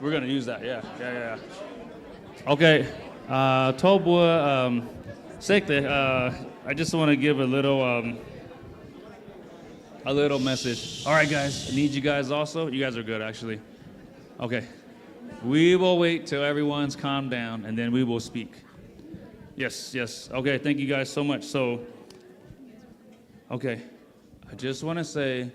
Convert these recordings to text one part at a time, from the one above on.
We're gonna use that, yeah, yeah, yeah, yeah. Okay, uh, tov mbuo, um, sekv deix, uh, I just wanna give a little, um, a little message. All right, guys, I need you guys also. You guys are good, actually. Okay. We will wait till everyone's calmed down, and then we will speak. Yes, yes. Okay, thank you guys so much. So, okay. I just wanna say,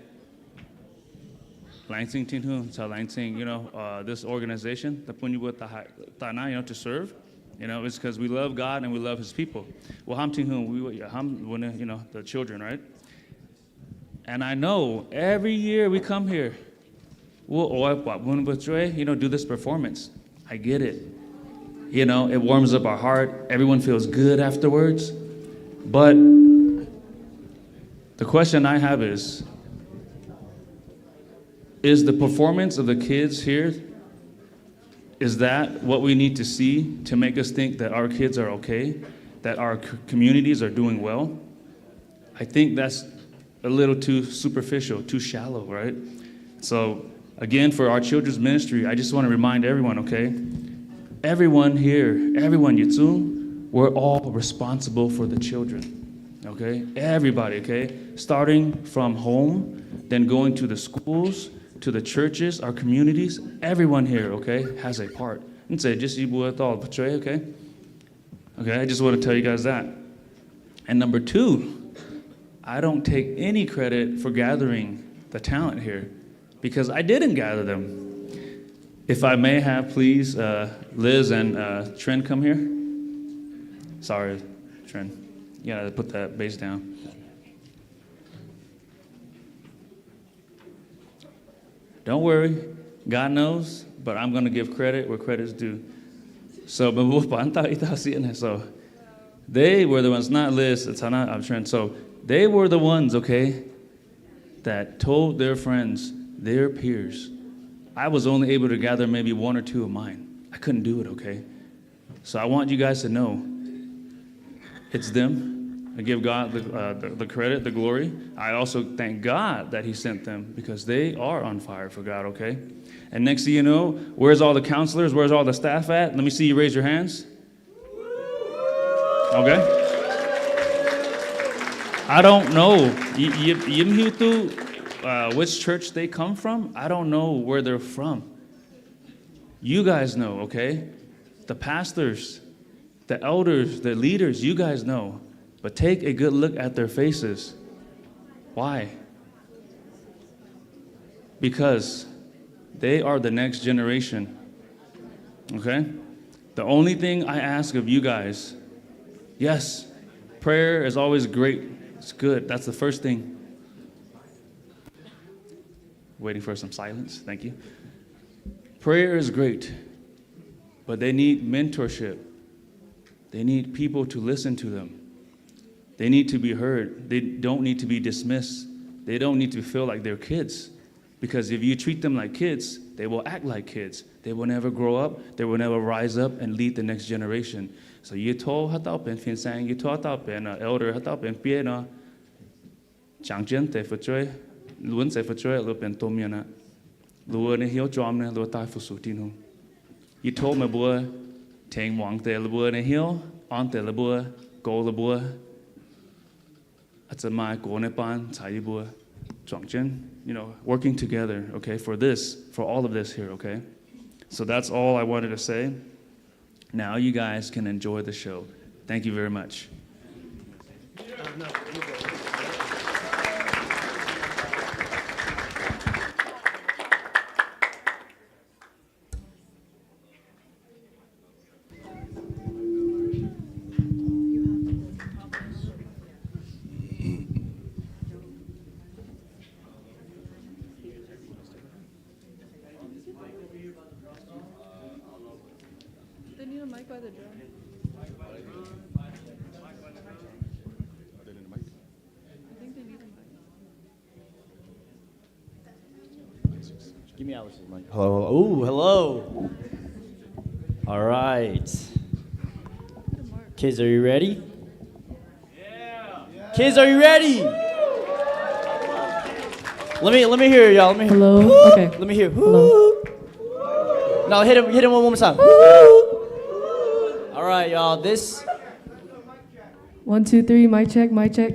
laengz zingh Tin-Hungh, caux laengz zingh, you know, uh, this organization, daaih bun yie mbuo daaih, daaih naaiv, you know, to serve. You know, it's 'cause we love God and we love His people. Wuov hnamv Tin-Hungh, we, wuov hnamv, you know, the children, right? And I know every year we come here, wuov oix buatc bun mbuo fu'jueiv, you know, do this performance. I get it. You know, it warms up our heart. Everyone feels good afterwards. But the question I have is, is the performance of the kids here, is that what we need to see to make us think that our kids are okay, that our c-, communities are doing well? I think that's a little too superficial, too shallow, right? So, again, for our children's ministry, I just wanna remind everyone, okay? Everyone here, everyone, yietc zungv, we're all responsible for the children, okay? Everybody, okay? Starting from home, then going to the schools, to the churches, our communities, everyone here, okay, has a part. Mv zeiz just yie mbuo dorh fu'jueiv, okay? Okay, I just wanna tell you guys that. And number two, I don't take any credit for gathering the talent here because I didn't gather them. If I may have, please, uh, Liz and, uh, Trent come here. Sorry, Trent. You gotta put that bass down. Don't worry. God knows, but I'm gonna give credit where credit's due. So, meih mbuo buatc dauh, i dauh sieqv naaiv, so they were the ones, not Liz, it's not, I'm sure. So, they were the ones, okay, that told their friends, their peers. I was only able to gather maybe one or two of mine. I couldn't do it, okay? So I want you guys to know it's them. I give God the, uh, the, the credit, the glory. I also thank God that He sent them because they are on fire for God, okay? And next thing you know, where's all the counselors? Where's all the staff at? Let me see you raise your hands. Okay. I don't know. Yie, yie, yie mv hiuv duqv, uh, which church they come from. I don't know where they're from. You guys know, okay? The pastors, the elders, the leaders, you guys know. But take a good look at their faces. Why? Because they are the next generation. Okay? The only thing I ask of you guys, yes, prayer is always great. It's good. That's the first thing. Waiting for some silence. Thank you. Prayer is great, but they need mentorship. They need people to listen to them. They need to be heard. They don't need to be dismissed. They don't need to feel like they're kids. Because if you treat them like kids, they will act like kids. They will never grow up. They will never rise up and lead the next generation. So yie tov haaix dauh benx fin-saeng, yie tov haaix dauh benx, uh, elder, haaix dauh benx bieiv nor, jangx jienv deix fu'jueiv, lunx deix fu'jueiv, lorz benx domh mienh aqv. Lorz ninh hnyouv jorm nyei, lorz daaih fu-sux Tin-Hungh. Yie tov meih mbuo tengx muangx deix lorz mbuo ninh hnyouv, orn deix lorz mbuo, goux lorz mbuo. A'za'maaic gox nyei baan caux yie mbuo juangc jienv, you know, working together, okay, for this, for all of this here, okay? So that's all I wanted to say. Now you guys can enjoy the show. Thank you very much. They need a mic by the drum. I think they need a mic. Give me Alice's mic. Hello, hello. Ooh, hello. All right. Kids, are you ready? Kids, are you ready? Let me, let me hear y'all. Let me hear. Hello? Okay. Let me hear. Hello? No, hit him, hit him one more time. All right, y'all. This One, two, three, mic check, mic check.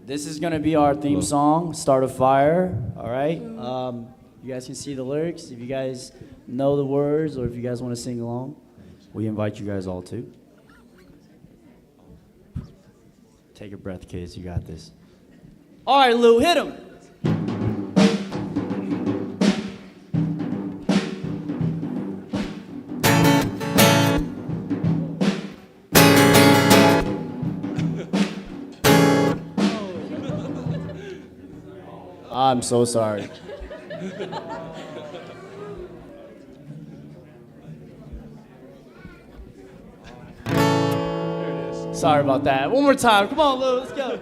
This is gonna be our theme song, Start a Fire. All right. Um, you guys can see the lyrics. If you guys know the words or if you guys wanna sing along, we invite you guys all to. Take a breath, kids. You got this. All right, Lou, hit him. I'm so sorry. Sorry about that. One more time. Come on, Lou. Let's go.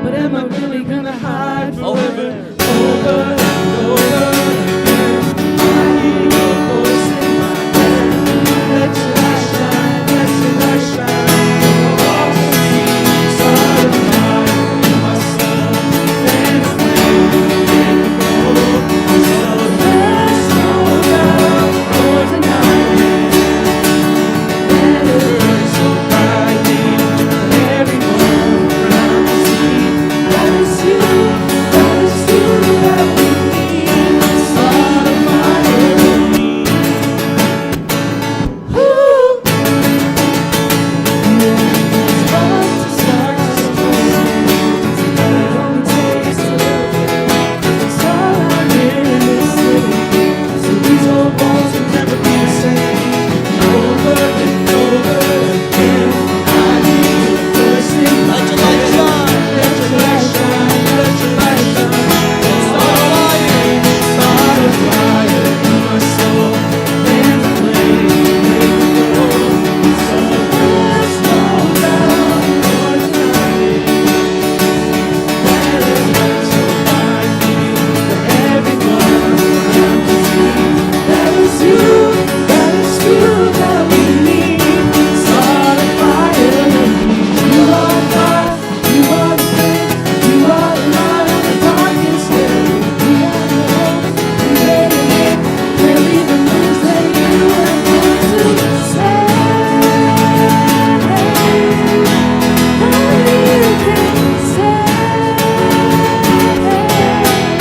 But am I really gonna hide forever? Over and over again, I hear your voice in my head. Let your light shine, let your light shine. All I see is all of mine, my soul and flame. So there's no doubt or denying.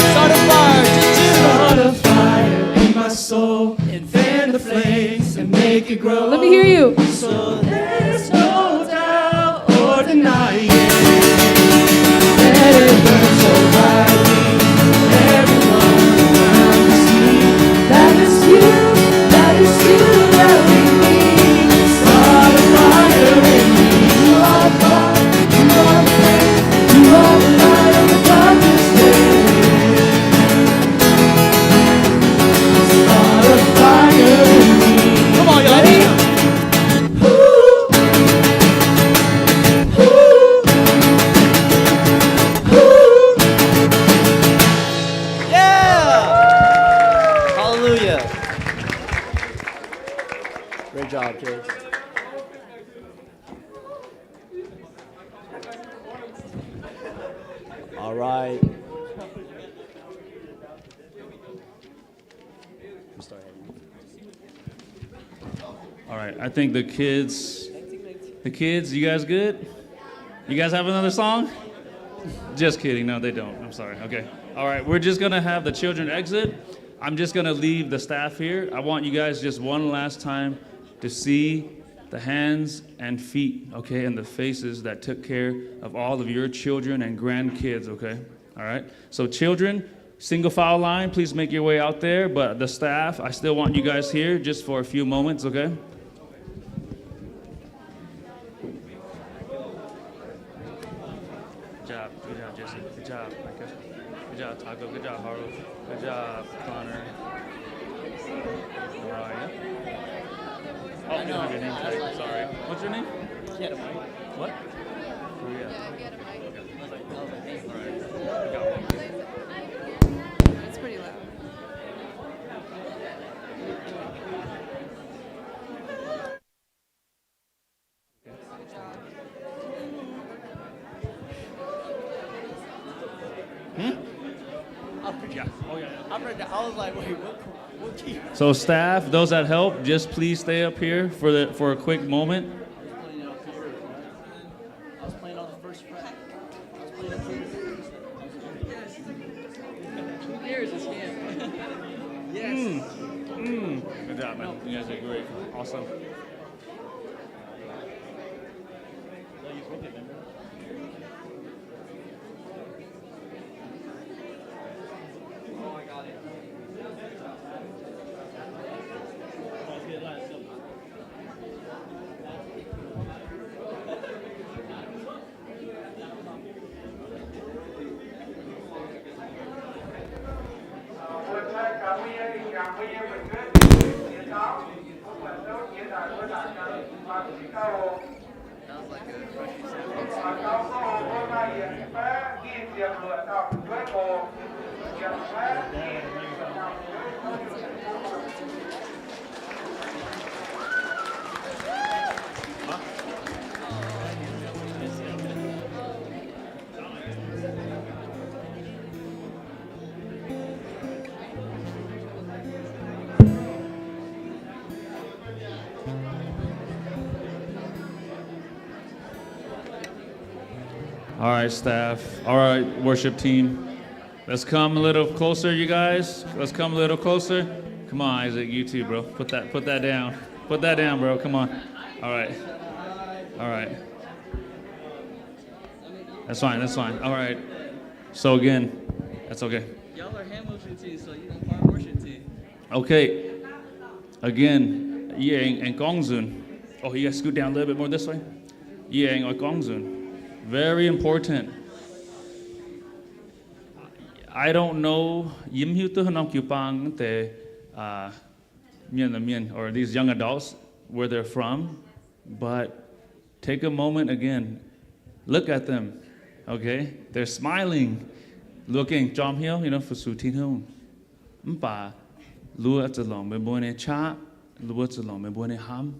Start a fire, just do it. Start a fire in my soul and fan the flames and make it grow. Let me hear you. So there's no doubt or denying. Let it burn so brightly, everyone around can see that it's you, that it's you that we need. Start a fire in me. You are the fire, you are the flame, you are the light on the darkest day. Start a fire in me. Come on, y'all. Yeah! Hallelujah. Great job, kids. All right. All right, I think the kids, the kids, you guys good? You guys have another song? Just kidding. No, they don't. I'm sorry. Okay. All right, we're just gonna have the children exit. I'm just gonna leave the staff here. I want you guys just one last time to see the hands and feet, okay, and the faces that took care of all of your children and grandkids, okay? All right. So children, single file line, please make your way out there. But the staff, I still want you guys here just for a few moments, okay? Good job. Good job, Jesse. Good job, Micah. Good job, Taco. Good job, Harlow. Good job, Connor. Mariah? Oh, you don't have your name tag. Sorry. What's your name? What? Maria. Okay. All right. We got one. It's pretty loud. Hmm? Yeah. Oh, yeah, yeah. I was like, "Wait, what, what key?" So staff, those that help, just please stay up here for the, for a quick moment. I was playing on the first fret. Who cares? It's him. Yes. Mm. Mm. Good job, man. You guys are great. Awesome. All right, staff. All right, worship team. Let's come a little closer, you guys. Let's come a little closer. Come on, Isaac, you too, bro. Put that, put that down. Put that down, bro. Come on. All right. All right. That's fine. That's fine. All right. So again, that's okay. Y'all are hand motion team, so you are part worship team. Okay. Again, yie aengx, aengx gorngv nzunc. Oh, you guys scoot down a little bit more this way. Yie aengx oix gorngv nzunc. Very important. I don't know, yie mv hiuv duqv haaix norm jiu-baang deix, uh, mienh, mienh, or these young adults, where they're from, but take a moment again. Look at them, okay? They're smiling. Luov gengh jorm hnyouv, you know, fu-sux Tin-Hungh. Mv baac luov zuqc longc meih mbuo nyei qaqv, luov zuqc longc meih mbuo nyei hnamv.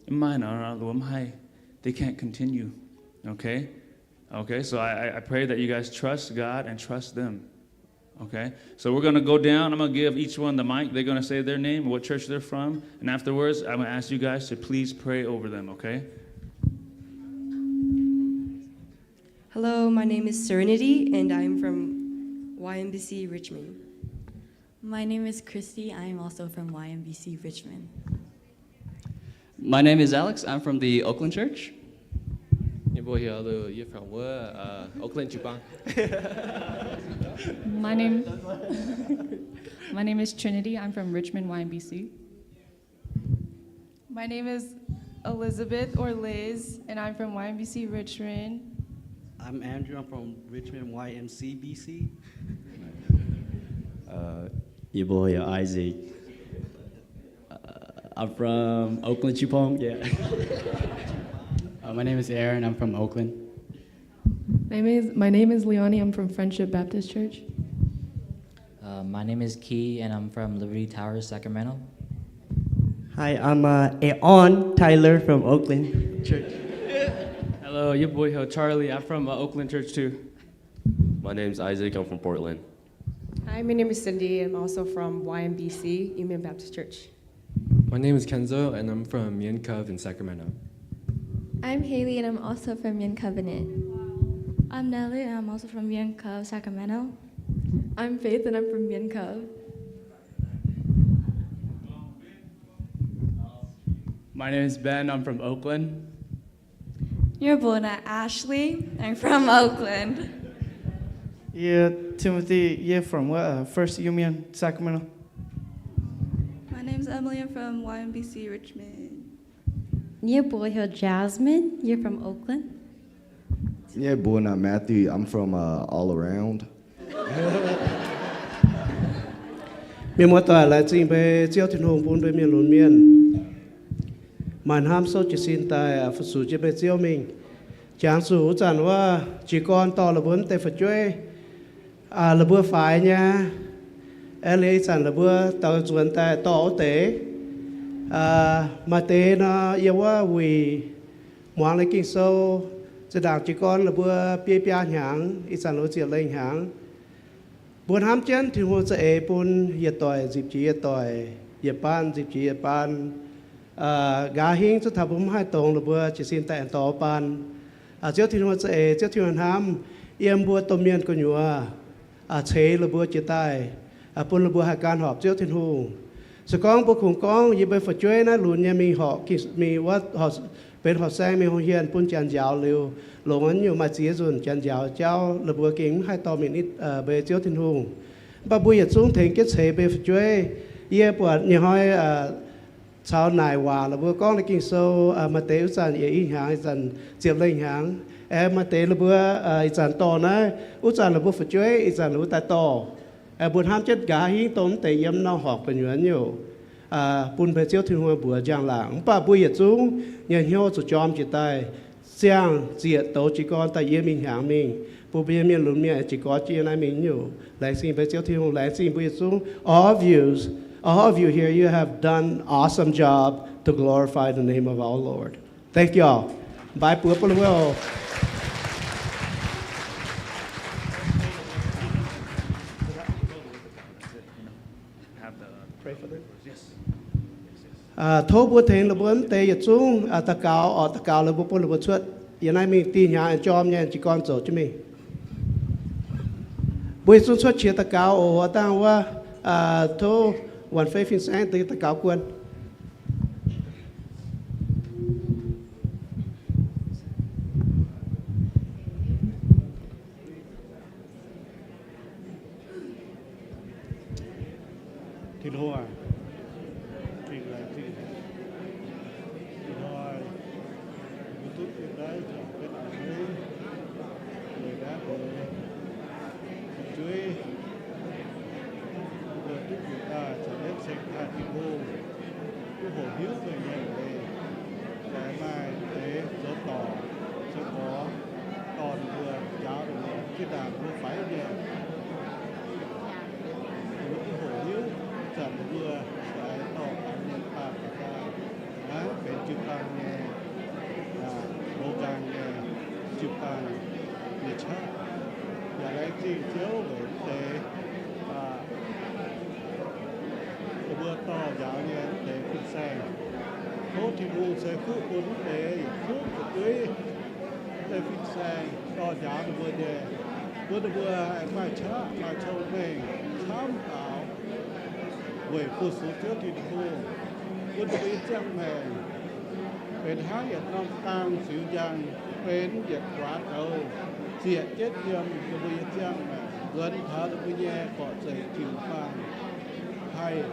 Mv maaih nor, luov mv haih. They can't continue, okay? Okay, so I, I, I pray that you guys trust God and trust them. Okay, so we're gonna go down. I'm gonna give each one the mic. They're gonna say their name, what church they're from, and afterwards, I'm gonna ask you guys to please pray over them, okay? Hello, my name is Serenity, and I'm from Y M B C Richmond. My name is Christy. I am also from Y M B C Richmond. My name is Alex. I'm from the Oakland Church. Yie mbuo heuc Luv, yie from wuov, uh, Oakland jiu-baang. My name, my name is Trinity. I'm from Richmond, Y M B C. My name is Elizabeth or Liz, and I'm from Y M B C Richmond. I'm Andrew. I'm from Richmond Y M C B C. Uh, yie mbuo heuc Isaac. Uh, I'm from Oakland jiu-baang, yeah. Uh, my name is Aaron. I'm from Oakland. My name is, my name is Leonie. I'm from Friendship Baptist Church. Uh, my name is Key, and I'm from Liberty Towers, Sacramento. Hi, I'm, uh, Aeon Tyler from Oakland Church. Hello, yie mbuo heuc Charlie. I'm from, uh, Oakland Church too. My name's Isaac. I'm from Portland. Hi, my name is Cindy. I'm also from Y M B C, Union Baptist Church. My name is Kenzo, and I'm from Mien Cov in Sacramento. I'm Haley, and I'm also from Mien Covenant. I'm Nellie, and I'm also from Mien Cov, Sacramento. I'm Faith, and I'm from Mien Cov. My name is Ben. I'm from Oakland. Yie mbuo naaiv Ashley. I'm from Oakland. Yie Timothy. Yie from, uh, First Union, Sacramento. My name's Emily. I'm from Y M B C Richmond. Yie mbuo heuc Jasmine. Yie from Oakland. Yie mbuo naaiv Matthew. I'm from, uh, all around. Mienh muoz-doic, laengz zingh mbuo Ziouv Tin-Hungh bun mbuo mienh lunx mienh maaih hnamv souv jiez sin daaih fu-sux jienv mbuo Ziouv mingh. Jangx zuqc wuov zanc wuov jiez gorn dorh la'mbuo mv deix fu'jueiv, la'mbuo faix nyei, aengx liuz ih zanc la'mbuo daux nzuonx daaih dorh wuov deix. Maaih deix nor yiem wuov wuic muangx leiz Ging-Sou, zinh ndaangc jiez gorn la'mbuo biei biaa hnyangx, ih zanc la'mbuo ziepc lengh hnyangx. Mbuo hnamv jienv Tin-Hungh za'eix bun yietc doic nzipc jiex yietc doic, yietc baan nzipc jiex yietc baan. Nqa'haav hingv zuov taux mbuo mv haih dongz la'mbuo jiez sin daaih aengx dorh baan. Ziouv Tin-Hungh za'eix, Ziouv Tin-Hungh hnamv yiem mbuo domh mienh gu'nyuoz ceix la'mbuo jiex daaih, bun la'mbuo haih gan horpc Ziouv Tin-Hungh. Se gorngv mbuo kungx gorngv yie mbuo fu'jueiv naaiv lunx nyei mingh horpc, mingh wuov, benx horqc saeng mingh hungh hienh bun janx njaaux liuz, longx nyungc maaih ziex nzunc janx njaaux jauv, la'mbuo gengh mv haih dorh mingh nitv mbuo Ziouv Tin-Hungh. Mv baac mbuo yietc zungv tengx jienv ceix mbuo fu'jueiv. Yie buatc nyei hnoi caux naaic waac la'mbuo gorngv nyei Ging-Sou, maaih deix wuov zanc yietc i hnyangx, ih zanc ziepc lengh hnyangx. Aengx maaih deix la'mbuo ih zanc dorh naaiv, wuov zanc la'mbuo fu'jueiv, ih zanc la'mbuo daaih dorh. Mbuo hnamv jienv nqa'haav hingv dongh mv deix yiem norm horqc gu'nyuoz nyungc, bun mbuo Ziouv Tin-Hungh mbuox njang-laangc. Mv baac mbuo yietc zungv nyei hnyouv zuqc jorm jiex daaih, ziangh ziec douz jiez gorn daaih yiem ih hnyangx mingh, bun mbuo nyei mienh lunx mienh jiez gorn jienv naaiv mingh nyungc. Laengz zingh mbuo Ziouv Tin-Hungh, laengz zingh mbuo yietc zungv. All of you, all of you here, you have done awesome job to glorify the name of our Lord. Thank you all. Mbaix buoz bun wuov. Tov mbuo tengx la'mbuo mv deix yietc zungv daux gaux, orqc daux gaux la'mbuo bun la'mbuo cuotv yiem naaiv mingh. Dih hnyangx aengx jorm nyei, jiez gorn zoux jienv mingh. Mbuo yietc zungv cuotv qiex daux gaux oc. Dangh wuov, tov Wanc Fei fin-saeng daux gaux guon. Tin-Hungh aac, zingh laengz zingh ih hnoi mbuo duqv yiem naaiv zuangx betv a'hneiv, weic naaiv mbuo fu'jueiv, mbuo duqv yiem daaih caux jienv ceng taaih Tin-Hungh, duqv hoqc hiuv meih nyei leiz, aengx maaih deix zoux dorc zoux gorx dorh ninh mbuo, njaaux ninh mbuo, zinh ndaangc mbuo faix nyei, mbuo duqv hoqc hiuv, zanc mbuo aengx dorh faix nyei daaih, daaih naaiv benx jiu-baang nyei, loz-nqaang nyei, jiu-baang nyei qaqv. Yaac laengz zingh Ziouv weic mv deix mbuo dorh njaaux nyei mv deix fin-saeng. Tov Tin-Hungh ceix fuqv bun mv deix yietc zungv fu'jueiv, mv deix fin-saeng dorh njaaux ninh mbuo nyei, bun ninh mbuo aengx maaih qaqv maaih cong-mengh camv taux weic fu-sux Ziouv Tin-Hungh, bun ninh mbuo nyei ziangh maengc benx hnangv yietc norm dang ziux njang, benx yietc guaax douz ziec jienv yiem ninh mbuo nyei ziangh maengc, nzuonx taux ninh mbuo nyei gorqv-zeic jiu-baang, haih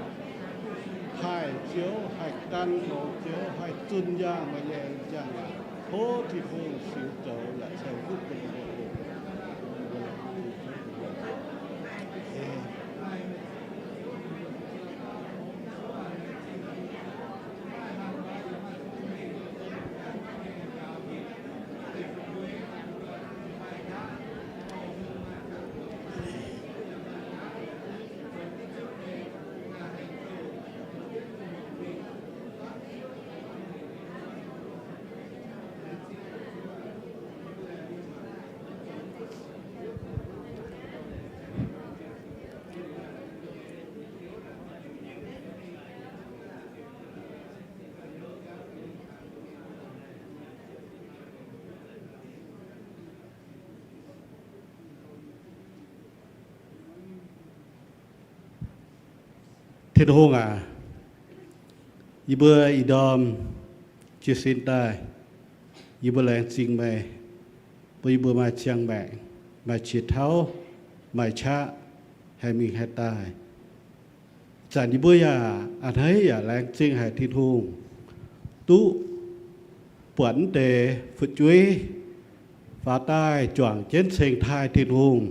taaih Ziouv, haih gan longx Ziouv, haih zunh njang meih nyei njang-laangc. Tov Tin-Hungh ziux zoux yaac ceix fuqv bun ninh mbuo oc. Tin-Hungh aac, yie mbuo ih ndorm jiez sin daaih, yie mbuo laengz zingh meih, bun yie mbuo maaih ziangh maengc, maaih qiex tauv, maaih qaqv, haih mingh haih daaih. Zanc yie mbuo yaac a'hneiv yaac laengz zingh haic Tin-Hungh, duqv buatc mv deix fu'jueiv faaux daaih juangc jienv ceng taaih Tin-Hungh.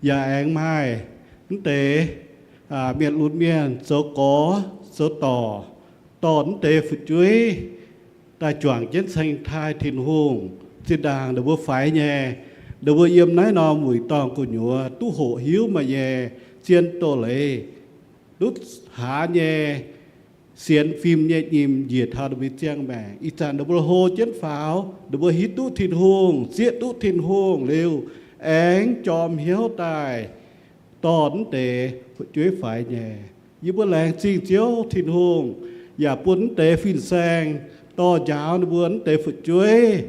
Yaac aengx maaih mv deix mienh lunx mienh zoux gorx zoux dorc, dorh mv deix fu'jueiv daaih juangc jienv ceng taaih Tin-Hungh, zinh ndaangc ninh mbuo faix nyei. Ninh mbuo yiem naaiv norm wuic dorngh gu'nyuoz duqv hoqc hiuv maaih nyei zien doz-leiz, duqv hlaax nyei, sienx fim nyei nyim njiec taux ninh mbuo ziangh maengc. Ih zanc ninh mbuo hlo jienv faaux, ninh mbuo hiuv duqv Tin-Hungh, zieqv duqv Tin-Hungh liuz, aengx jorm hnyouv daaih dorh mv deix fu'jueiv faix nyei. Yie mbuo laengz zingh Ziouv Tin-Hungh, yaac bun mv deix fin-saeng dorh njaaux ninh mbuo mv deix fu'jueiv,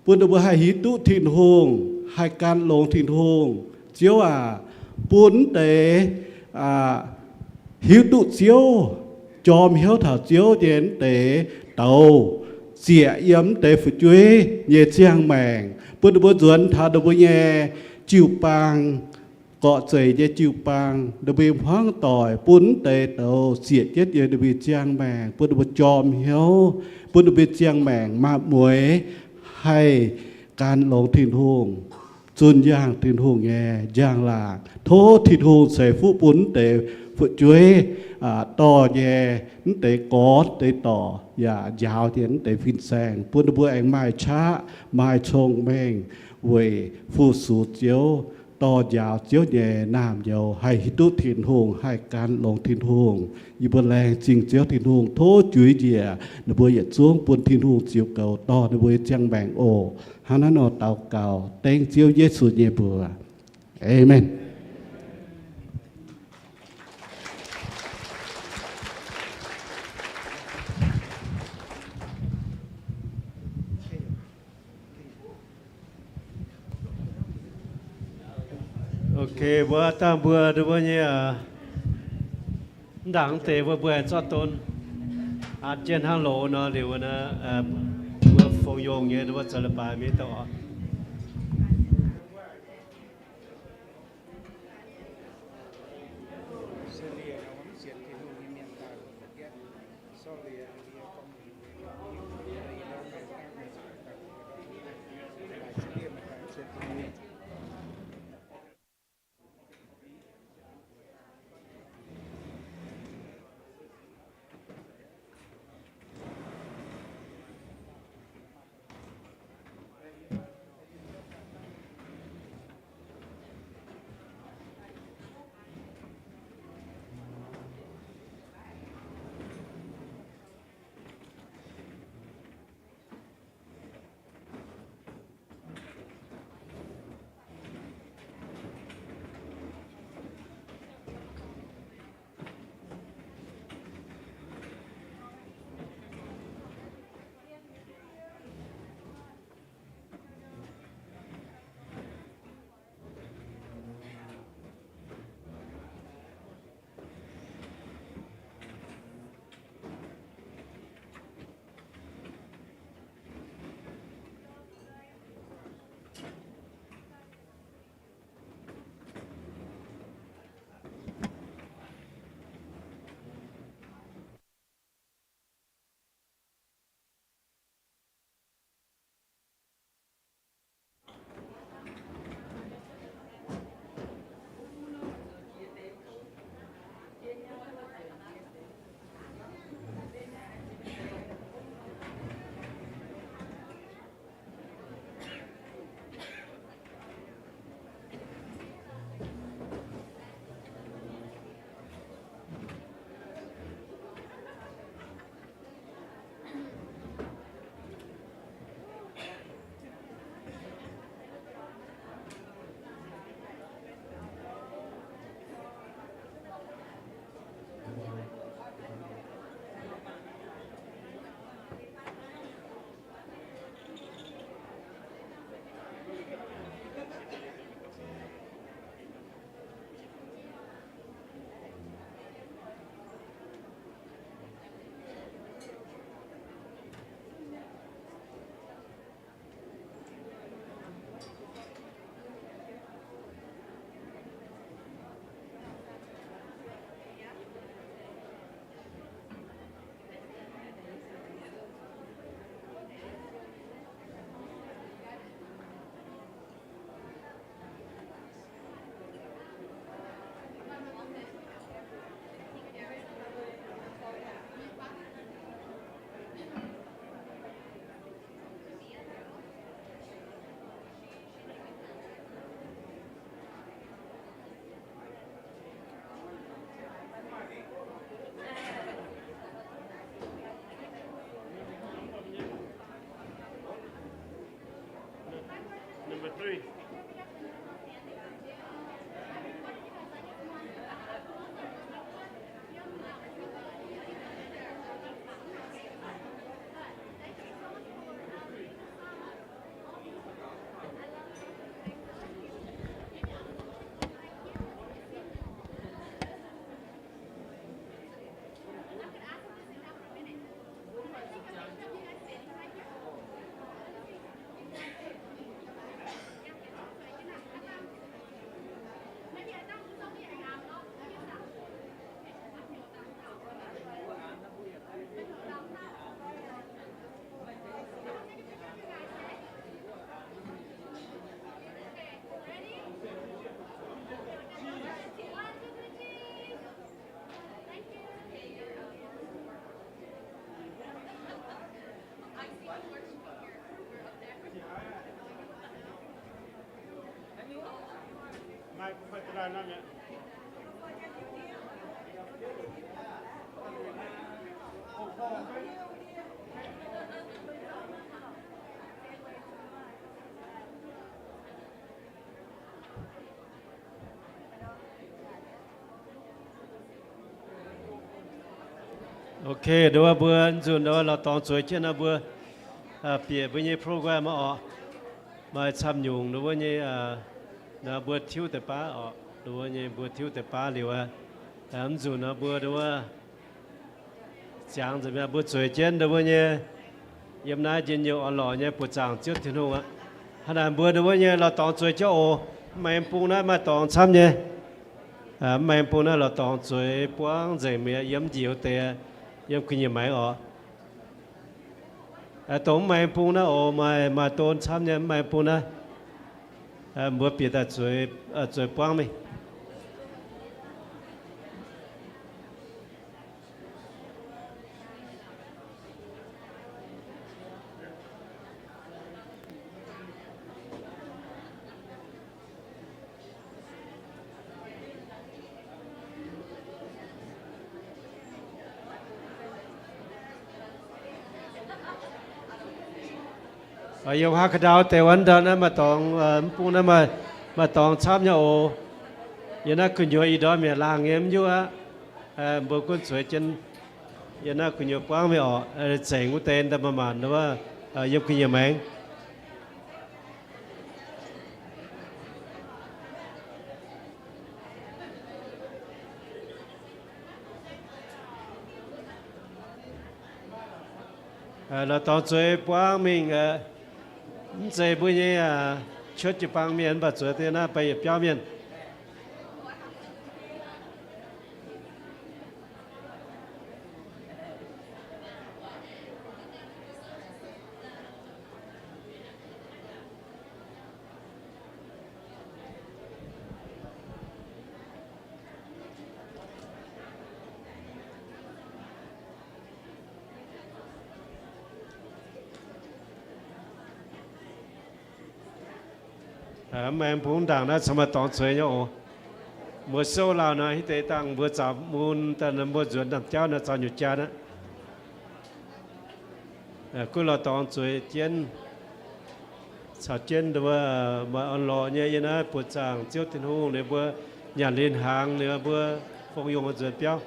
bun ninh mbuo haih hiuv duqv Tin-Hungh, haih gan longx Tin-Hungh. Ziouv aac, bun mv deix hiuv duqv Ziouv, jorm hnyouv taux Ziouv nyei mv deix douz zieqc yiem mv deix fu'jueiv nyei ziangh maengc, bun ninh mbuo nzuonx taux ninh mbuo nyei jiu-baang, gorqv-zeic nyei jiu-baang, ninh mbuo hmuangv doic, bun mv deix douz zieqc jienv yiem ninh mbuo ziangh maengc, bun ninh mbuo jorm hnyouv, bun ninh mbuo ziangh maengc maaih mueix haih gan longx Tin-Hungh, zunh yangh Tin-Hungh nyei njang-laangc. Tov Tin-Hungh ceix fuqv bun mv deix fu'jueiv dorh nyei mv deix gorx deix dorc yaac njaaux nyei mv deix fin-saeng, bun ninh mbuo aengx maaih qaqv maaih cong-mengh weic fu-sux Ziouv, dorh njaaux Ziouv nyei naamh nyouz, haih hiuv duqv Tin-Hungh, haih gan longx Tin-Hungh. Yie mbuo laengz zingh Ziouv Tin-Hungh, tov juiz njiec ninh mbuo yietc zungv bun Tin-Hungh ziux goux dorh ninh mbuo nyei ziangh maengc oc. Hnangv naaiv nor daux gaux dengv Ziouv Yesu nyei mbuox. Aamen. Ok, mbuo dangh mbuo, mbuo nyei, mv ndaangc deix mbuo, mbuo zorqv don, aa, jienv hnangv loz nor liuz, mbuo fongc yongh nyei, mbuo zoux leiz-baaix mingh daaih oc. Ok, nduov mbuo nzunc nduov lorz dorngx zueiz jienv nor mbuo bieqc mbuo nyei program oc. Maaih camv nyungc nduov nyei, mbuo tiuv deix baav oc. Nduov nyei mbuo tiuv deix baav liuz aqv, mv nzunc nor mbuo nduov ziangx nzengc mi'aqv, mbuo zueiz jienv nduov nyei yiem naaiv njien-youh orn-lorqc nyei buoqc zaangc Ziouv Tin-Hungh aqv. Hnangv naaic mbuo nduov nyei lorz dorngx zueiz jienv oc. Mv maaih bung naaiv maaih dorngx camv nyei. Mv maaih bung naaiv lorz dorngx zueiz buangv nzengc mi'aqv, yiem njiec wuov deix, yiem ga'nyiec maengx oc. Dongh mv maaih bung naaiv oc, maaih, maaih don camv nyei, mv maaih bung naaiv. Mbuo bieqc daaih zueiz, zueiz buangv mingh. Yiem Hakandau deix wuov ndau naaiv maaih dorngx, mv bung naaiv maaih dorngx camv nyei oc. Yiem naaiv gu'nyuoz ih ndorm yaac laangh nyei mv hiuv aqv. Mbuo gunv zueiz jienv yiem naaiv gu'nyuoz buangv mingh oc. Zengc wuov deix daaih manc-manc wuov, yiem ga'nyiec maengx. Lorz dorngx zueiz buangv mingh, mv zeiz mbuo nyei cuotv jiu-baang mienh, mv baac zueiz deix naaiv beiv yietc biauv mienh. Mv maaih bung ndaangc naaiv corc maaih dorngx zueiz nyei oc. Mbuo souv lauh nor, hitv deix dangh mbuo zaux mun daaih nor, mbuo nzuonx ndaamv-jauv nor zaux nyutc jaa aqv. Gunv lorz dorngx zueiz jienv, caux jienv nduov maaih orn-lorqc nyei yiem naaiv buoqc zaangc Ziouv Tin-Hungh liuz mbuo nyanc liuz hnaangx liuz mbuo fongc yungh nzuonx biauv.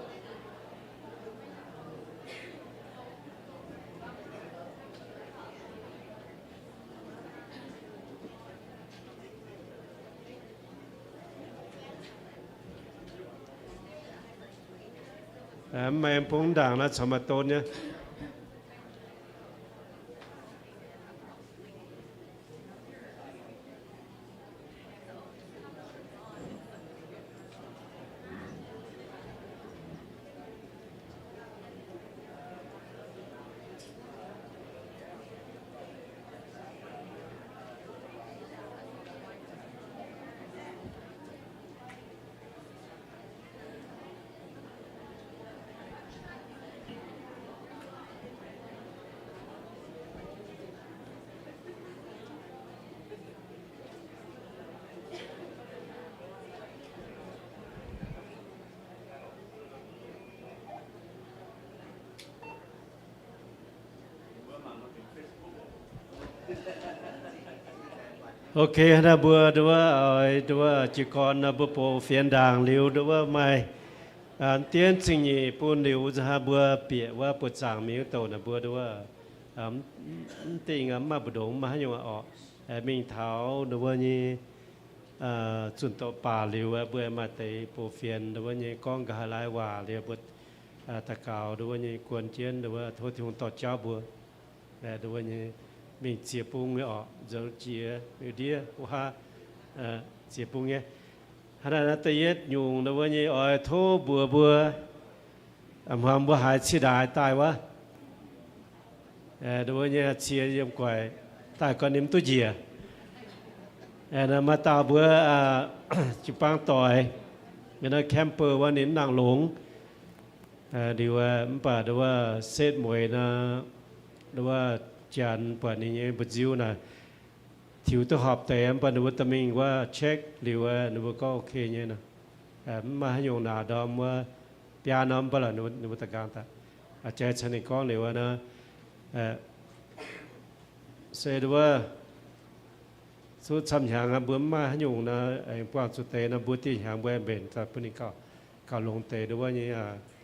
Mv maaih bung ndaangc naaiv corc maaih don nyei. Ok, hnangv naaiv mbuo nduov, nduov jiez gorn nor mbuo bouh fienx ndaangc liuz nduov maaih dienv zingh nyeic bun liuz nzunc hnangv mbuo bieqc wuov buoqc zaangc mingh wuov douc naaic mbuo nduov mv dingh mv maaih mbu'ndongx mv maaih haaix nyungc oc. Mingh taux nduov nyei zunh doqc baac liuz mbuo maaih deix bouh fienx nduov nyei gorngv nqa'haav laai waac liuz mbuo daux gaux nduov nyei guon jienv nduov tov Tin-Hungh dorh jauv mbuo. Nduov nyei mingh ziex bung nyei oc, nzou jiex miuc-ndiev wuov haav ziex bung nyei. Hnangv naaiv da'yietv nyungc nduov nyei oix tov mbuox mbuo, hmuangx mbuo haiz cie ndaaix daaih wuov, nduov nyei cie yiem guaix daaih gorngv ninh mv duqv njiec. Maaih dauh mbuo jiu-baang doic, mienh camper wuov ninh mv nangc longx. Liuz mv baac nduov setv mueiz nor, nduov janx buatc ninh nyei mbu'nziu naaic, tiux duqv horpc deix, mv baac ninh mbuo dorh mingh wuov check liuz, ninh mbuo gorngv ok nyei nor. Mv maaih haaix nyungc naaic ndorm wuov biaa norm mv baac lorqc, ninh mbuo da'nqaang daaih. Jai caux ninh gorngv liuz wuov nor, se wuov, zuqc camv hnyangx mbuo mv maaih haaix nyungc nor, aengx buangh zuqc deix nor, mbuo dieh hnyangx mbuo aengx mbenc daaih bun ninh gauh, gauh longx deix nduov wuov nyei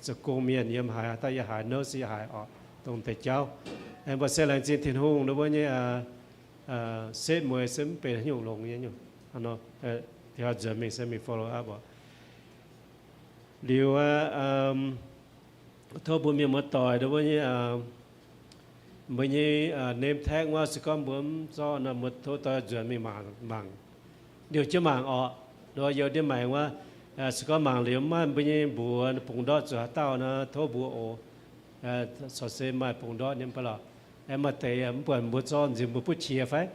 zoux gong mienh yiem haaix, daaih yiem haaix nor se yiem haaix orqc, dongh deix jauv. Aengx mbuo se laengz zingh Tin-Hungh nduov wuov nyei setv mueiz se mv benx haaix nyungc longx nyei nyungc. Nzuonx mingh se mingh follow up orqc. Liuz, tov mbuo mienh muoz-doic nduov wuov nyei, mbuo nyei name tag wuov, se gorngv mbuo mv zorqv nor, mbuo tov doix nzuonx mingh mangc, mangc, liouh jienv mangc orqc. Nduov youz ndiev maengx wuov, se gorngv mangc liuz mv maaih mbuo nyei mbuox bungx ndortv zuqc haaix dauh nor, tov mbuox oc. Corc se maaih bungx ndortv nyei mv baac lorqc, aengx maaih deix mv buatc mbuo zorqv nziex mbuo butv qiex fai?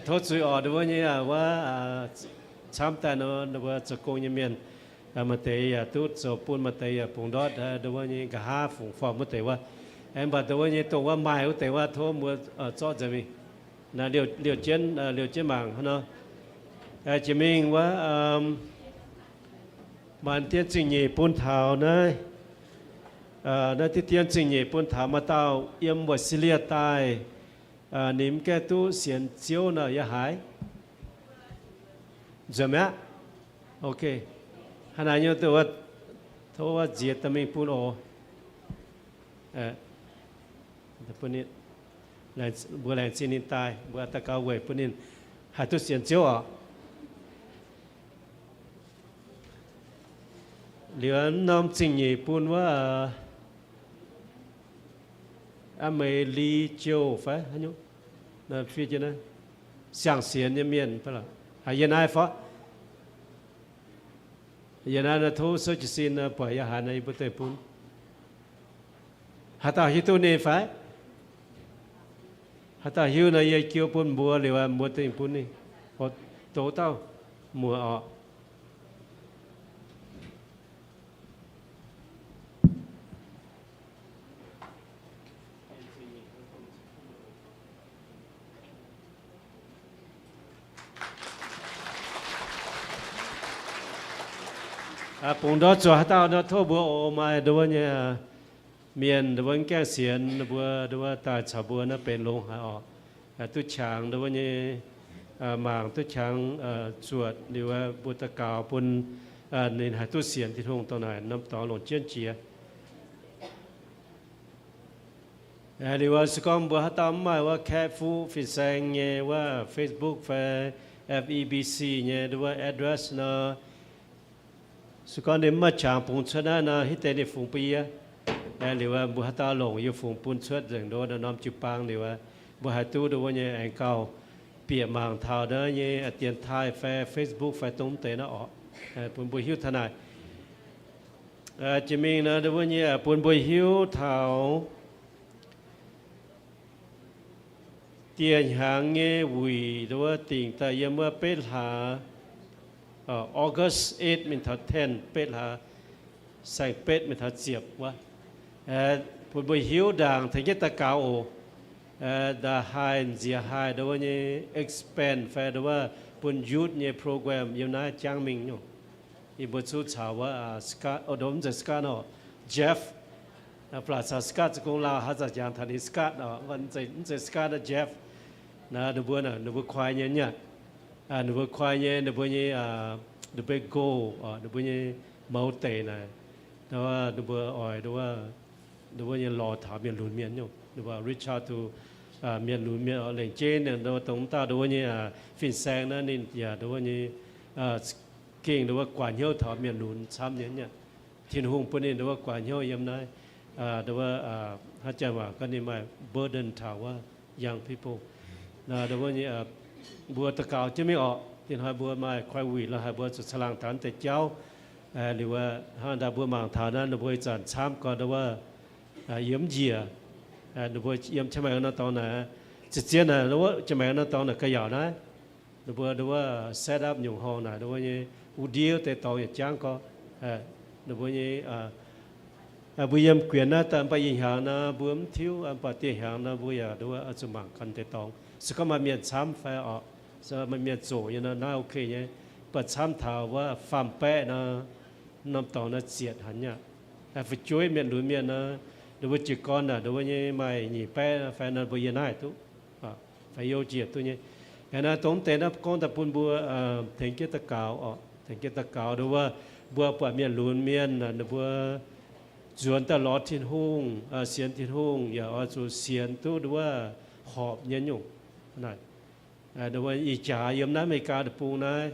Tov zuiz orqc, nduov wuov nyei wuov camv daaih nor, nduov wuov zoux gong nyei mienh, maaih deix yaac duqv zoux bun, maaih deix yaac bungx ndortv, nduov wuov nyei nqa'haav fungx form wuov deix wuov. Aengx mv baac nduov wuov nyei dongh wuov maaih wuov deix wuov, tov mbuo zorqv nzengc mingh. Liouh jienv, liouh jienv mangc hnangv nor. Jiex mingh wuov, maaih dien zingh nyeic bun taux naaiv, naaiv dien zingh nyeic bun taux maaih dauh yiem Australia daaih, ninh mv gaengh duqv sienx Ziouv nor, yiem haaix? Nzuonx mi'aqv. Ok. Hnangv naaic nyei, tov wuov nziex dorh mingh bun oc. Mbuo laengz zingh ninh daaih, mbuo daux gaux weic bun ninh haih duqv sienx Ziouv orqc. Liuz norm zingh nyeic bun wuov, aa, Mei Li Jouh fai haaix nyungc, fiev jienv naaiv, siang-sienx nyei mienh, haiz yie naaiv fai? Yie naaiv nor tov souv jiez sin nor buatc yie haaix nor yie mbuo dengh bun. Haaix dauh hiuv duqv ninh fai? Haaix dauh hiuv nor yie jiu bun mbuo liuz, mbuo dengh bun ninh. Douz dauh muoz orqc. Bungx ndortv zuqc haaix dauh nor tov mbuo oc. Maaih nduov wuov nyei mienh nduov wuov gaengh sienx, ninh mbuo nduov wuov daaih caux mbuo naaiv benx longx haic orqc. Duqv qangx nduov wuov nyei, mangc duqv qangx zuotc liuz, mbuo daux gaux bun ninh haih duqv sienx Tin-Hungh dongh naaic norm dorngx longc jienv jiex. Liuz se gorngv mbuo haaix dauh mv maaih wuov kaeqv fuqv fin-saeng nyei wuov Facebook fai F E B C nyei nduov wuov address nor, se gorngv ninh mv maaih qangx bungx cuotv naaiv nor, hitv deix ninh fungx bun yie. Liuz mbuo haaix dauh longc yie fungx bun cuotv nzengc nduov wuov norm jiu-baang liuz, mbuo haih duqv nduov wuov nyei aengx gauh bieqc mangc taux naaiv nyei dienx taaih fai Facebook fai dongh mv deix naaiv orqc, bun mbuo hiuv taux naaic. Jiex mingh nor nduov wuov nyei bun mbuo hiuv taux dieh hnyangx nyei wuic nduov wuov dingc daaih yiem wuov betv hlaax, August eight mingh taux ten, betv hlaax, saeng-betv mingh taux ziepc wuov, bun mbuo hiuv ndaangc tengx jienv daux gaux oc. Ndaa haih nziex haih nduov wuov nyei expand fai nduov wuov bun youth nyei program yiem naaiv jangv mingh nyungc. Yie mbuo zuqv caux wuov Scott, o, mv zeiz Scott nor, Jeff. Ba'laqc caux Scott zoux gong lauh, haaix zanc jangx taux ninh Scott oc, mv zeiz Scott nor, Jeff. Naaiv ninh mbuo, ninh mbuo koi nyei nyei. Ninh mbuo koi nyei, ninh mbuo nyei, ninh mbuo goal, ninh mbuo nyei mouz deic naaic, ninh mbuo oix, ninh mbuo nyei lorz taux mienh lunx mienh nyungc, ninh mbuo reach out to mienh lunx mienh oc, lengc jeiv ninh dongh wuov dauh nduov wuov nyei fin-saeng naaiv ninh yaac nduov wuov nyei gengh nduov wuov guaax hnyouv taux mienh lunx camv nyei nyei. Tin-Hungh bun ninh nduov wuov guaax hnyouv yiem naaiv, nduov wuov, haaix zanc waac gorngv ninh maaih burden taux wuov young people. Nduov wuov nyei, mbuo daux gaux jienv mingh orqc. Dinh hnoi mbuo maaih koi wuic lorz haic mbuo zuqc caangh laangh taux naaiv deix jauv. Liuz wuov hnangv daaih mbuo mangc taux naaiv ninh mbuo ih zanc camv gorn nduov wuov yiem njiec, ninh mbuo yiem Chiang Mai norm dorngx naaic, ziepc zien naaic, nduov wuov Chiang Mai norm dorngx naaic ga'yaauc naaiv. Ninh mbuo nduov wuov set up nyungc horngh naaic, nduov wuov nyei wuov ndiev deix dorngx yaac jangv gorn, ninh mbuo nyei Mbuo yiem guenx naaiv daaih mv baac ih hnyangx nor mbuo mv tiuv, mv baac dieh hnyangx nor mbuo yaac nduov zuqc mangc ganh deix dorngx. Se gorngv maaih mienh camv fai orqc, maaih mienh zoqc nyei nor naaiv okay nyei. Mv baac camv taux wuov faam baeqv nor, norm dorngx naaiv zietc haic nyei aqv. Fu'jueiv mienh lunx mienh nor, nduov jiez gorn naaic nduov nyei maaih nyic baeqv fai nor mbuo yiem naaiv duqv, fai youh jiex duqv nyei. Aeqv, naaiv dongh deix naaiv gorngv daaih bun mbuo tengx jienv daux gaux orqc, tengx jienv daux gaux nduov, mbuo buatc mienh lunx mienh ninh mbuo nzuonx daaih lorz Tin-Hungh, sienx Tin-Hungh yaac oix zuqc sienx duqv nduov horpc nyei nyungc. Nduov ih jaax yiem naaiv America deic-bung naaiv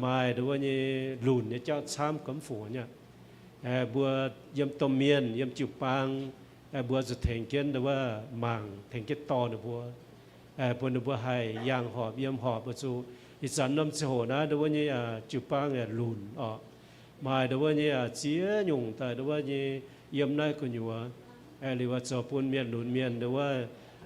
maaih nduov nyei lunc nyei jauv camv gormx fungc nyei aqv. Mbuo yiem domh mienh, yiem jiu-baang, mbuo zuqc tengx jienv nduov mangc, tengx jienv dorh ninh mbuo, bun ninh mbuo haih yangh horpc yiem horpc oix zuqc. Ih zanc norm ziangh hoc naaiv nduov nyei jiu-baang yaac lunc orqc. Maaih nduov nyei ziex nyungc daaih nduov nyei yiem naaiv gu'nyuoz. Liuz oix zoux bun mienh lunx mienh nduov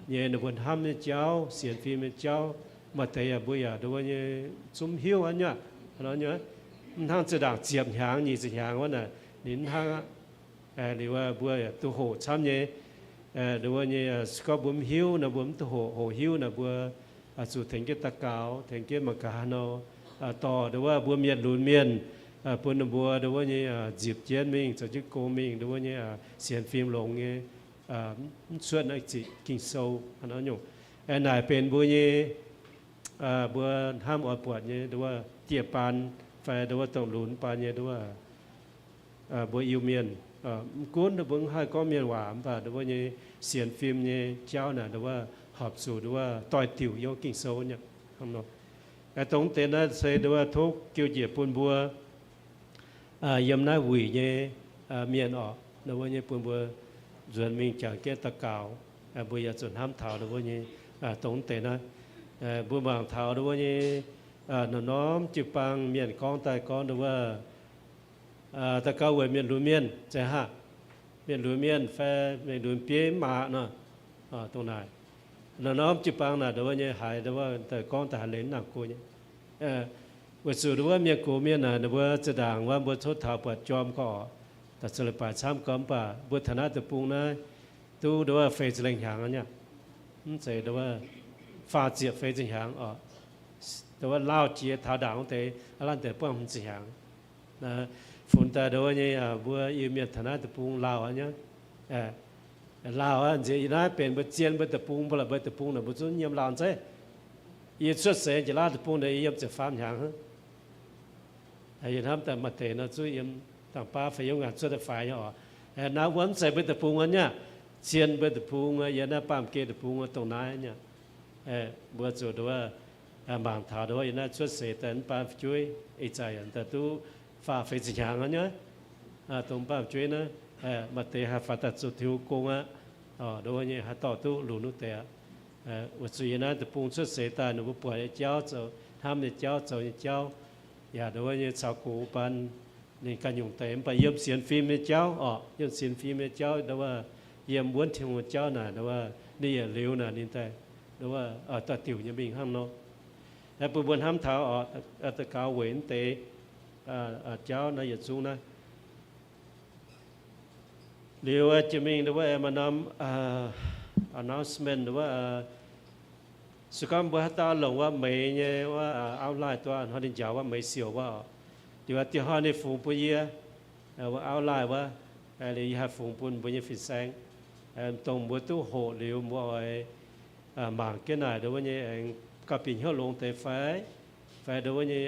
nyei ninh mbuo hnamv nyei jauv, sienx fim nyei jauv, maaih deix yaac mbuo yaac nduov nyei zungv mv hiuv aqv nyei. Mv hnangv zinh ndaangc ziepc hnyangx nyic ziepc hnyangx wuov naaic ninh mv hnangv aqv. Liuz mbuo yaac duqv hoqc camv nyei. Nduov nyei se gorngv mbuo mv hiuv nor mbuo mv duqv hoqc, hoqc hiuv naaic mbuo zuqc tengx jienv daux gaux, tengx jienv mangc gaax haaix nor dorh nduov mbuo mienh lunx mienh, bun ninh mbuo nduov nyei nzipc jienv mingh zoux jienv gong mingh nduov nyei sienx fim longx nyei, mv cuotv naaiv ziqc Ging-Sou haaix nor nyungc. Naaic benx mbuo nyei, mbuo hnamv oix buatc nyei nduov dieh baan fai nduov dongh lunx baan nyei nduov mbuo Iu-Mienh. Mv gunv nduov mbuo mv haih gorngv mienh waac mv baac nduov nyei sienx fim nyei jauv naaic nduov horpc zuqc nduov doix-diuc yiem Ging-Sou nyei hnangv nor. Dongh deix naaiv se nduov tov giu njiec bun mbuo yiem naaiv wuic nyei mienh orqc, nduov nyei bun mbuo nzuonx mingh jangx jienv daux gaux. Mbuo yaac zuqc hnamv taux nduov nyei dongh deix naaiv. Mbuo mangc taux nduov nyei norm-norm jiu-baang mienh gorngv daaih gorngv nduov daux gaux weic mienh lunx mienh zeiz haav, mienh lunx mienh fai mienh lunx bieiv mv maac nor, dongh naaic. Norm-norm jiu-baang naaic nduov nyei haiz nduov daaih gorngv daaih haiz leiz mv nangc go nyei. Weic zuqc nduov mienh gox mienh naaic ninh mbuo zinh ndaangc wuov mbuo tov taux buatc jorm gorx, daaih zoux leiz-baaix camv gorx mv baac mbuo taux naaiv deic-bung naaiv duqv nduov feix ziepc lengh hnyangx nyei. Mv zeiz nduov faah ziepc feix ziepc hnyangx orqc. Nduov laauh jiex taux ndaangc wuov deix aav laanh deix buangh hmz ziepc hnyangx. Funx daaih nduov nyei mbuo Iu-Mienh taux naaiv deic-bung laauh aqv nyei. Laauh aqv nziex yie naaiv benx mbuo zien mbuo deic-bung, mbuo la'buo deic-bung naaic mbuo zungv yiem laauh zeiv. Yie cuotv seix Njiec Laauv deic-bung naaic yie yiem ziepc faam hnyangx hnangv. Yie hnamv daaih maaih deix nor zuqv yiem dangh baav fai yiem ngaanc cuotv daaih faix nyei orqc. Naaiv wuov mv zeiz mbuo deic-bung aqv nyei. Zien mbuo deic-bung yiem naaiv baamh gen deic-bung dongh naaiv nyei. Mbuo zuqc nduov mangc taux nduov yiem naaiv cuotv seix daaih mv baan fu'jueiv ih zanc yaac daaih duqv faah feix ziepc hnyangx aqv nyei. Dongh mv baan fu'jueiv naaiv, maaih deix haih faaux daaih zoux Tin-Hungh gong aqv. Nduov nyei haih dorh duqv lunx wuov deix aqv. Weic zuqc yiem naaiv deic-bung cuotv seix daaih ninh mbuo buatc nyei jauv, zoux hnamv nyei jauv, zoux nyei jauv, yaac nduov nyei caux gox baan ninh ganh nyungc deix mv baac yiem sienx fim nyei jauv orqc, yiem sienx fim nyei jauv nduov, yiem wuonv Tin-Hungh nyei jauv naaic nduov, ninh yietc liuz naaic ninh daaih nduov doix-diuc nyei mingh hnangv nor. Bun mbuo hnamv taux daux gaux weic mv deix jauv naaiv yietc zungv naaiv. Liuz jiex mingh nduov maaih norm announcement nduov, se gorngv mbuo haaix dauh longc wuov meix nyei wuov outline duqv hnoi ninh njaaux wuov meix siouc wuov, liuz dieh hnoi ninh fungx bun yie wuov outline wuov, liuz yie haih fungx bun mbuo nyei fin-saeng, dongh mbuo duqv hoqc liuz mbuo oix mangc jienv naaic nduov nyei aengx gauh bieqc hnyouv longx deix fai, fai nduov nyei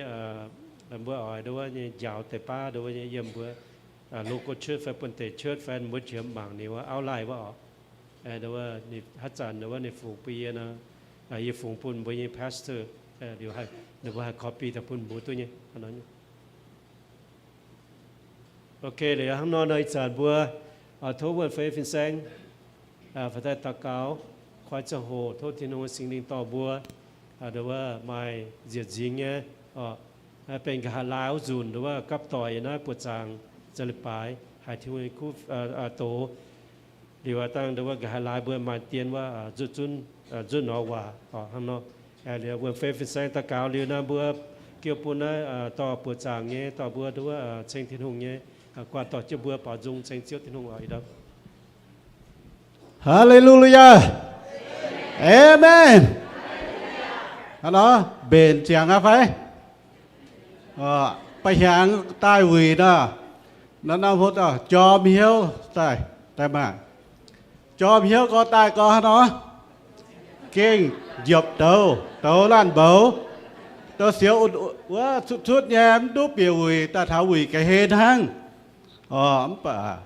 mbuo oix nduov nyei njaaux deix baav nduov nyei yiem mbuo local church fai bun deix church fai mbuo jiex mangc ninh wuov outline wuov orqc. Haaix zanc wuov ninh fungx bun yie nor, yie fungx bun mbuo nyei pastor, liuz ninh mbuo haih copy daaih bun mbuo duqv nyei. Ok, liuz hnangv nor nor ih zanc mbuo tov wuov feix fin-saeng faaux daaih daux gaux, koi ziangh hoc tov Tin-Hungh Singx Lingh dorh mbuo nduov maaih nzieqc nzingx nyei, benx nqa'haav laai wuov nzunc nduov gapv doic yiem naaiv buoqc zaangc zoux leiz-baaix haiz Tin-Hungh nyei kuv doz. Liuz dangh nduov nqa'haav laai mbuo maaih dien wuov nzunc, nzunc nor waac hnangv nor. Liuz wuov feix fin-saeng daux gaux liuz nor mbuo Giu bun naaiv dorh buoqc zaangc nyei, dorh mbuo nduov ceng Tin-Hungh nyei, guanh dorh jienv mbuo baaux nzung ceng Ziouv Tin-Hungh oc. Ih ndorm. Haa^le^lu^lu^yaa. Aamen. Hnangv nor mbenc ziangx aqv fai? Ba'hnyangx daaih wuic nor, naaiv norm hov jorm hnyouv daaih, daaih maah. Jorm hnyouv gorx daaih gorx hnangv nor, gengh njiepc douz, douz laanh mboux, douz sioux wuov cutv-cutv nyei, mv duqv bieqc wuic, daaih taux wuic ga'hlen hnangv. Mv baac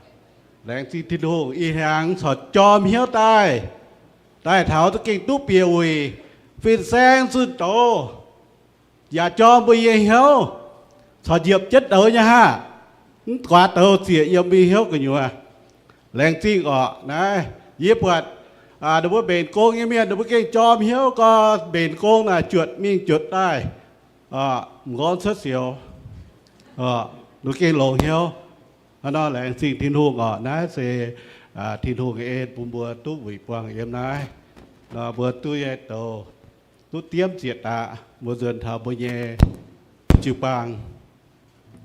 laengz zingh Tin-Hungh ih hnyangx corc jorm hnyouv daaih, daaih taux za'gengh duqv bieqc wuic, fin-saeng zunh doz, yaac jorm mbuo nyei hnyouv, corc njiepc jienv douz nyei haah, mv guaax douz ziec yiem mbuo hnyouv gu'nyuoz. Laengz zingh orqc. Naaiv yie buatc ninh mbuo mbenc gong nyei mienh, ninh mbuo gengh jorm hnyouv gorx, mbenc gong naaic juotc mingh juotc daaih, m'nqorngv cuotv sioux, ninh gengh longx hnyouv. Hnangv nor laengz zingh Tin-Hungh orqc. Naaiv se Tin-Hungh en bun mbuo duqv wuic buangh yiem naaiv nor, mbuo duqv nyei douz, duqv diemv zieqc daqc, mbuo nzuonx taux mbuo nyei jiu-baang,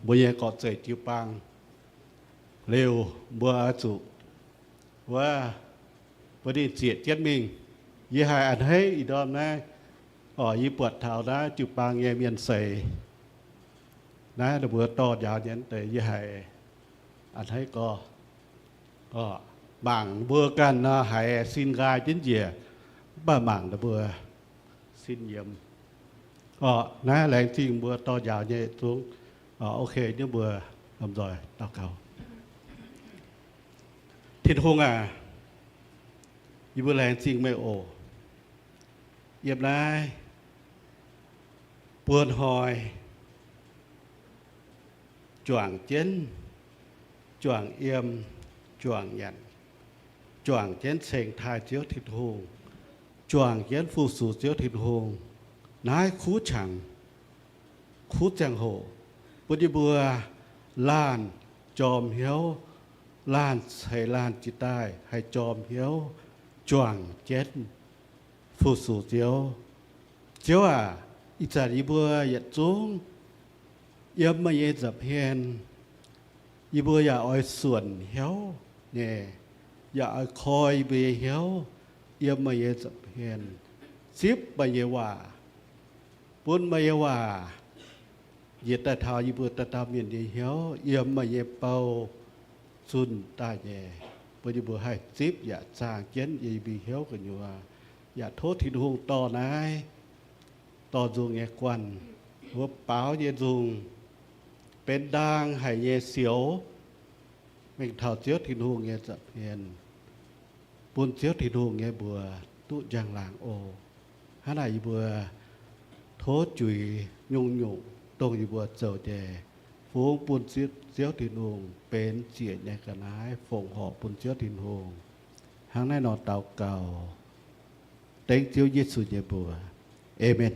mbuo nyei gorqv-zeic jiu-baang liuz, mbuo oix zuqc wuov, mbuo ninh zieqc jienv mingh. Yie haiz a'hneiv ih ndorm naaiv, orqc, yie buatc taux naaiv jiu-baang nyei mienh seix, naaiv ninh mbuo dorh njaaux nyei deix, yie haiz a'hneiv gorx. Mangc mbuo ganh nor haiz sin nqaai jienv njiec, mv baac mangc ninh mbuo sin nyiemz. Orqc, naaiv laengz zingh mbuo dorh njaaux nyei yietc zungv. Ok, nyungc mbuo lomh nzoih daux gaux. Tin-Hungh aac, yie mbuo laengz zingh meih oc. Yiem naaiv buo hnoi juangc jienv, juangc yiem, juangc nyanc, juangc jienv ceng taaih Ziouv Tin-Hungh, juangc jienv fu-sux Ziouv Tin-Hungh. Naaiv kuv qangx, kuv ziangh hoc, bun yie mbuo laanh jorm hnyouv, laanh ceix laanh jiex daaih haih jorm hnyouv, juangc jienv fu-sux Ziouv. Ziouv aac, ih zanc yie mbuo yietc zungv yiem meih nyei nza'hmien, yie mbuo yaac oix suonc hnyouv nyei, yaac oix koi yie mbuo nyei hnyouv yiem meih nyei nza'hmien, zipv meih nyei waac, bun meih nyei waac njiec daaih taux yie mbuo dauh dauh mienh nyei hnyouv, yiem meih nyei bou zunh daaih nyei, bun yie mbuo haih zipv yaac zaangh jienv yie mbuo hnyouv gu'nyuoz. Yaac tov Tin-Hungh dorh naaiv dorh nzung nyei guanh wuov baaux nyei nzung, benx ndaang haic nyei sioux, mingh taux Ziouv Tin-Hungh nyei nza'hmien, bun Ziouv Tin-Hungh nyei mbuox duqv njang-laangc oc. Hnangv naaic yie mbuo tov juix nyungc-nyungc dongh yie mbuo zoux nyei, fungx bun Ziouv Tin-Hungh benx ziec nyei ga'naaiv fongc horc bun Ziouv Tin-Hungh. Hnangv naaiv nor daux gaux dengv Ziouv Yesu nyei mbuox. Aamen.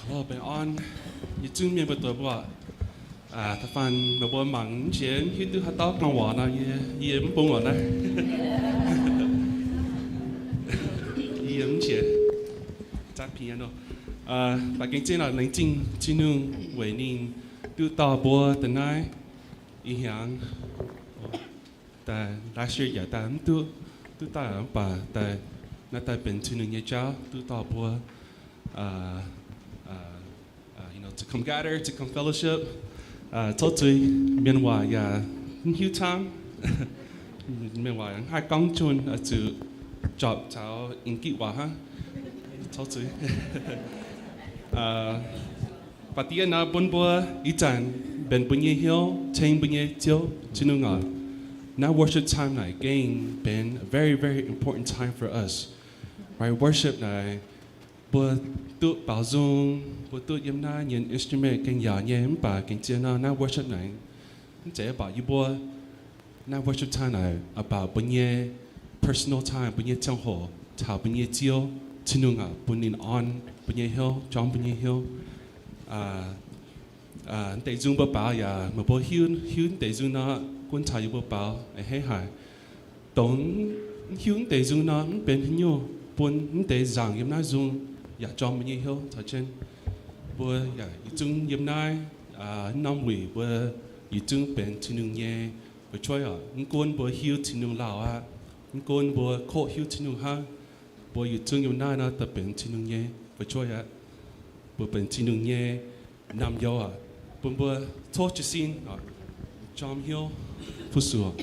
Hello, baengh orn. Yietc zungv mienh mbuo doic mbuo, da'faanh meih mbuo mangc mv jiex hiuv duqv haaix dauh gorngv waac nor, yie, yie mv bung waac naaiv. Yie mv jiex. Baac gengh zingh laengz zingh Tin-Hungh weic ninh duqv dorh mbuo daaih naaiv ih hnyangx. Daaih last year yaac daaih mv duqv, duqv daaih mv baac daaih naaiv daaih benx Tin-Hungh nyei jauv duqv dorh mbuo, uh, uh, uh, you know, to come gather, to come fellowship. Uh, tov zuiz, mienh waac yaac mv hiuv camv. Mienh waac yaac mv haih gorngv junh, oix zuqc jorpc caux en-gitv waac hnangv. Tov zuiz. Uh, baac da'yietv nor bun mbuo ih zanc mbenc mbuo nyei hnyouv ceng mbuo nyei Ziouv Tin-Hungh oc. Naaiv worship time naaic gengh benx a very, very important time for us. Right? Worship naaic, mbuo duqv baaux nzung, mbuo duqv yiem naaiv nyei instrument gengh yaac nyei, mv baac gengh zien nor naaiv worship naaic mv zeiz mv baac yie mbuo. Naaiv worship time naaic about mbuo nyei personal time, mbuo nyei ziangh hoc taux mbuo nyei Ziouv Tin-Hungh aac, bun ninh orn mbuo nyei hnyouv, jorm mbuo nyei hnyouv. Aa, aa, deix nzung mbuo baaux yaac meih mbuo hiuv, hiuv deix nzung nor, gunv caux yie mbuo baaux a'hneiv haic. Dongh mv hiuv deix nzung nor, mv benx haaix nyungc, bun mv deix nzaangc yiem naaiv nzung yaac jorm mbuo nyei hnyouv caux jienv. Mbuo yaac yietc zungv yiem naaiv, aa, norm wuic mbuo yietc zungv benx Tin-Hungh nyei fu'jueiv oc. Mv gunv mbuo hiuv Tin-Hungh lauh aqv, mv gunv mbuo koqv hiuv Tin-Hungh hnangv, mbuo yietc zungv yiem naaiv nor daaih benx Tin-Hungh nyei fu'jueiv aqv. Mbuo benx Tin-Hungh nyei naamh youz aqv. Bun mbuo tov jiez sin, jorm hnyouv fu-sux.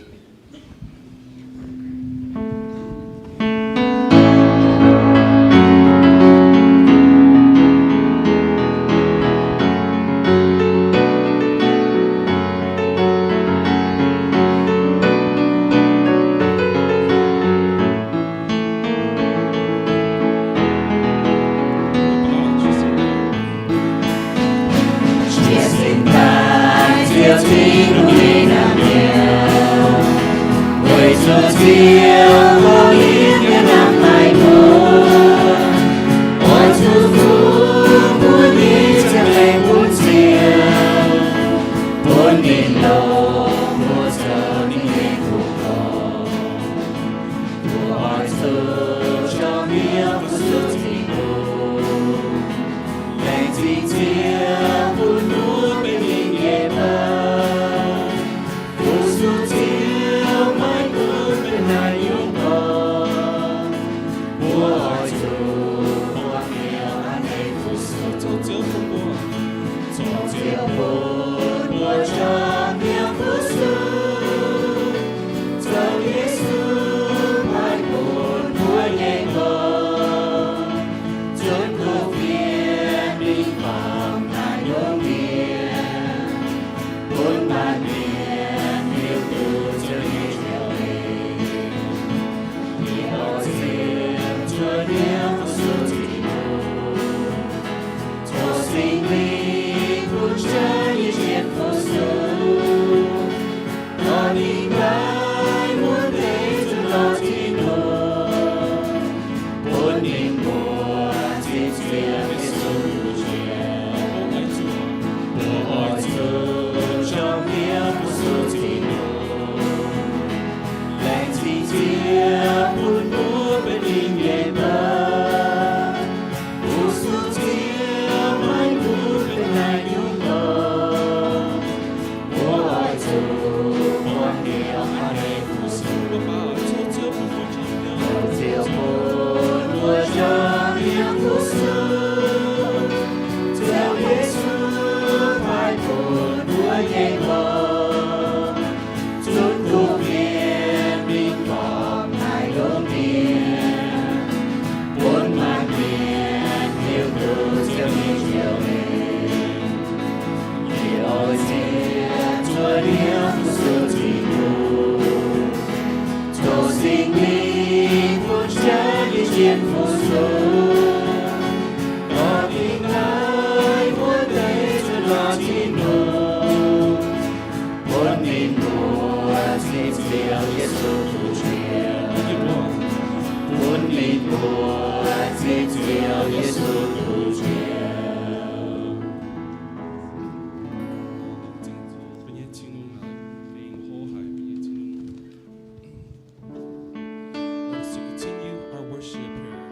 Let's continue our worship here.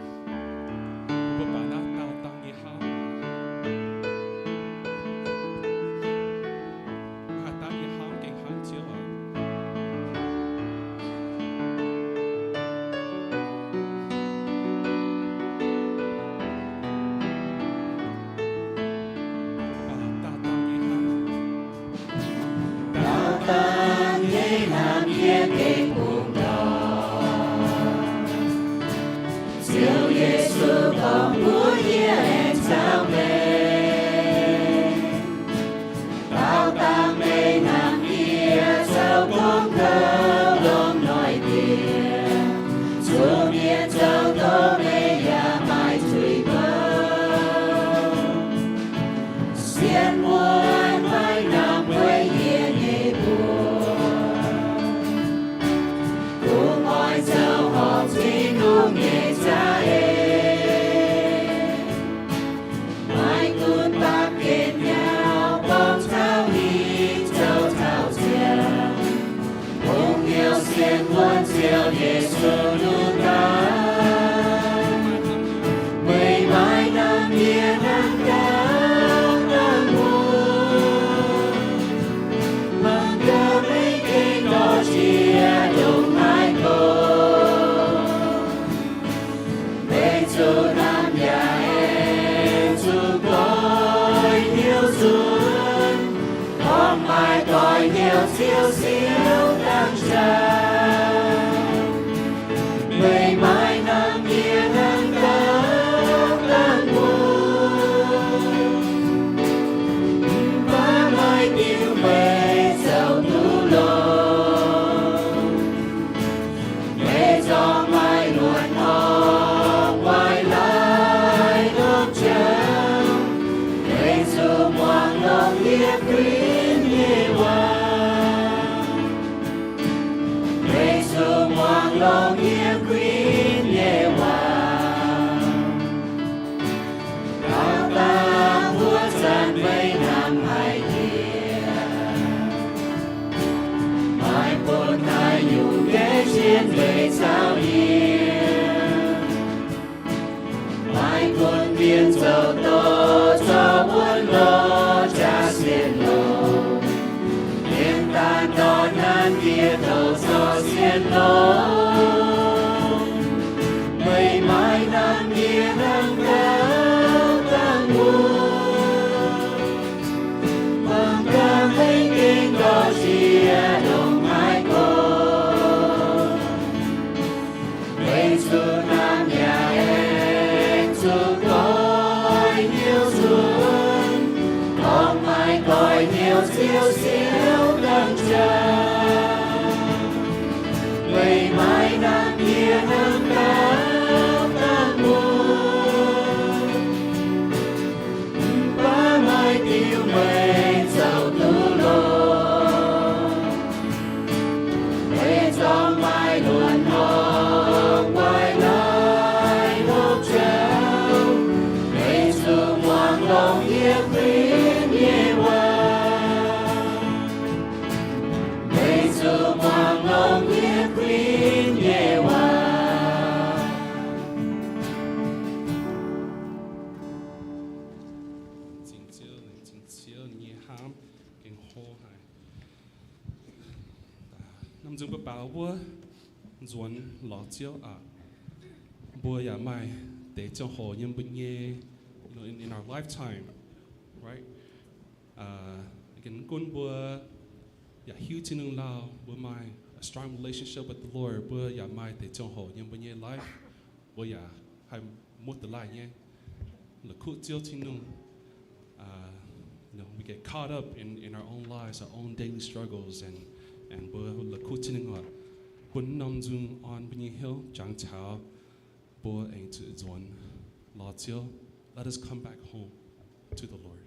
Mbuo baac naaiv dau dangh nyei hnamv. Haih dangh nyei hnamv gengh hnangv Ziouv aqv. Siou siou dangh jauv, meih maaih norm yie hnangv gauh dangh wuov. Mv baac maaih diuh meih zoux duqv longx. Meih zorqv maaih luonx horngh waaic laaix lopv jauv. Meih zuqc muangx longx yie kuinx nyei waac. Meih zuqc muangx longx yie kuinx nyei waac. Daauh dauh wuov zanc meih hnamv haic yie, maaih bun naaiv nyungc geh jienv meih caux yie. Maaih bun mienh zoux doz zorqv wuonv lorz jaax sienx longx. Mienh daaih dorh naaiv ndie-douh zorqv sienx longx. Meih maaih norm yie hnangv gauh dangh wuov. Bangc gaax hei gengh dorh njiec longc haaix gorx. Meih zuqc hnamv yaac aengx zuqc goiv hnyouv nzuonx, gorngv maaih goiv hnyouv siou siou dangh jauv. Meih maaih norm yie hnangv gauh dangh wuov. Mv baac maaih diuh meih zoux duqv longx. Meih zorqv maaih luonx horngh waaic laaix lopv jauv. Meih zuqc muangx longx yie kuinx nyei waac. Meih zuqc muangx longx yie kuinx nyei waac. Laengz zingh Ziouv, laengz zingh Ziouv nyei hnamv gengh hlo haic. Norm nzung mbuo baaux wuov nzuonx lorz Ziouv aqv. Mbuo yaac maaih deix ziangh hoc yiem mbuo nyei, you know, in, in our lifetime, right? Uh, again, gunv mbuo yaac hiuv Tin-Hungh lauh, mbuo maaih a strong relationship with the Lord, mbuo yaac maaih deix ziangh hoc yiem mbuo nyei life, mbuo yaac haih muoz-doic laaih nyei la'kuqv Ziouv Tin-Hungh. Uh, you know, we get caught up in, in our own lives, our own daily struggles, and, and mbuo la'kuqv Tin-Hungh oc. Bun norm nzung orn mbuo nyei hnyouv jangx taux mbuo aengx zuqc nzuonx lorz Ziouv. Let us come back home to the Lord.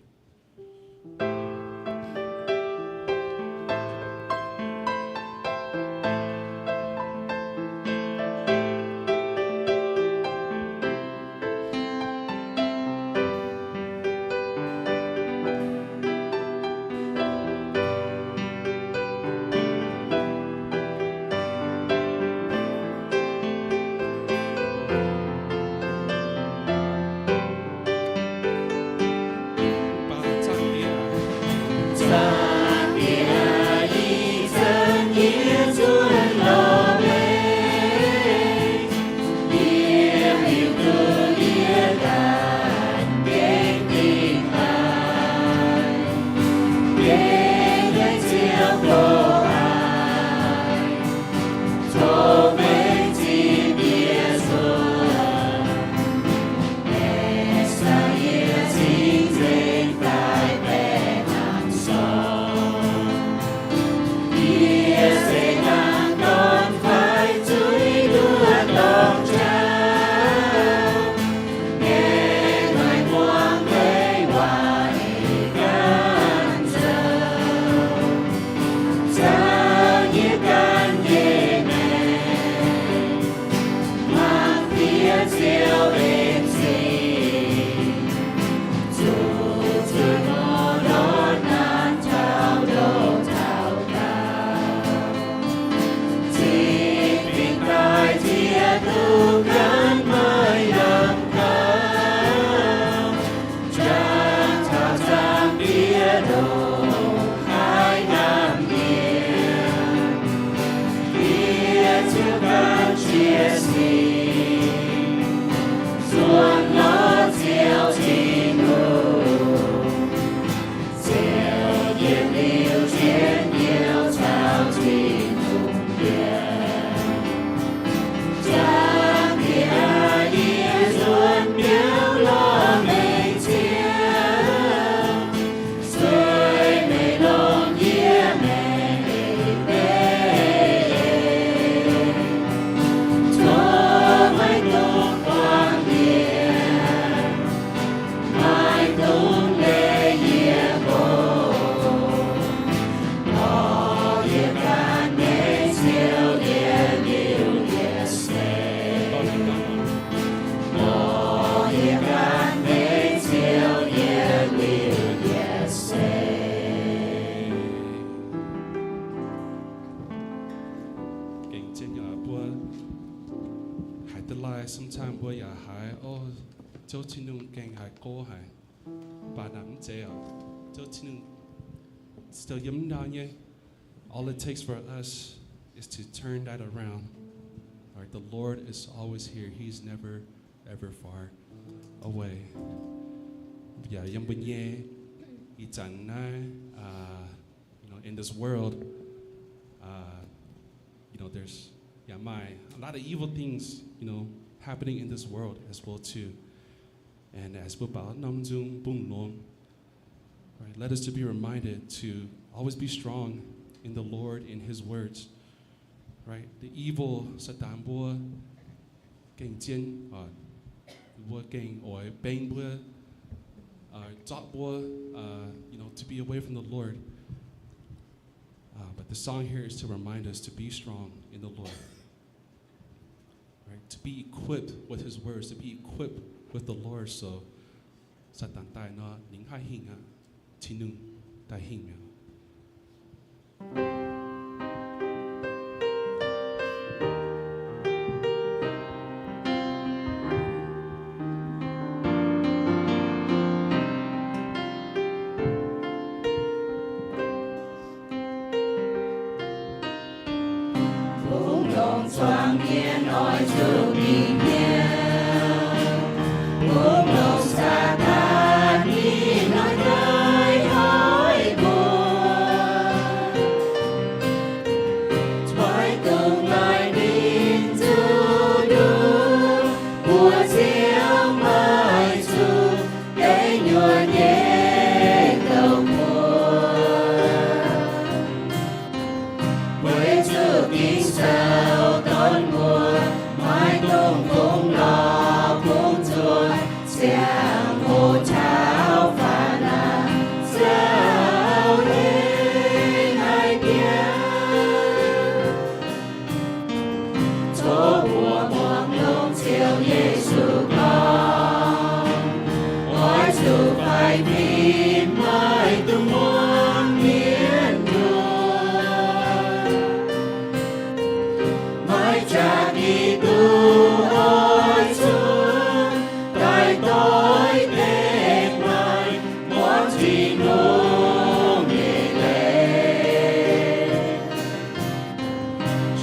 Ziouv Tin-Hungh gengh haih go haic, mv baac naaic mv zeiz oc. Ziouv Tin-Hungh still yiem ndau nyei. All it takes for us is to turn that around. All right, the Lord is always here. He's never, ever far away. Yaac yiem mbuo nyei ih zanc naaiv, uh, you know, in this world, uh, you know, there's, yeah, my, a lot of evil things, you know, happening in this world as well too. And as mbuo baaux norm nzung bungx longx, right, let us to be reminded to always be strong in the Lord, in His words, right? The evil, Saadaan mbuo gengh zien, uh, mbuo gengh oix beng mbuo, uh, zorqv mbuo, uh, you know, to be away from the Lord. Uh, but the song here is to remind us to be strong in the Lord. Right? To be equipped with His words, to be equipped with the Lord, so Saadaan daaih nor ninh haih hingh aqv, Tin-Hungh daaih hingh mi'aqv. Bungx longx zuangx mienh oix zuqc mingh hnyouv. Bungx longx Saadaan ninh oix daaih hoic mbuo, oix dungx daaih ninh zuqc nduqc, mbuo ziouc maiv zuqc deic nyuoqc nyei douc mbuox. Weic zuqc Ging-Sou dorn mbuo maiv dungx bungx lorz bungx zuoqc, ziangh hoc taux faanv naaic zaux hei haic bieqc. Tov mbuo muangx longx Ziouv Yesu gorngv, oix zuqc faix-fim, maiv dungx muangx mienh nyuoqc. Maaih jaax Giduc oix zuqc daaih doix deix maaih muangx Tin-Hungh nyei leiz.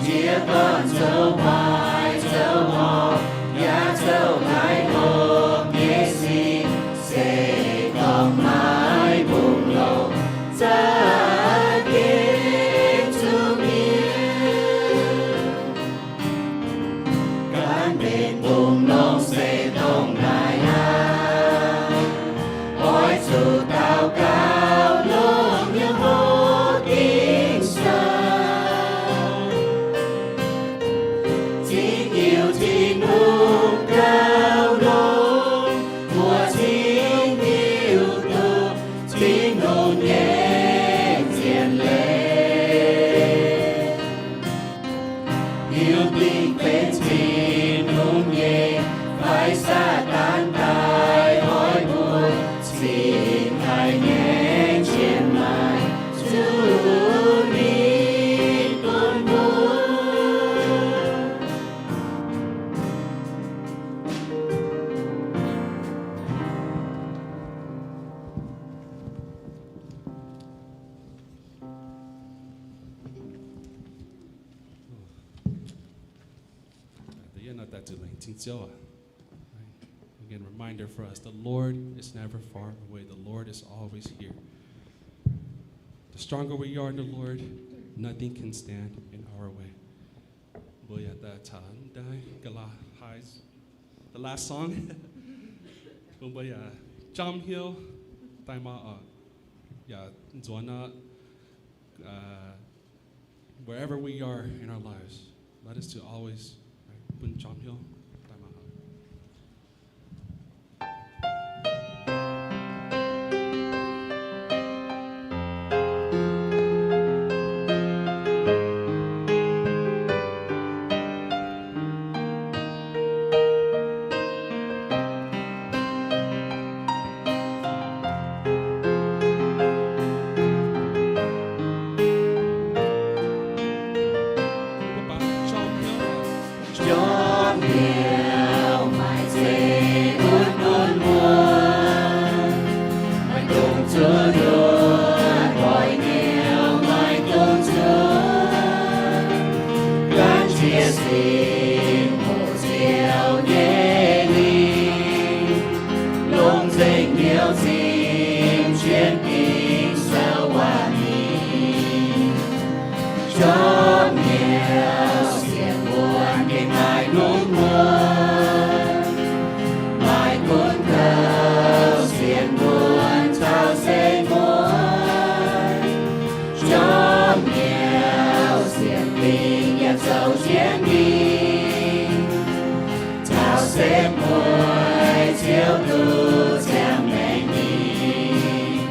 Jiez gorn zoux waaic zoux horpc, yaac zoux haaix hopv nyei sic, se gorngv maiv bungx longx za'gengh zuqc mienh. Gaanv mbenc bungx longx se dongh naaic aqv. Oix zuqc daux gaux longx yiem hopv Ging-Sou, zingh diuc Tin-Hungh gauh longx, mbuo cingx diuc duqv Tin-Hungh nyei zien leiz. Hiuv duqv benx Tin-Hungh nyei fai Saadaan daaih oix mbuo, cingx haiz nyei qiemx maaic zuqc ninh bun mbuo. Da'yietv nor daaih zuqc laengz zingh Ziouv aqv. Again, reminder for us, the Lord is never far away. The Lord is always here. The stronger we are in the Lord, nothing can stand in our way. Mbuo yaac daaih caux daaih ga'laa haiz the last song. Bun mbuo yaac jump hill daaih maah oc. Yaac nzuonx aqv, uh, wherever we are in our lives, let us to always, right, bun jump hill daaih maah oc. ziangh maengc mingh,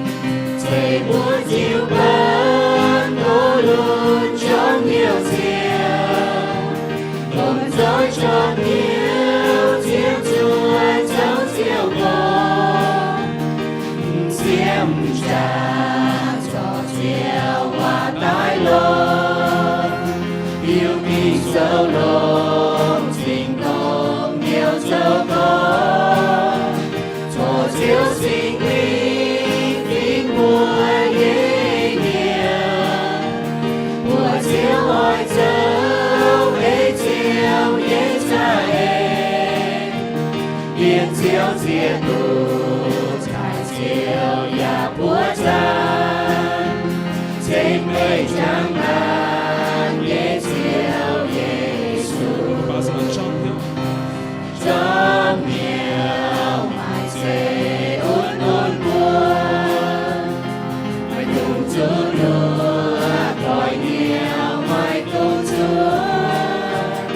ceix mbuo jiu-baang doz lunx jorm hnyouv ziouc, lomh nzoih jorm hnyouv ziouc zuov zoux ziouc gorngv, m'sieqv m'jangc zorc ziouc waac daaih lorz, biux mingh sou longx zingh dongh hnyouv zoux gorngv, zorc Ziouv Singx Lingh fingx mbuo nyei hnyouv, mbuo ziouc oix zoux ei Ziouv nyei za'eix, mienh ziouc zieqc duqv taaih Ziouv yaac buoqv zaangc, ceng meih njang-laangc nyei Ziouv Yesu. Jorm hnyouv maaih zeiv un-un mbuo, maiv dungx zuqc luoqc doix hnyouv, maiv dungx zuqc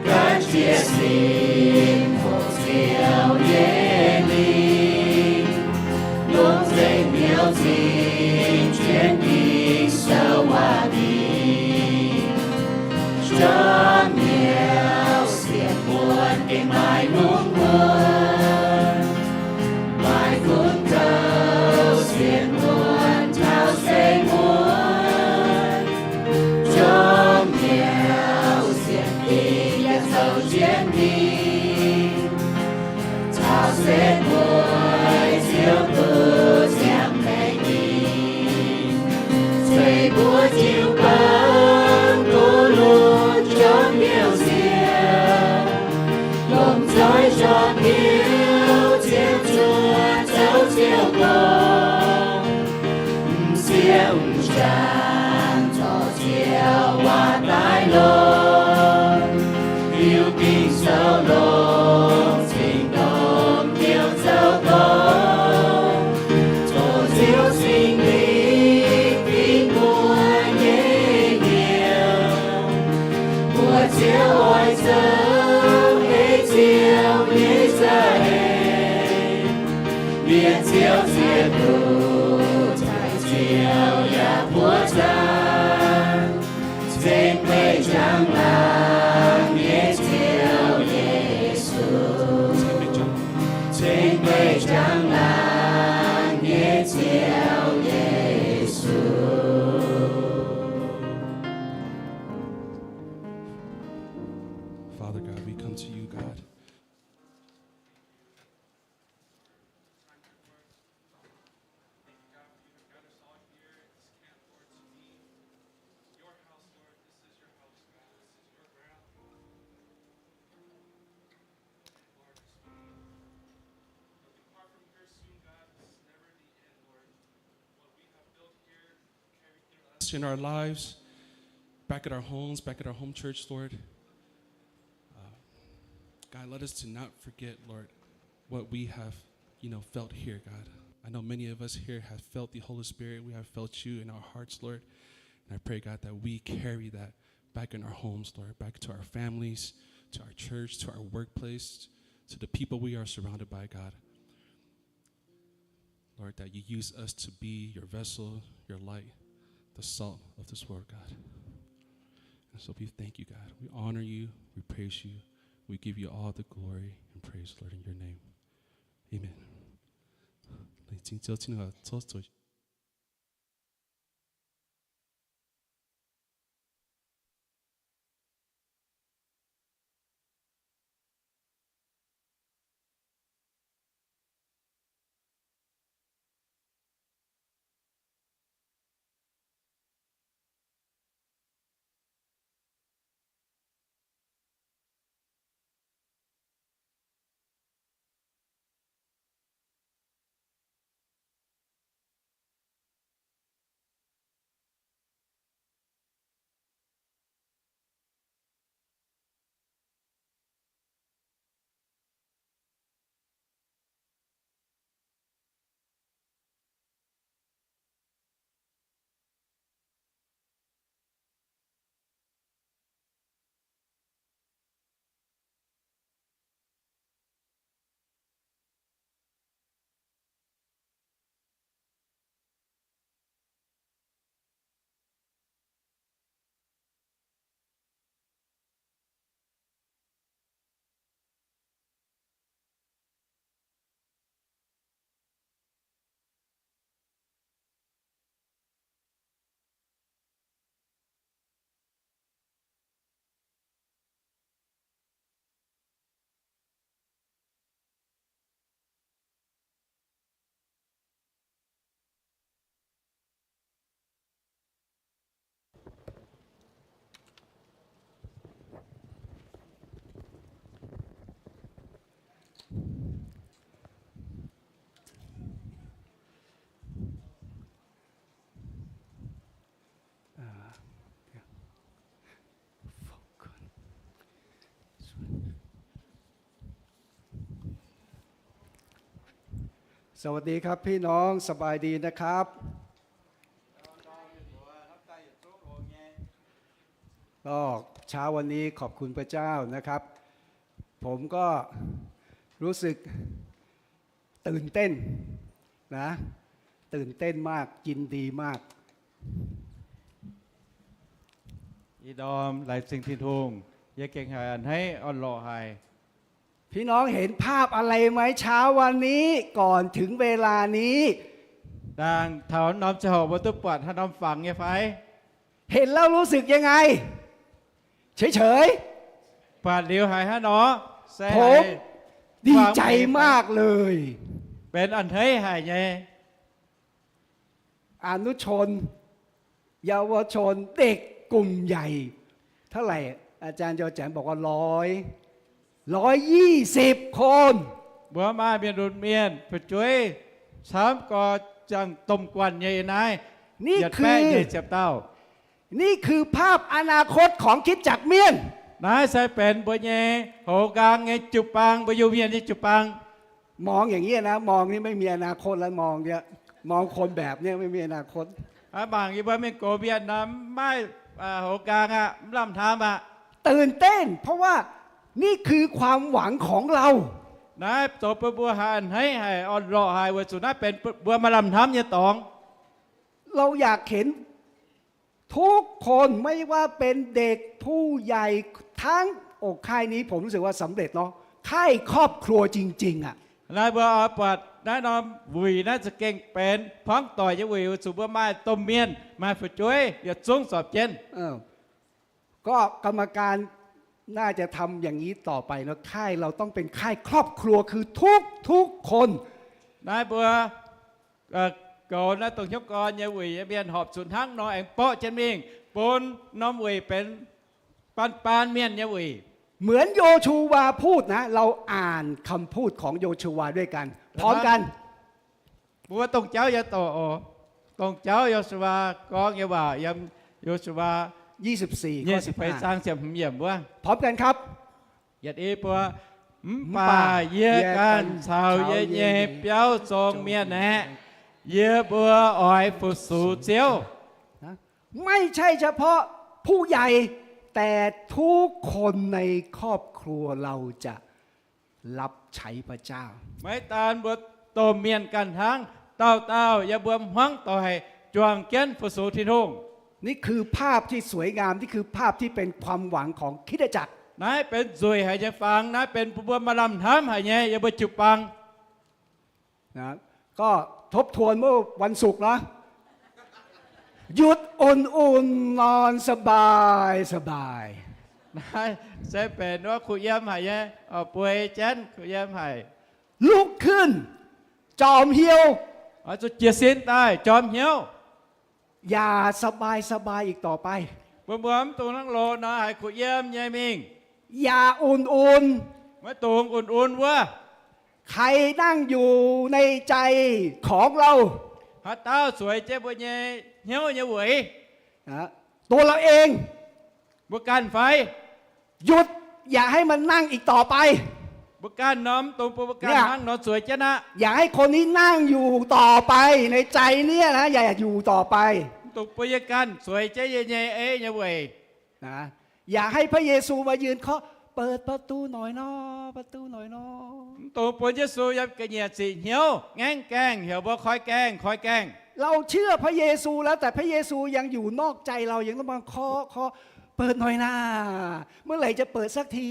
gaanv jiex sin hoqc Ziouv nyei lingh, longc zengc hnyouv zingh jienv Ging-Sou waac mingh. Jorm hnyouv sienx muonc gengh maaih lungh muonc, maaih gunv douh sienx muonc taux seix muonc. Jorm hnyouv sienx fingx yaac zoux jienv mingh, taux setv mueiz ziouc duqv ziangh maengc mingh. Ceix mbuo jiu-baang doz lunx jorm hnyouv ziouc, lomh nzoih jorm hnyouv ziouc zuov zoux ziouc gorngv, m'sieqv m'jangc zorc Ziouv waac daaih lorz, biux Ging-Sou longx zingh dongh hnyouv zoux gorngv, zorc Ziouv Singx Lingh fingx mbuo nyei hnyouv, mbuo ziouc oix zoux ei Ziouv nyei za'eix, mienh ziouc zieqc duqv taaih Ziouv yaac buoqv zaangc, ceng meih njang-laangc nyei Ziouv Yesu. Ceng meih njang-laangc nyei Ziouv Yesu. Father God, we come to you, God. In our lives, back at our homes, back at our home church, Lord. Uh, God, let us to not forget, Lord, what we have, you know, felt here, God. I know many of us here have felt the Holy Spirit. We have felt you in our hearts, Lord. And I pray, God, that we carry that back in our homes, Lord, back to our families, to our church, to our workplace, to the people we are surrounded by, God. Lord, that you use us to be your vessel, your light, the salt of this world, God. And so we thank you, God. We honor you. We praise you. We give you all the glory and praise, Lord, in your name. Amen. สวัสดีครับพี่น้อง สบายดีนะครับ ก็เช้าวันนี้ขอบคุณพระเจ้านะครับ ผมก็รู้สึกตื่นเต้นนะ ตื่นเต้นมาก ยินดีมาก Ih ndorm laengz zingh Tin-Hungh, yie gengh haiz a'hneiv orn-lorqc haic. พี่น้องเห็นภาพอะไรไหม เช้าวันนี้ ก่อนถึงเวลานี้ Dangh taux norm ziangh hoc mbuo duqv buatc haaix norm fangx nyei fai? เห็นแล้วรู้สึกยังไง เฉยๆ Buatc liuz haiz haaix nor? Se ผมดีใจมากเลย benx a'hneiv haic nyei. อนุชน เยาวชน เด็กกลุ่มใหญ่ เท่าไหร่ อาจารย์จอแจมบอกว่าร้อย ร้อยยี่สิบคน Mbuo maaih mienh lunx mienh fu'jueiv camv gorx ziangh domh guanh nyei naaiv, นี่คือ yietc baeqv nyei ziepc dauh. นี่คือภาพอนาคตของคริสตจักรเมียน Naaiv se benx mbuo nyei hoz nqaang nyei jiu-baang, mbuo Iu-Mienh nyei jiu-baang. มองอย่างนี้นะ มองนี่ไม่มีอนาคตแล้ว มองเนี่ย มองคนแบบเนี้ยไม่มีอนาคต Aa, mangc yie mbuo mienh gox mienh nor, mv maaih hoz nqaang aqv, mv lamh hnamv aqv. ตื่นเต้น เพราะว่านี่คือความหวังของเรา Naaiv zoux bun mbuo haiz a'hneiv haic, orn-lorqc haic, weic zuqc naaiv benx mbuo maaih lamh hnamv nyei dorngx. เราอยากเห็นทุกคน ไม่ว่าเป็นเด็กผู้ใหญ่ ทั้ง โอ้ ค่ายนี้ผมรู้สึกว่าสำเร็จเนาะ ค่ายครอบครัวจริงๆ อ่ะ Naaiv mbuo oix buatc naaiv norm wuic naaiv za'gengh benx hmuangv doic nyei wuic, weic zuqc mbuo maaih domh mienh, maaih fu'jueiv yietc zungv zorpc jienv. ก็กรรมการน่าจะทำอย่างนี้ต่อไปเนาะ ค่ายเราต้องเป็นค่ายครอบครัว คือทุกๆ คน Naaiv mbuo goux naaiv dongh hnyouv gorn nyei wuic nyei mienh horpc zuqc hnangv nor aengx borqv jienv mingh, bun norm wuic benx baan baan mienh nyei wuic. เหมือนโยชูวาพูดนะ เราอ่านคำพูดของโยชูวาด้วยกัน พร้อมกัน Mbuo dongh jauv yaac doqc oc. Dongh jauv Yo^su^waa gorngv nyei waac yiem Yo^su^waa ยี่สิบสี่ ข้อ สิบห้า zaang ziepc hmz yiemc wuov. พร้อมกันครับ Yietc i buo, mv baac yie ganh caux yie nyei biauv zong mienh aeqv, yie mbuo oix fu-sux Ziouv. ไม่ใช่เฉพาะผู้ใหญ่ แต่ทุกคนในครอบครัวเราจะรับใช้พระเจ้า Maiv daan mbuo domh mienh ganh hnangv, dauh dauh yiem mbuo hmuangv doic juangc jienv fu-sux Tin-Hungh. นี่คือภาพที่สวยงาม นี่คือภาพที่เป็นความหวังของคริสตจักร Naaiv benx nzueic haic nyei fangx, naaiv benx bun mbuo maaih lamh hnamv haic nyei yiem mbuo jiu-baang. นะ ก็ทบทวนเมื่อวันศุกร์เนาะ หยุดอุ่นๆ นอนสบายๆ Naaiv se benx wuov kuh yiem haic nyei, bueix jienv kuh yiem haic. ลุกขึ้น จอมเฮี้ยว Oix zuqc jiez sin daaih jorm hnyouv. อย่าสบายๆ อีกต่อไป Bun mbuo mv dungx hnangv loz nor haiz kuh yiem nyei mingh. อย่าอุ่นๆ Maiv dungx un-un wuov. ใครนั่งอยู่ในใจของเรา Haaix dauh zueiz jienv mbuo nyei hnyouv nyei weic? ตัวเราเอง Mbuo ganh fai? หยุด อย่าให้มันนั่งอีกต่อไป Mbuo ganh nor mv dungx bun mbuo ganh hnangv nor zueiz jienv aqv. อย่าให้คนนี้นั่งอยู่ต่อไป ในใจเนี่ยนะ อย่าอยู่ต่อไป Mv dungx bun yie ganh zueiz jienv yie nyei ei nyei weic. นะ อย่าให้พระเยซูมายืนเคาะ เปิดประตูหน่อยเนาะ ประตูหน่อยเนาะ Mv dungx bun Yesu yiem ga'nyiec ziqc hnyouv ngaengv gaengh heuc mbuo koi gaengh, koi gaengh. เราเชื่อพระเยซูแล้ว แต่พระเยซูยังอยู่นอกใจเรา ยังต้องมาเคาะเคาะ เปิดหน่อยนะ เมื่อไหร่จะเปิดสักที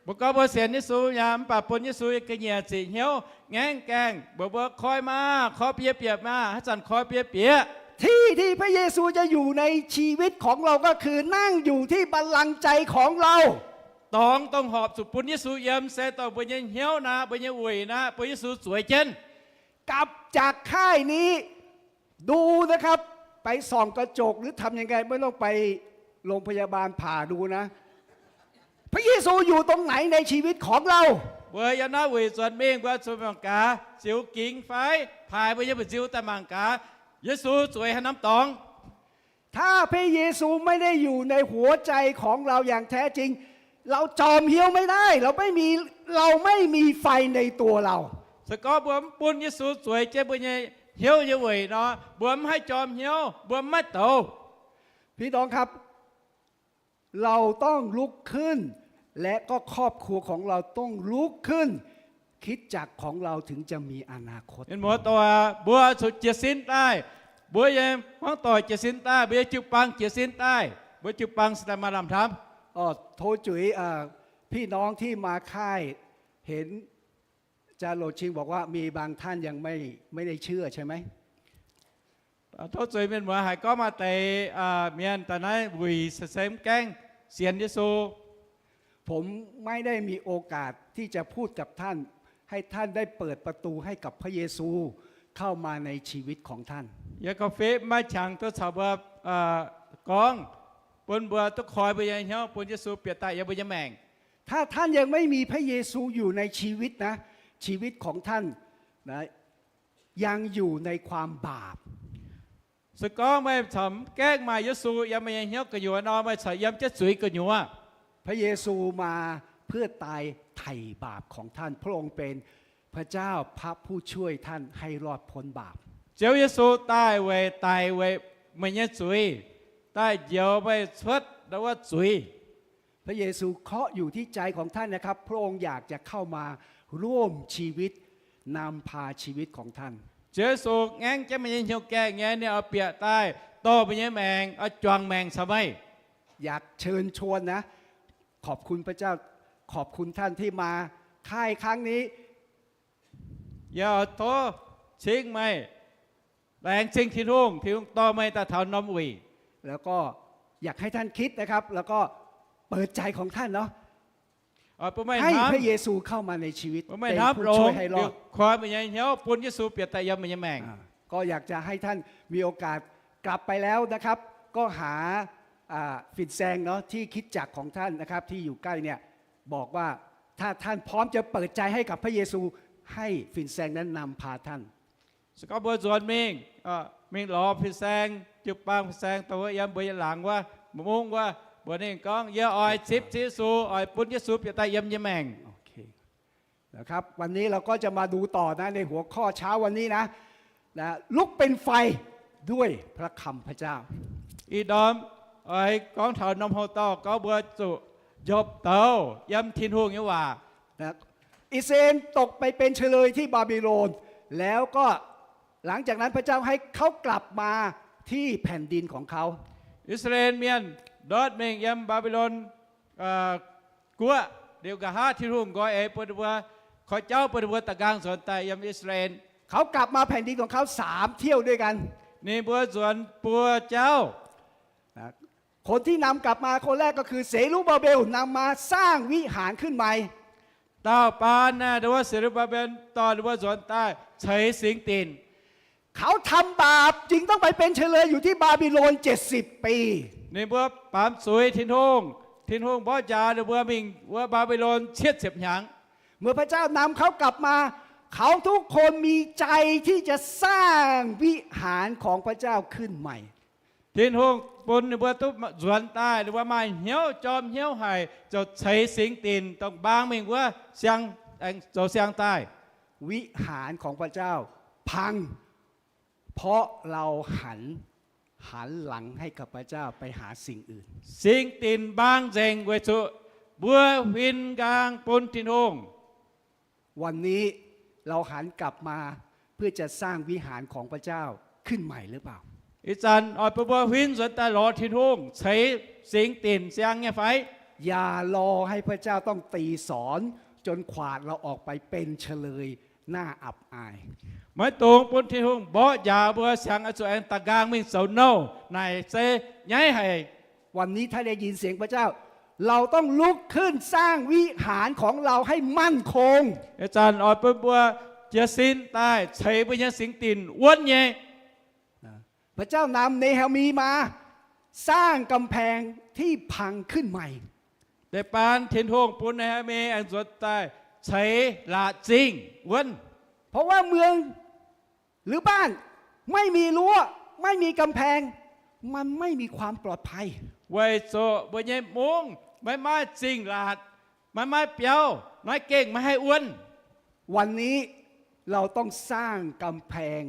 Mbuo gorngv mbuo sienx Yesu nyei, mv baac bun Yesu yiem ga'nyiec ziqc hnyouv ngaengv gaengh mbuox mbuo koi maah, koi bieqc bieqc maah, haaix zanc koi bieqc bieqc. ที่ที่พระเยซูจะอยู่ในชีวิตของเราก็คือนั่งอยู่ที่บัลลังก์ใจของเรา Dorngx dongh horpc zuqc bun Yesu yiem se dongh mbuo nyei hnyouv naaiv, mbuo nyei wuic naaiv, bun Yesu zueiz jienv. กลับจากค่ายนี้ ดูนะครับ ไปส่องกระจกหรือทำยังไง ไม่ต้องไปโรงพยาบาลผ่าดูนะ พระเยซูอยู่ตรงไหนในชีวิตของเรา Mbuo yiem naaiv wuic zuonx mingh, mbuo zuqc mangc gaax ziux gingx fai, paaix mbuo nyei mba'nziu daaih mangc gaax, Yesu zueiz haaix norm dorngx. ถ้าพระเยซูไม่ได้อยู่ในหัวใจของเราอย่างแท้จริง เราจอมเฮี้ยวไม่ได้ เราไม่มี เราไม่มีไฟในตัวเรา Se gorngv mbuo mv bun Yesu zueiz jienv mbuo nyei hnyouv nyei weic nor, mbuo mv haih jorm hnyouv, mbuo mv maaih douz. พี่น้องครับ เราต้องลุกขึ้น และก็ครอบครัวของเราต้องลุกขึ้น คริสตจักรของเราถึงจะมีอนาคต Mienh muoz-doic, mbuo zuqc jiez sin daaih. Mbuo nyei hmuangv doic jiez sin daaih, mbuo nyei jiu-baang jiez sin daaih, mbuo jiu-baang se daaih maaih lamh hnamv. โทษจุ๋ย พี่น้องที่มาค่าย เห็น อาจารย์โหลดชิงบอกว่ามีบางท่านยังไม่ไม่ได้เชื่อใช่ไหม Tov zuiz mienh muoz haiz gorngv maaih deix mienh daaih naaiv wuic se mv gaengh sienx Yesu. ผมไม่ได้มีโอกาสที่จะพูดกับท่าน ให้ท่านได้เปิดประตูให้กับพระเยซูเข้ามาในชีวิตของท่าน Yie gauh fiev mv maaih qangx duqv caux mbuo gorngv, bun mbuo duqv koi mbuo nyei hnyouv bun Yesu bieqc daaih yiem mbuo nyei maengc. ถ้าท่านยังไม่มีพระเยซูอยู่ในชีวิตนะ ชีวิตของท่านนะยังอยู่ในความบาป Se gorngv meih corc mv gaengh maaih Yesu yiem meih nyei hnyouv gu'nyuoz nor, meih corc yiem jienv zuiz gu'nyuoz. พระเยซูมาเพื่อตายไถ่บาปของท่าน พระองค์เป็นพระเจ้าพระผู้ช่วยท่านให้รอดพ้นบาป Ziouv Yesu daaih weic daic weic meih nyei zuiz, daaih njoux meih cuotv ndau wuov zuiz. พระเยซูเคาะอยู่ที่ใจของท่านนะครับ พระองค์อยากจะเข้ามาร่วมชีวิต นำพาชีวิตของท่าน Ziouv Yesu ngaengv jienv meih nyei hnyouv gaengh nyei, ninh oix bieqc daaih dorh meih nyei maengc, oix juangc maengc caux meih. อยากเชิญชวนนะ ขอบคุณพระเจ้า ขอบคุณท่านที่มาค่ายครั้งนี้ Yie oix tov cingv meih, laengz zingh Tin-Hungh, Tin-Hungh dorh meih daaih taux norm wuic. แล้วก็อยากให้ท่านคิดนะครับ แล้วก็เปิดใจของท่านเนาะ Oix bun meih ให้พระเยซูเข้ามาในชีวิต bun meih เป็น hnamv ผู้ช่วย longx ให้รอด liuz koi meih nyei hnyouv bun Yesu bieqc daaih yiem meih nyei maengc. ก็อยากจะให้ท่านมีโอกาสกลับไปแล้วนะครับ ก็หาอ่าฝิ่นแซงเนาะที่คริสตจักรของท่านนะครับที่อยู่ใกล้เนี่ยบอกว่าถ้าท่านพร้อมจะเปิดใจให้กับพระเยซูให้ฝิ่นแซงนั้นนำพาท่าน Se gorngv mbuo nzuonx mingh, mingh lorz fin-saeng, jiu-baang fin-saeng dongh wuov yiem mbuo nyei laangz wuov, mungv wuov, mbuox ninh gorngv, Yie oix zipv Ziouv Yesu, oix bun Yesu bieqc daaih yiem yie nyei maengc. นะครับ วันนี้เราก็จะมาดูต่อนะในหัวข้อเช้าวันนี้นะนะ ลุกเป็นไฟด้วยพระคำพระเจ้า Ih ndorm oix gorngv taux norm houx-dorh gorngv mbuo zuqc njopc douz yiem Tin-Hungh nyei waac. นะ อิสราเอลตกไปเป็นเฉลยที่บาบิโลน แล้วก็หลังจากนั้นพระเจ้าให้เขากลับมาที่แผ่นดินของเขา I^saa^laa^en Mienh ndortv mingh yiem Mbaa^mbi^lon guoqv liuz, nqa'haav Tin-Hungh nqoi eix bun ninh mbuo, koi jauv bun ninh mbuo da'nqaang nzuonx daaih yiem I^saa^laa^en. เขากลับมาแผ่นดินของเขาสามเที่ยวด้วยกัน Ninh mbuo nzuonx buo jauv. คนที่นำกลับมาคนแรกก็คือเซรุบาเบลนำมาสร้างวิหารขึ้นใหม่ Dauh baan naaiv, ndau wuov Se^lu^mbaa^mben dorh ninh mbuo nzuonx daaih ceix singx dinc. เขาทำบาปจึงต้องไปเป็นเฉลยอยู่ที่บาบิโลนเจ็ดสิบปี Ninh mbuo baamz zuiz Tin-Hungh, Tin-Hungh mborqv njaaux ninh mbuo mingh wuov Mbaa^mbi^lon cietv ziepc hnyangx. เมื่อพระเจ้านำเขากลับมา เขาทุกคนมีใจที่จะสร้างวิหารของพระเจ้าขึ้นใหม่ Tin-Hungh bun ninh mbuo duqv nzuonx daaih, ninh mbuo maaih hnyouv jorm hnyouv haic, ziouc ceix singx dinc dongh mbaang mingh wuov siang, aengx zoux siang daaih. วิหารของพระเจ้าพัง เพราะเราหัน หันหลังให้กับพระเจ้าไปหาสิ่งอื่น Singx dinc mbaang nzengc weic zuqc mbuo huin nqaang bun Tin-Hungh. วันนี้เราหันกลับมาเพื่อจะสร้างวิหารของพระเจ้าขึ้นใหม่หรือเปล่า Ih zanc oix bun mbuo huin nzuonx daaih lorz Tin-Hungh ceix singx dinc siang nyei fai? อย่ารอให้พระเจ้าต้องตรีสอนจนขวาดเราออกไปเป็นเฉลยน่าอับอาย Maiv dungx bun Tin-Hungh mborqv njaaux mbuo siang oix zuqc aengx da'nqaang mingh zoux nouh naaic se nyaiv haic. วันนี้ท่านได้ยินเสียงพระเจ้า เราต้องลุกขึ้นสร้างวิหารของเราให้มั่นคง Ih zanc oix bun mbuo jiez sin daaih ceix mbuo nyei singx dinc wuonv nyei. พระเจ้านำเนเหมีมาสร้างกำแพงที่พังขึ้นใหม่ Deix baan Tin-Hungh bun Ne^he^mi aengx nzuonx daaih ceix laatc zingh wuonv. เพราะว่าเมืองหรือบ้านไม่มีรั้วไม่มีกำแพง มันไม่มีความปลอดภัย Weic zuqc mbuo nyei mungv maiv maaih zingh laatc, maiv maaih biauv, naaiv gengh maiv haih wuonv. วันนี้ เราต้องสร้างกำแพง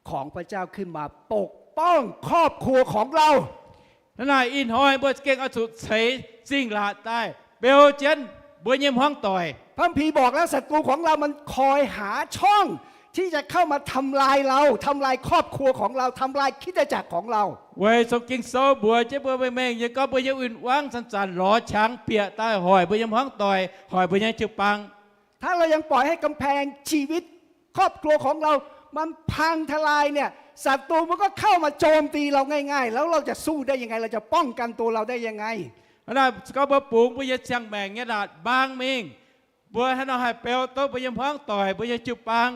ของพระเจ้าขึ้นมาปกป้องครอบครัวของเรา Hnangv naaic ih hnoi mbuo gengh oix zuqc ceix zingh laatc daaih beu jienv mbuo nyei hmuangv doic. พระคัมภีร์บอกแล้ว ศัตรูของเรามันคอยหาช่องที่จะเข้ามาทำลายเรา ทำลายครอบครัวของเรา ทำลายคริสตจักรของเรา Weic zuqc Ging-Sou mbuox jienv mbuo mengh mengh nyei gorngv mbuo nyei win-wangv zanc-zanc lorz qangx bieqc daaih hoic mbuo nyei hmuangv doic, hoic mbuo nyei jiu-baang. ถ้าเรายังปล่อยให้กำแพงชีวิตครอบครัวของเรามันพังทลายเนี่ย ศัตรูมันก็เข้ามาโจมตีเราง่ายๆ แล้วเราจะสู้ได้ยังไง เราจะป้องกันตัวเราได้ยังไง Hnangv naaic gorngv mbuo bungx mbuo nyei ziangh maengc nyei laatc mbaang mingh, mbuo haaix nor haih beu duqv mbuo nyei hmuangv doic, mbuo nyei jiu-baang?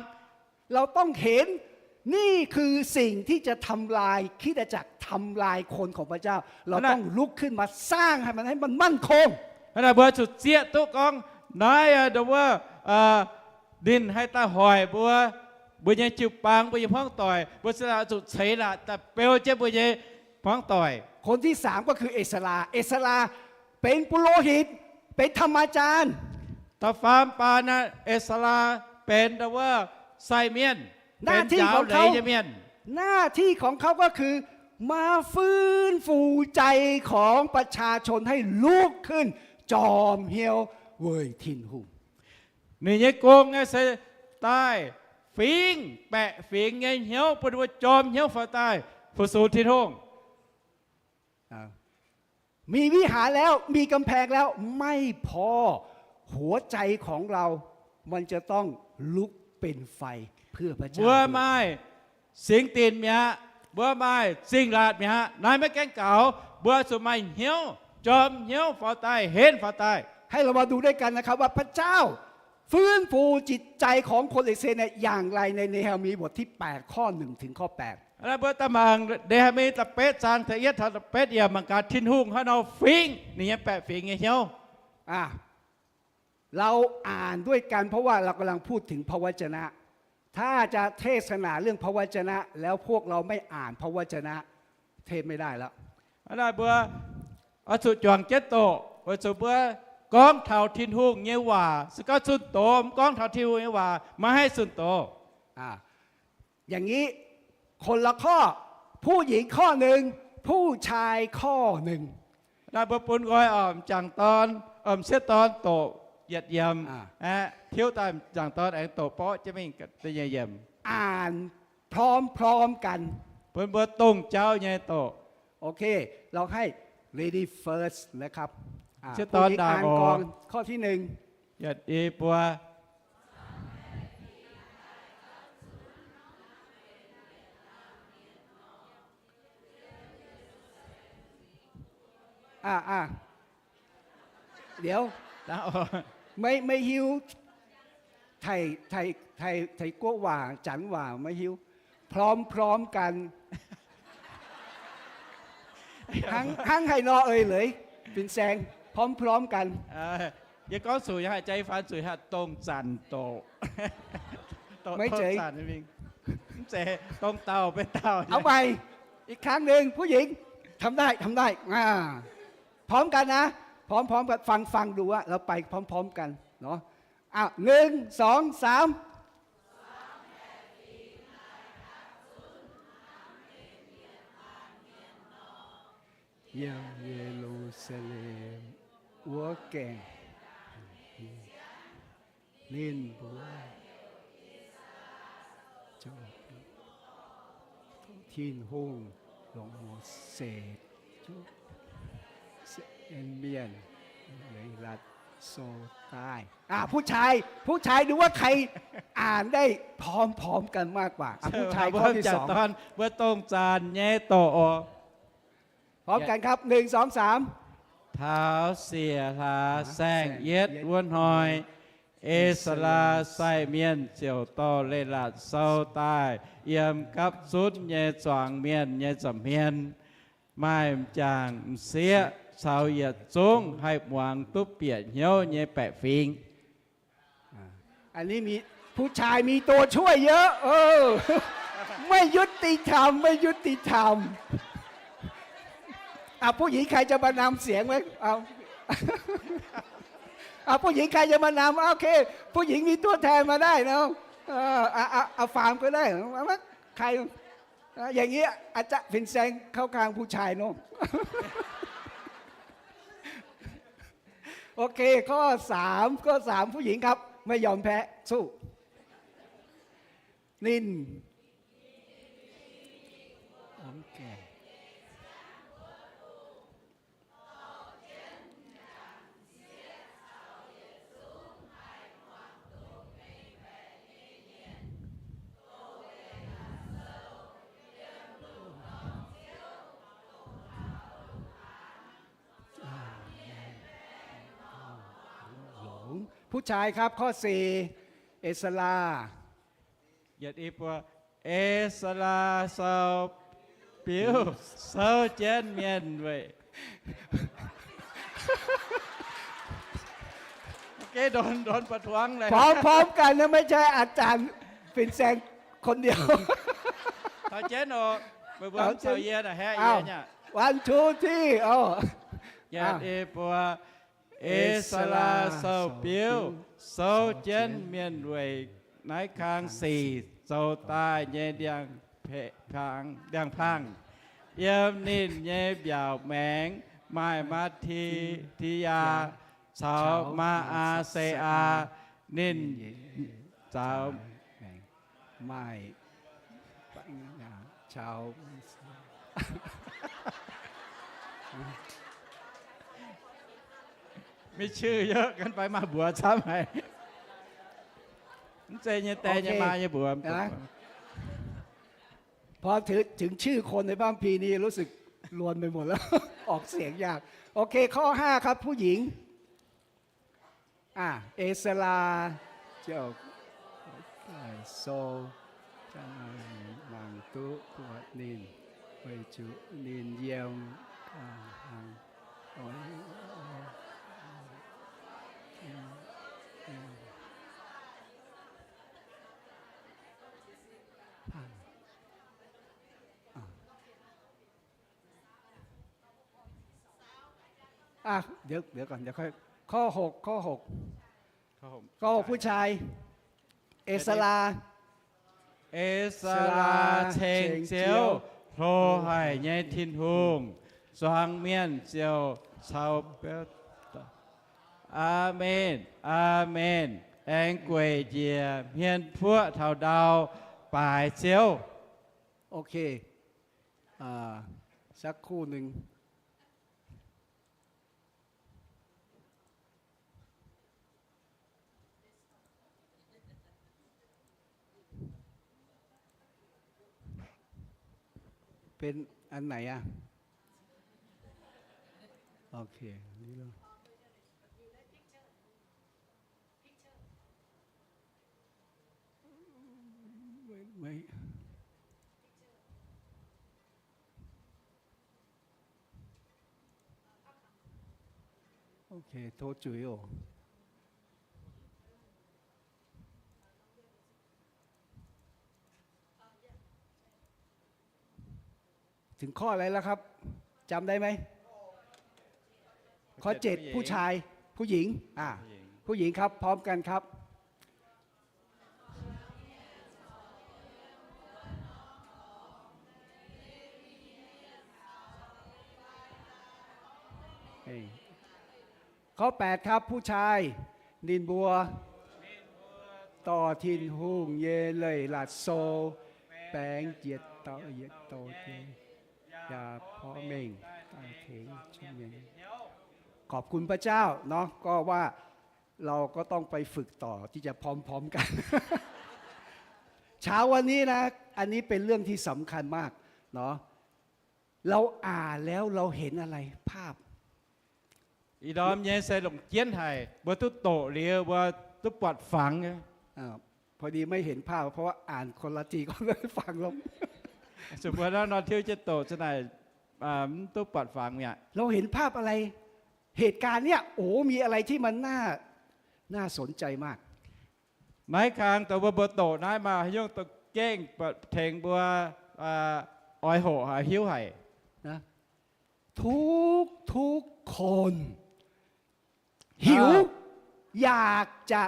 เราต้องเห็น นี่คือสิ่งที่จะทำลายคริสตจักร ทำลายคนของพระเจ้า เราต้องลุกขึ้นมาสร้างให้มัน ให้มันมั่นคง Hnangv naaic mbuo zuqc zieqv duqv gorngv naaiv ndo wuov ninh haih daaih hoic mbuo, mbuo nyei jiu-baang, mbuo nyei hmuangv doic, mbuo se zuqc ceix laatc daaih beu jienv mbuo nyei hmuangv doic. คนที่สามก็คือเอสรา เอสราเป็นปุโรหิต เป็นธรรมาจารย์ Da'faam baan naaiv E^saa^laa benx ndo wuov sai mienh, หน้าที่ของเขา benx njaaux leiz nyei mienh. หน้าที่ของเขาก็คือมาฟื้นฟูใจของประชาชนให้ลุกขึ้นจอมเฮี้ยวเว่ย Tin-Hungh. Ninh nyei gong naaiv se daaih fingx baeqc fingx nyei hnyouv bun mbuo jorm hnyouv faaux daaih fu-sux Tin-Hungh. มีวิหารแล้ว มีกำแพงแล้ว ไม่พอ หัวใจของเรา มันจะต้องลุกเป็นไฟเพื่อพระเจ้า Mbuo maaih singx dinc mi'aqv, mbuo maaih zingh laatc mi'aqv, naaiv maiv gaengh gaux. Mbuo zuqc maaih hnyouv, jorm hnyouv faaux daaih, henv faaux daaih. ให้เรามาดูด้วยกันนะครับว่าพระเจ้าฟื้นฟูจิตใจของคนอิสราเอลเนี่ยอย่างไร ในเนเฮมีบทที่แปด ข้อหนึ่งถึงข้อแปด Hnangv naaic mbuo daaih mangc Ne^he^mi da'betv zaang da'yietv taux da'betv yiemc mangc gaax Tin-Hungh haaix nor fingx ninh nyei baeqc fingx nyei hnyouv. อ่ะ เราอ่านด้วยกัน เพราะว่าเรากำลังพูดถึงพระวจนะ ถ้าจะเทศนาเรื่องพระวจนะ แล้วพวกเราไม่อ่านพระวจนะ เทศน์ไม่ได้แล้ว Hnangv naaic mbuo oix zuqc juangc jienv doqc, weic zuqc mbuo gorngv taux Tin-Hungh nyei waac. Se gorngv zunh doz mv gorngv taux Tin-Hungh nyei waac, maiv haih zunh doz. อ่า อย่างนี้ คนละข้อ ผู้หญิงข้อหนึ่ง ผู้ชายข้อหนึ่ง Naaiv mbuo bun nqoi oc, m'jangc dorn, m'sieqv dorn doqc yietc yiemc aqv. Tiuv daaih m'jangc dorn aengx doqc borqv jienv mingh da'nyeic yiemc. อ่านพร้อมๆกัน Bun mbuo dongh jauv nyei doqc. โอเค เราให้ lady first นะครับ อ่า m'sieqv dorn ndaangc oc. ผู้หญิงอ่านก่อน ข้อที่หนึ่ง Yietc i buo. Aa, aa. Liuz, maiv, maiv hiuv, taiv, taiv, taiv guoqv waac, janx waac maiv hiuv. พร้อมๆกัน Hnangv, hnangv haaix nor eix leiz, fin-saeng, พร้อมๆกัน Yie gorngv zuqc yie haih jai faan zuqc haih dongh zanc doqc. Maiv zeiz, mv zeiz dongh dauh maiv dauh. เอาใหม่ อีกครั้งหนึ่ง ผู้หญิง ทำได้ ทำได้ อ่า พร้อมกันนะ พร้อมๆกัน ฟัง ฟังดูว่าเราไปพร้อมๆกันเนาะ อ้าว หนึ่ง สอง สาม Yiem Ye^lu^saa^lem wuov gaengh ninh mbuo Tin-Hungh longc Mose juqv mienh leiz latc sou daaih. อ่ะ ผู้ชาย ผู้ชาย ดูว่าใครอ่านได้พร้อมๆกันมากกว่า อ่ะ ผู้ชาย ข้อที่สอง Mbuo dongh zanc nyei doqc oc. พร้อมกันครับ หนึ่ง สอง สาม Taux siec hlaax saeng-yietv wuov hnoi, E^saa^laa sai mienh ziouc dorh leiz-latc sou daaih yiem gapv zunv nyei zuangx mienh nyei nza'hmien. Maaih m'jangc m'sieqv caux yietc zungv haih muangx duqv bieqc hnyouv nyei baeqc fingx. อันนี้มี ผู้ชายมีตัวช่วยเยอะ เออ ไม่ยุติธรรม ไม่ยุติธรรม อ่ะ ผู้หญิงใครจะมานำเสียงไว้ เอา อ่ะ ผู้หญิงใครจะมานำ โอเค ผู้หญิงมีตัวแทนมาได้เนาะ เออ เอา เอา เอาฟาร์มก็ได้ ใคร อย่างนี้ อาจารย์ เป็นแซงเข้ากลางผู้ชายเนอะ โอเค ข้อสาม ข้อสาม ผู้หญิงครับ ไม่ยอมแพ้ สู้ นิน โอเค ผู้ชายครับ ข้อสี่ เอสรา Yietc i buo, Eix^saa^laa sou biuv souv jienv mienh weic. พร้อมๆกันนะ ไม่ใช่อาจารย์ เป็นแซงคนเดียว Taux jienv oc. Mbuo mbuo caux yie naaic haeqv yie nyei. One, two, three, oc. Yietc i buo, Eix^saa^laa sou biuv souv jienv mienh weic naaiv kang sic zoux daaih nyei ndiangx-pangh. Yiem ninh nyei mbiaauc maengx maaih Maa^ti^ti^yaa caux Maa^aa^se^aa. Ninh caux maaih caux ไม่ชื่อเยอะเกินไป มาบัวซ้ำไป มไ่เจนยเตยยมาเยบัว พอถึงชื่อคนในพระคัมภีร์นี่รู้สึกลวนไปหมดแล้ว ออกเสียงยาก โอเค ข้อห้าครับ ผู้หญิง อ่ะ เอสราเจ้า โซ จางมังตุปวดนิน เวยจุนินเยี่ยมกางหัง โอ้ย อ่ะ เดี๋ยว เดี๋ยวก่อน เดี๋ยวค่อย ข้อหก ข้อหก ข้อหก ข้อหก ผู้ชาย เอสรา เอสรา เอสรา ceng Ziouv, hlo haic nyei Tin-Hungh, zuangx mienh ziouc caux biouv. Aamen, aamen. Aengx gueic njiec hmien puoqv taux ndau baaix Ziouv. โอเค อ่า สักครู่หนึ่ง เป็นอันไหนอ่ะ โอเค นี่แล้ว ไม่ ไม่ โอเค โทษจุ๋ยโอ ถึงข้ออะไรแล้วครับ จำได้ไหม ข้อเจ็ด ผู้ชาย ผู้หญิง อ่า ผู้หญิง ผู้หญิงครับ พร้อมกันครับ ข้อแปด ครับ ผู้ชาย Ninh mbuo dorh Tin-Hungh nyei leiz-latc sou baengx yietc dauh yietc douc deix, yaac porv mengh daaih tengx jiex mienh. ขอบคุณพระเจ้าเนาะ ก็ว่าเราก็ต้องไปฝึกต่อที่จะพร้อมๆกัน เช้าวันนี้นะ อันนี้เป็นเรื่องที่สำคัญมากเนาะ เราอ่านแล้วเราเห็นอะไร ภาพ Ih ndorm nyei se longc jienv haic, mbuo duqv doqc liuz, mbuo duqv buatc fangx nyei. อ่า พอดีไม่เห็นภาพ เพราะว่าอ่านคนละทีก็เลยฟังลง Zuqc mbuo nor nor tiuv jienv doqc za'naaic, mv duqv buatc fangx mi'aqv. เราเห็นภาพอะไร เหตุการณ์เนี่ย โอ้ มีอะไรที่มันน่า น่าสนใจมาก Naaiv kang dongh mbuo mbuo doqc naaiv maaih haaix nyungc dongh gengh tengx mbuo oix hoqc haic hiuv haic. นะ ทุกๆ คน หิว อยากจะ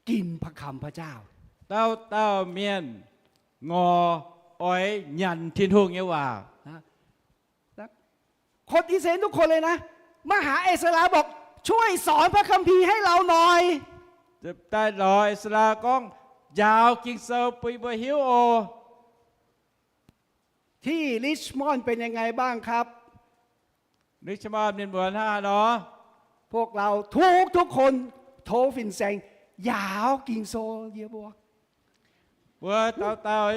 กินพระคำพระเจ้า Dauh dauh mienh ngorc oix nyanc Tin-Hungh nyei waac. คนอิสราเอลทุกคนเลยนะ มาหาเอสราบอก ช่วยสอนพระคัมภีร์ให้เราหน่อย Daaih lorz Ezra gorngv, njaaux Ging-Sou bun yie mbuo hiuv oc. ที่ริชมอนด์เป็นยังไงบ้างครับ Richmond mienh muoz hnangv haaix nor? พวกเราทุกๆคน tov fin-saeng njaaux Ging-Sou yie mbuo. Mbuo dauh dauh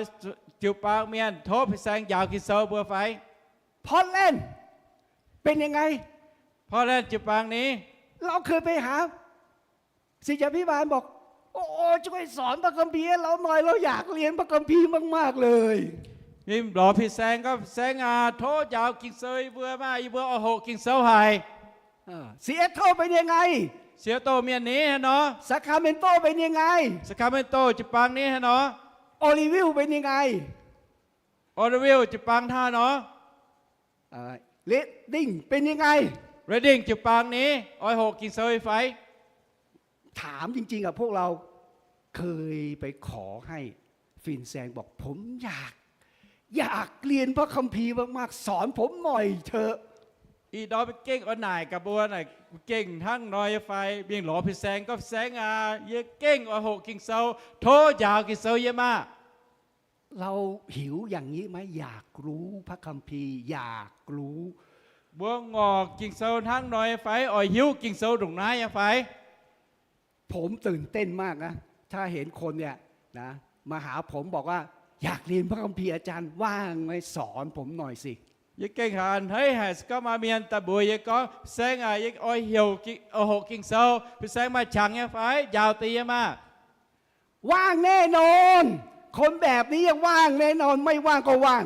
jiu-baang mienh tov fin-saeng njaaux Ging-Sou mbuo fai? พอร์ตแลนด์ เป็นยังไง Portland jiu-baang ni? เราเคยไปหา ศิษยาภิบาลบอก โอ้ ช่วยสอนพระคัมภีร์ให้เราหน่อย เราอยากเรียนพระคัมภีร์มากๆเลย Ninh lorz fin-saeng gorngv, Fin-saeng aac, tov njaaux Ging-Sou yie mbuo maah, yie mbuo oix hoqc Ging-Sou haic. ซีแอตเทิลเป็นยังไง Seattle mienh ni haaix nor? ซาคราเมนโตเป็นยังไง Sacramento jiu-baang ni haaix nor? ออริวิลเป็นยังไง Oroville jiu-baang hnangv haaix nor? เรดดิงเป็นยังไง Redding jiu-baang ni, oix hoqc Ging-Sou nyei fai? ถามจริงๆอ่ะ พวกเราเคยไปขอให้ fin-saeng บอก ผมอยาก อยากเรียนพระคัมภีร์มากๆ สอนผมหน่อยเถอะ Ih ndorm mbuo gengh oix naaic gaax mbuo naaic, gengh hnangv nor nyei fai? Mingh lorz fin-saeng gorngv, Fin-saeng aac, yie gengh oix hoqc Ging-Sou, tov njaaux Ging-Sou yie maah. เราหิวอย่างนี้ไหม อยากรู้พระคัมภีร์ อยากรู้ Mbuo ngorc Ging-Sou hnangv nor nyei fai? Oix hiuv Ging-Sou ndongc naaiv nyei fai? ผมตื่นเต้นมากนะ ถ้าเห็นคนเนี่ยนะ มาหาผมบอกว่า อยากเรียนพระคัมภีร์ อาจารย์ว่างไหม สอนผมหน่อยสิ Yie gengh haiz a'hneiv haic se gorngv maaih mienh daaih mbuox yie gorngv, Fin-saeng aac, yie oix heuc, oix hoqc Ging-Sou, fin-saeng maaih qangx nyei fai? Njaaux deix yie maah. ว่างแน่นอน คนแบบนี้ว่างแน่นอน ไม่ว่างก็ว่าง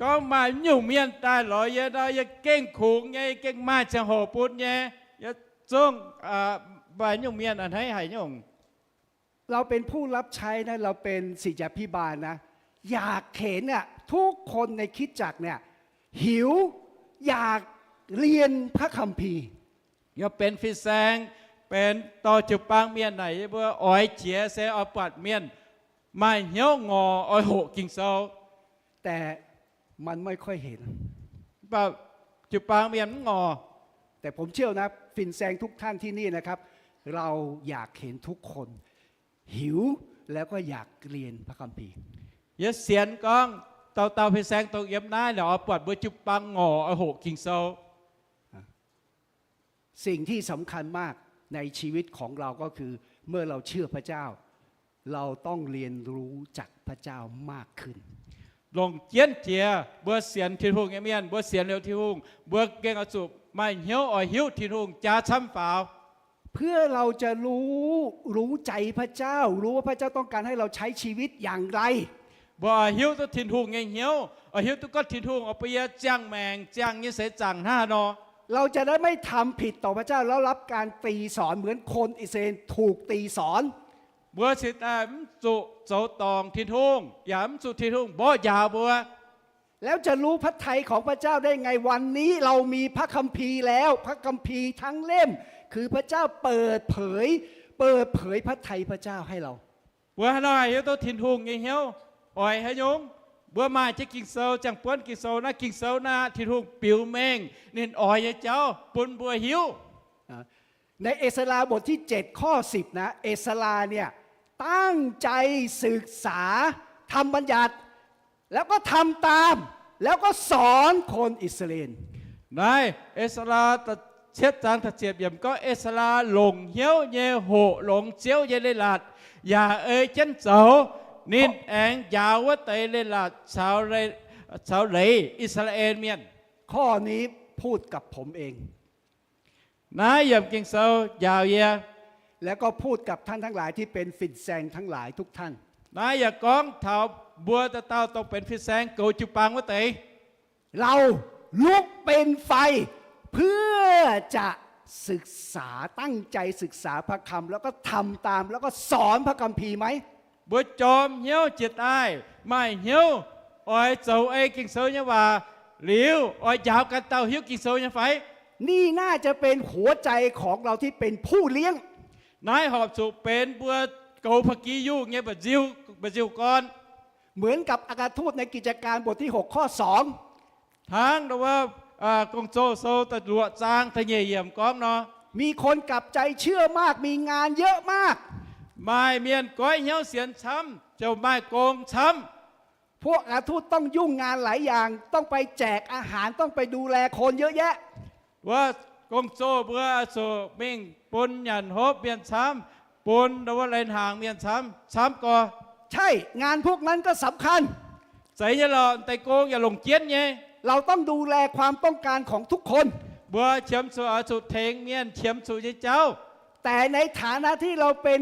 Gorngv maaih nyungc mienh daaih lorz yie nor, yie gengh kungx nyei, yie gengh maaih ziangh hoc bun nyei. Yie zungv maaih nyungc mienh a'hneiv haic nyungc. เราเป็นผู้รับใช้นะ เราเป็นศิษยาภิบาลนะ อยากเห็นอ่ะ ทุกคนในคริสตจักรเนี่ย หิว อยากเรียนพระคัมภีร์ Yie benx fin-saeng, benx dorh jiu-baang mienh naaic, yie mbuo oix jiex se oix buatc mienh maaih hnyouv ngorc oix hoqc Ging-Sou. แต่มันไม่ค่อยเห็น Mv baac jiu-baang mienh mv ngorc. แต่ผมเชื่อนะ ฟินแซงทุกท่านที่นี่นะครับ เราอยากเห็นทุกคน หิวแล้วก็อยากเรียนพระคัมภีร์ Yie sienx gorngv dauh dauh fin-saeng dongh yiem naaiv naaic oix buatc mbuo jiu-baang ngorc oix hoqc Ging-Sou. สิ่งที่สำคัญมากในชีวิตของเราก็คือ เมื่อเราเชื่อพระเจ้า เราต้องเรียนรู้จักพระเจ้ามากขึ้น Longc jienv jiex mbuo sienx Tin-Hungh nyei mienh, mbuo sienx liuz Tin-Hungh, mbuo gengh oix zuqc maaih hnyouv oix hiuv Tin-Hungh jaax camv faaux. เพื่อเราจะรู้ รู้ใจพระเจ้า รู้ว่าพระเจ้าต้องการให้เราใช้ชีวิตอย่างไร Mbuo oix hiuv duqv Tin-Hungh nyei hnyouv, oix hiuv duqv gorngv Tin-Hungh oix bun yie ziangh maengc ziangh nyei seix zaangc hnangv haaix nor. เราจะได้ไม่ทำผิดต่อพระเจ้า แล้วรับการตีสอนเหมือนคนอิสราเอลถูกตีสอน Mbuo cingx daaih mv zuqc zoux dorngc Tin-Hungh, yaac mv zuqc Tin-Hungh mborqv njaaux mbuo. แล้วจะรู้พระทัยของพระเจ้าได้ไง วันนี้เรามีพระคัมภีร์แล้ว พระคัมภีร์ทั้งเล่ม คือพระเจ้าเปิดเผย เปิดเผยพระทัยพระเจ้าให้เรา Mbuo haaix nor haih hiuv duqv Tin-Hungh nyei hnyouv oix haaix nyungc? Mbuo maaih jienv Ging-Sou, ziangh buonv Ging-Sou naaiv, Ging-Sou naaiv Tin-Hungh biux mengh ninh oix nyei jauv bun mbuo hiuv. ในเอสราบทที่เจ็ดข้อสิบนะ เอสราเนี่ยตั้งใจศึกษา ทำบัญญัติ แล้วก็ทำตาม แล้วก็สอนคนอิสราเอล Naaiv Ezra cietv zaang da'ziepc yiemc gorngv, Ezra longc hnyouv nyei hoqc longx Ziouv nyei leiz-latc, yaac ei jienv zoux. Ninh aengx njaaux wuov deix leiz-latc caux leiz I^saa^laa^en Mienh. ข้อนี้พูดกับผมเอง Naaiv yiemc Ging-Sou njaaux yie, แล้วก็พูดกับท่านทั้งหลายที่เป็นฟินแซงทั้งหลายทุกท่าน Naaiv yaac gorngv taux mbuo dauh dauh dongh benx fin-saeng goux jiu-baang wuov deix. เราลุกเป็นไฟ เพื่อจะศึกษา ตั้งใจศึกษาพระคำ แล้วก็ทำตาม แล้วก็สอนพระคัมภีร์ไหม Mbuo jorm hnyouv jiex daaih, maaih hnyouv oix zoux ei Ging-Sou nyei waac liuz, oix njaaux ganh dauh hiuv Ging-Sou nyei fai? นี่น่าจะเป็นหัวใจของเราที่เป็นผู้เลี้ยง Naaiv horpc zuqc benx mbuo goux พระกิจยุค nyei mba'nziu, mba'nziu gorn. เหมือนกับอัครทูตในกิจการบทที่หกข้อสอง Hnangv wuov Gong-Zoh Sou da'luoqc zaang da'nyeic yiemc gorngv nor, มีคนกลับใจเชื่อมาก มีงานเยอะมาก maaih mienh goiv hnyouv sienx camv, ziouc maaih gong camv. พวกอัครทูตต้องยุ่งงานหลายอย่าง ต้องไปแจกอาหาร ต้องไปดูแลคนเยอะแยะ Wuov gong-zoh mbuo zuqc mingh bun nyanc hopv mienh camv, bun wuov lai-hnaangx mienh camv, camv gorx. ใช่ งานพวกนั้นก็สำคัญ Zeiz nyei lorqc, deix gong yaac longc jienv nyei. เราต้องดูแลความต้องการของทุกคน Mbuo qiemx zuqc oix zuqc tengx mienh qiemx zuqc nyei jauv. แต่ในฐานะที่เราเป็น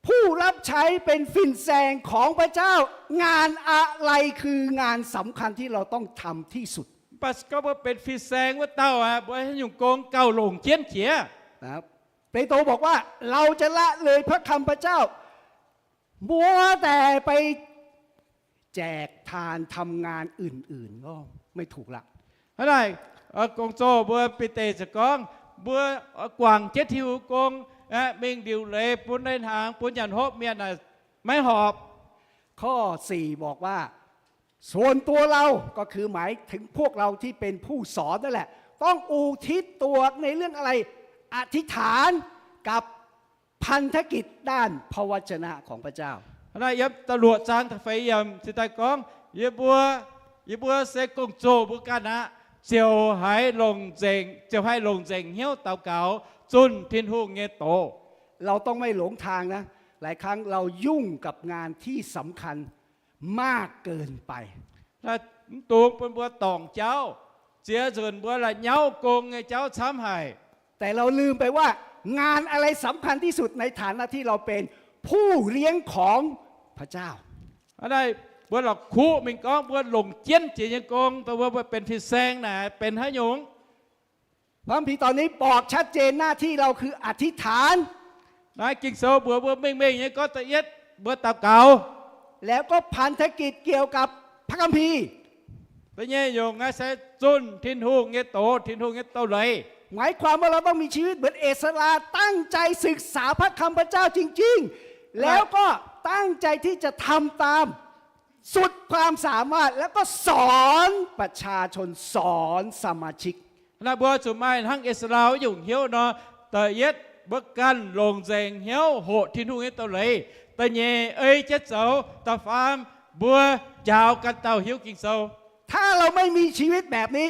ผู้รับใช้ เป็นฝิ่นแซงของพระเจ้า งานอะไรคืองานสำคัญที่เราต้องทำที่สุด Mv baac se gorngv mbuo benx fin-saeng wuov dauh aqv, mbuo haaix nyungc gong gauh longc jienv jiex? นะครับ เปโตรบอกว่า เราจะละเลยพระคำพระเจ้า มัวแต่ไปแจกทาน ทำงานอื่นๆ ก็ไม่ถูกละ Hnangv naaic, gong-zoh mbuo Bide ziouc gorngv, mbuo guangc jienv Tin-Hungh gong, mingh liuc leiz bun lai-hnaangx, bun nyanc hopv mienh naaic maiv horpc. ข้อสี่บอกว่า ส่วนตัวเรา ก็คือหมายถึงพวกเราที่เป็นผู้สอนนั่นแหละ ต้องอุทิศตัวในเรื่องอะไร อธิษฐานกับพันธกิจด้านพระวจนะของพระเจ้า Hnangv naaic yiem da'luoqc zaang da'feix yiemc cingx daaih gorngv, yie mbuo, yie mbuo se gong-zoh mbuo ganh aqv, ziouc haiz longc nzengc, ziouc haih longc nzengc hnyouv daux gaux zunh Tin-Hungh nyei doz. เราต้องไม่หลงทางนะ หลายครั้งเรายุ่งกับงานที่สำคัญมากเกินไป Mv dungx bun mbuo dorngc jauv, ziex nzunc mbuo la'nyauv gong nyei jauv camv haic. แต่เราลืมไปว่า งานอะไรสำคัญที่สุด ในฐานะที่เราเป็นผู้เลี้ยงของพระเจ้า Hnangv naaic mbuo la'kuqv mingh gorngv mbuo longc jienv jiex nyei gong, dongh mbuo, mbuo benx fin-saeng naaic benx haaix nyungc. พระคัมภีร์ตอนนี้บอกชัดเจน หน้าที่เราคืออธิษฐาน Naaiv Ging-Sou mbuox mbuo mengh mengh nyei gorngv da'yietv mbuo daux gaux แล้วก็พันธกิจเกี่ยวกับพระคัมภีร์ Da'nyeic nyungc naaiv se zunh Tin-Hungh nyei doz, Tin-Hungh nyei doz-leiz. หมายความว่าเราต้องมีชีวิตเหมือนเอสรา ตั้งใจศึกษาพระคำพระเจ้าจริงๆ แล้วก็ตั้งใจที่จะทำตามสุดความสามารถ แล้วก็สอนประชาชน สอนสมาชิก Naaiv mbuo zuqc maaih hnangv E^saa^laa nyungc hnyouv nor, da'yietv mbuo ganh longc nzengc hnyouv hoqc Tin-Hungh nyei doz-leiz, da'nyeic ei jienv zoux, da'faam mbuo njaaux ganh dauh hiuv Ging-Sou. ถ้าเราไม่มีชีวิตแบบนี้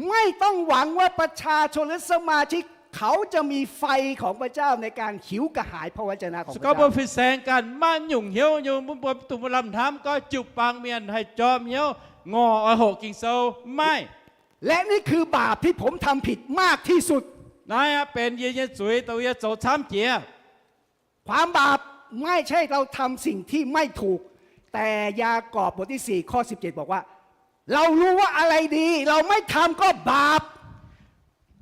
ไม่ต้องหวังว่าประชาชนและสมาชิกเขาจะมีไฟของพระเจ้าในการหิวกระหายพระวจนะของพระเจ้า Se gorngv mbuo fin-saeng ganh maiv nyungc hnyouv nyei, mbuo mv dungx mbuo lamh hnamv gorngv jiu-baang mienh haih jorm hnyouv ngorc oix hoqc Ging-Sou, mv maaih. และนี่คือบาปที่ผมทำผิดมากที่สุด Naaiv aqv benx yie nyei zuiz dongh yie zoux camv jiex ความบาปไม่ใช่เราทำสิ่งที่ไม่ถูก แต่ยากอบบทที่สี่ข้อสิบเจ็ดบอกว่า เรารู้ว่าอะไรดี เราไม่ทำก็บาป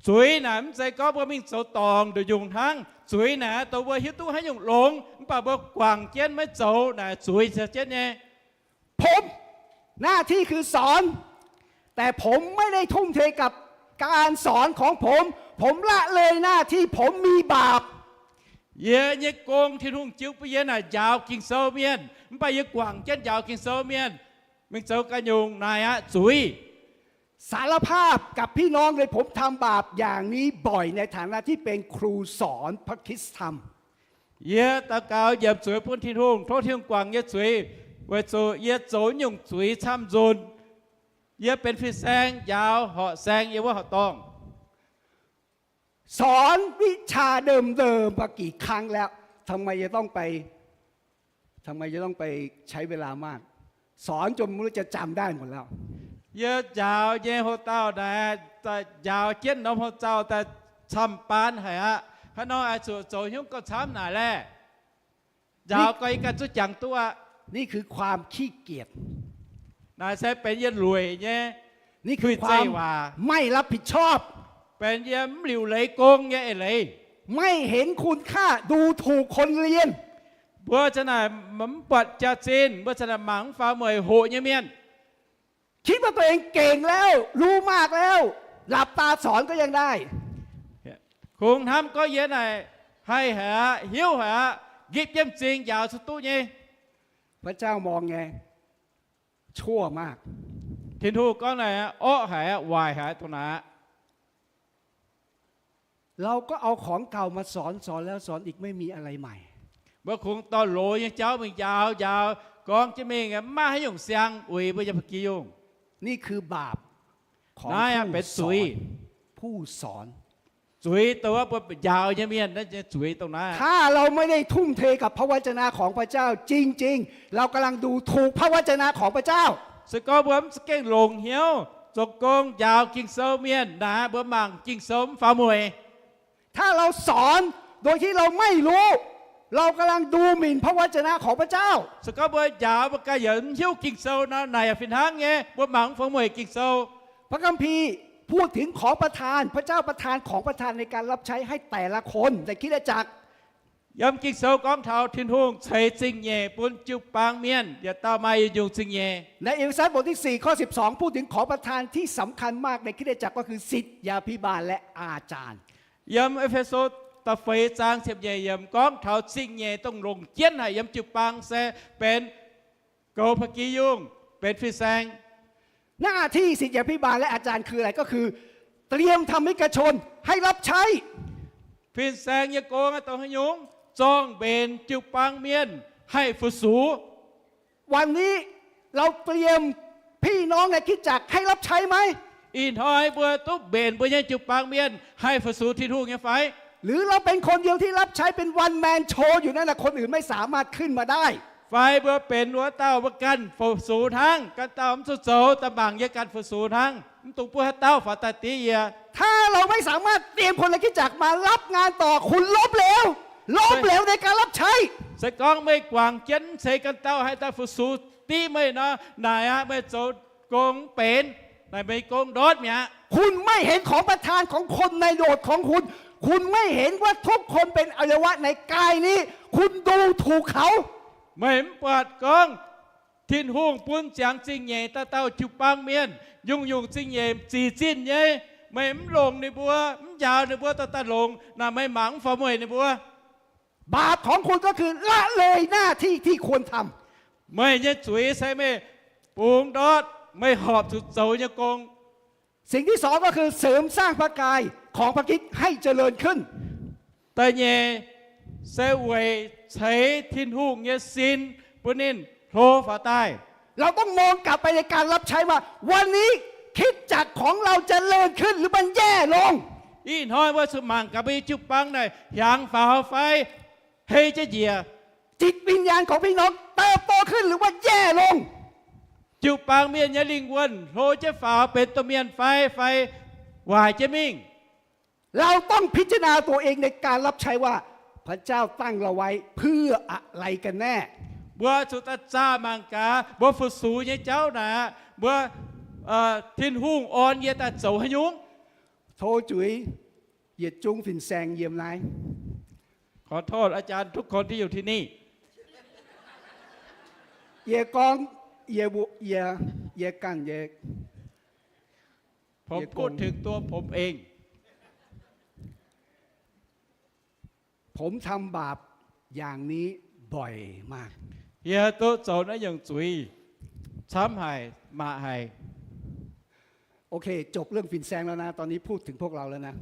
Zuiz naaic mv zeiz gorngv mbuo mingh zoux dorngc nduqc nyungc hnangv. Zuiz naaic dongh mbuo hiuv duqv haaix nyungc longx, mv baac mbuo guangc jienv maiv zoux naaic zuiz se jienv nyei. ผม หน้าที่คือสอน แต่ผมไม่ได้ทุ่มเทกับการสอนของผม ผมละเลยหน้าที่ ผมมีบาป Yie nyei gong, Tin-Hungh jiu bun yie naaic njaaux Ging-Sou mienh, mv baac yie guangc jienv njaaux Ging-Sou mienh mingh zoux ganh nyungc naaic aqv zuiz. สารภาพกับพี่น้องเลย ผมทำบาปอย่างนี้บ่อย ในฐานะที่เป็นครูสอนพระคริสตธรรม Yie daux gaux nyiemc zuiz bun Tin-Hungh, tov Tin-Hungh guangc yie zuiz, weic zuqc yie zoux nyungc zuiz camv nzunc. Yie benx fin-saeng njaaux horqc saeng yiem wuov horqc dorngh. สอนวิชาเดิมๆมากี่ครั้งแล้ว ทำไมจะต้องไป ทำไมจะต้องไปใช้เวลามาก สอนจนไม่รู้จะจำได้หมดแล้ว Yie njaaux nyei houx-dauh naaic, njaaux jienv norm houx-dauh daaih camv-baan haic aqv. Haaix nor oix zuqc zoux hnyouv gauh camv naaic laeh? Njaaux gauh yie ganh zungv jangx duqv aqv. นี่คือความขี้เกียจ Naaic se benx yie lueic nyei, นี่คือความ tuix zeiv waac, ไม่รับผิดชอบ benx yie mv liuc leiz gong nyei eix leiz. ไม่เห็นคุณค่า ดูถูกคนเรียน Mbuo zanc naaic mv buatc jaax-zinh, mbuo zanc naaic mangc mv faaux mueic hoqc nyei mienh. คิดว่าตัวเองเก่งแล้ว รู้มากแล้ว หลับตาสอนก็ยังได้ Kungx hnamv gorngv yie naaic haih haic aqv, hiuv haic aqv, Nqipv jienv m'zing njaaux cuotv duqv nyei. พระเจ้ามองไง ชั่วมาก Tin-Hungh gorngv naaic, orqv haic aqv, waaic haic aqv, dongh naaic aqv. เราก็เอาของเก่ามาสอน สอนแล้วสอนอีก ไม่มีอะไรใหม่ Mbuo kungx dorh loz nyei jauv mingh njaaux, njaaux, gorngv jienv mingh, mv maaih haaix nyungc siang uix mbuo nyei ba'gi yungh. นี่คือบาปของ Naaiv aeqv, benx zuiz. ผู้สอน Zuiz dongh wuov mbuo njaaux nyei mienh naaiv nyei zuiz dongh naaiv. ถ้าเราไม่ได้ทุ่มเทกับพระวจนะของพระเจ้าจริงๆ เรากำลังดูถูกพระวจนะของพระเจ้า Se gorngv mbuo mv za'gengh longc hnyouv zoux gong njaaux Ging-Sou mienh naaic, mbuo mangc Ging-Sou mv faaux mueic. ถ้าเราสอนโดยที่เราไม่รู้ เรากำลังดูหมิ่นพระวจนะของพระเจ้า Se gorngv mbuo njaaux mbuo ganh yaac mv hiuv Ging-Sou nor, naaic yaac fih hnangv nyei, mbuo mangc mv faaux mueic Ging-Sou. พระคัมภีร์พูดถึงของประทาน พระเจ้าประทานของประทานในการรับใช้ให้แต่ละคนในคริสตจักร Yiem Ging-Sou gorngv taux Tin-Hungh ceix zingh nyeic bun jiu-baang mienh, yietc dauh maaih yietc nyungc zingh nyeic. ในเอเฟซัสบทที่สี่ข้อสิบสอง พูดถึงของประทานที่สำคัญมากในคริสตจักรก็คือศิษยาภิบาลและอาจารย์ Yiem E^fe^so da'feix zaang ziepc nyeic yiemc gorngv taux zingh nyeic dongh longc jienv haic yiem jiu-baang se benx goux ba'gi yungh, benx fin-saeng. หน้าที่ศิษยาภิบาลและอาจารย์คืออะไร ก็คือเตรียมธรรมิกชนให้รับใช้ Fin-saeng nyei gong dongh haaix nyungc? Zorng-mbenc jiu-baang mienh haih fu-sux. วันนี้เราเตรียมพี่น้องในคริสตจักรให้รับใช้ไหม Ih hnoi mbuo duqv mbenc mbuo nyei jiu-baang mienh haih fu-sux Tin-Hungh nyei fai? หรือเราเป็นคนเดียวที่รับใช้เป็น one man show อยู่นั่นนะ คนอื่นไม่สามารถขึ้นมาได้ Fai mbuo benx wuov dauh mbuo ganh fu-sux hnangv, ganh dauh mv zuqc zoux, daaih mangc yie ganh fu-sux hnangv, mv dungx bun haaix dauh faaux daaih div yie. ถ้าเราไม่สามารถเตรียมคนในคริสตจักรมารับงานต่อ คุณล้มเหลว ล้มเหลวในการรับใช้ Se gorngv meih guangc jienv mv ceix ganh dauh haih daaih fu-sux div meih nor, naaic aqv, meih zoux gong mv benx, naaic meih gong ndortv mi'aqv. คุณไม่เห็นของประทานของคนในโบสถ์ของคุณ คุณไม่เห็นว่าทุกคนเป็นอวัยวะในกายนี้ คุณดูถูกเขา Meih mv buatc gorngv Tin-Hungh bun ziangx zingh nyeic dauh dauh jiu-baang mienh, nyungc-nyungc zingh nyeic zic zinh nyei. Meih mv longc ninh mbuo, mv njaaux ninh mbuo dauh dauh longx, naaic meih mangc mv faaux mueic ninh mbuo. บาปของคุณก็คือละเลยหน้าที่ที่ควรทำ Meih nyei zuiz se meih bungx ndortv meih horpc zuqc zoux nyei gong. สิ่งที่สองก็คือเสริมสร้างพระกายของพระคริสต์ให้เจริญขึ้น Da'nyeic se weic ceix Tin-Hungh nyei sin bun ninh hlo faaux daaih. เราต้องมองกลับไปในการรับใช้ว่า วันนี้คริสตจักรของเราเจริญขึ้นหรือมันแย่ลง Ih hnoi mbuo zuqc mangc gaax mbuo nyei jiu-baang naaic hiaangx faaux fai hei jienv njiec. จิตวิญญาณของพี่น้องเติบโตขึ้นหรือว่าแย่ลง Jiu-baang mienh nyei lingh wuonh hlo jienv faaux benx domh mienh fai, fai waaic jienv mingh. เราต้องพิจารณาตัวเองในการรับใช้ว่า พระเจ้าตั้งเราไว้เพื่ออะไรกันแน่ Mbuo zuqc daaih zaah mangc gaax mbuo fu-sux nyei jauv naaic aqv, mbuo, Tin-Hungh orn yie daaih zoux haaix nyungc? Tov zuiz yietc zungv fin-saeng yiem naaiv. ขอโทษอาจารย์ทุกคนที่อยู่ที่นี่ Yie gorngv, yie, yie, yie ganh, yie, ผมพูดถึงตัวผมเอง ผมทำบาปอย่างนี้บ่อยมาก Yie duqv zoux naaiv nyungc zuiz camv haic, maaih haic. โอเค จบเรื่อง fin-saeng แล้วนะ ตอนนี้พูดถึงพวกเราแล้วนะ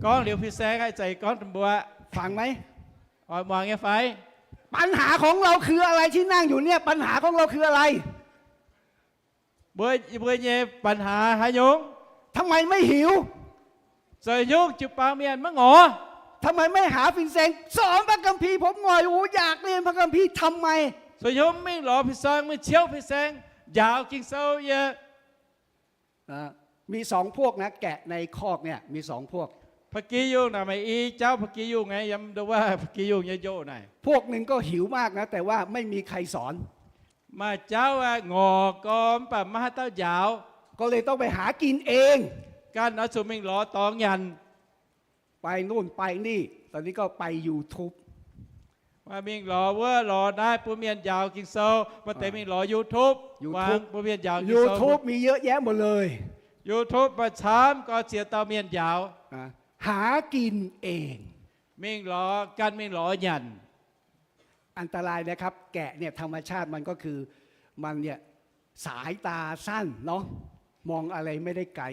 Gorngv liuz fin-saeng aqv, ih zanc gorngv mbuo. ฟังไหม Oix muangx nyei fai? ปัญหาของเราคืออะไรที่นั่งอยู่เนี่ย ปัญหาของเราคืออะไร Mbuo, mbuo nyei ปัญหา haaix nyungc? ทำไมไม่หิว Zoux nyungc jiu-baang mienh maiv ngorc? ทำไมไม่หา fin-saeng สอนพระคัมภีร์ ผมหน่อย โอ้ อยากเรียนพระคัมภีร์ ทำไม Zoux nyungc mv mingh lorz fin-saeng, mingh ciouv fin-saeng njaaux Ging-Sou yie. มีสองพวกนะ แกะในคอกเนี่ย มีสองพวก Ba'gi yungh naaic maaih i jauv ba'gi yungh nyei, yiem ndau wuov ba'gi yungh nyei njoh naaic. พวกหนึ่งก็หิวมากนะ แต่ว่าไม่มีใครสอน Maaih jauv aeqv, ngorc gorx mv baac maiv haaix dauh njaaux. ก็เลยต้องไปหากินเอง Ganh oix zuqc mingh lorz dorngx nyanc. ไปนู่นไปนี่ ตอนนี้ก็ไป YouTube. Maaih mingh lorz wuov lorz naaiv bun mienh njaaux Ging-Sou, maaih deix mingh lorz YouTube, muangx bun mienh njaaux Ging-Sou. YouTube มีเยอะแยะหมดเลย YouTube maaih camv gorx ziex dauh mienh njaaux. หากินเอง Mingh lorz, ganh mingh lorz nyanc. อันตรายนะครับ แกะเนี่ยธรรมชาติมันก็คือมันเนี่ยสายตาสั้นเนาะ มองอะไรไม่ได้ไกล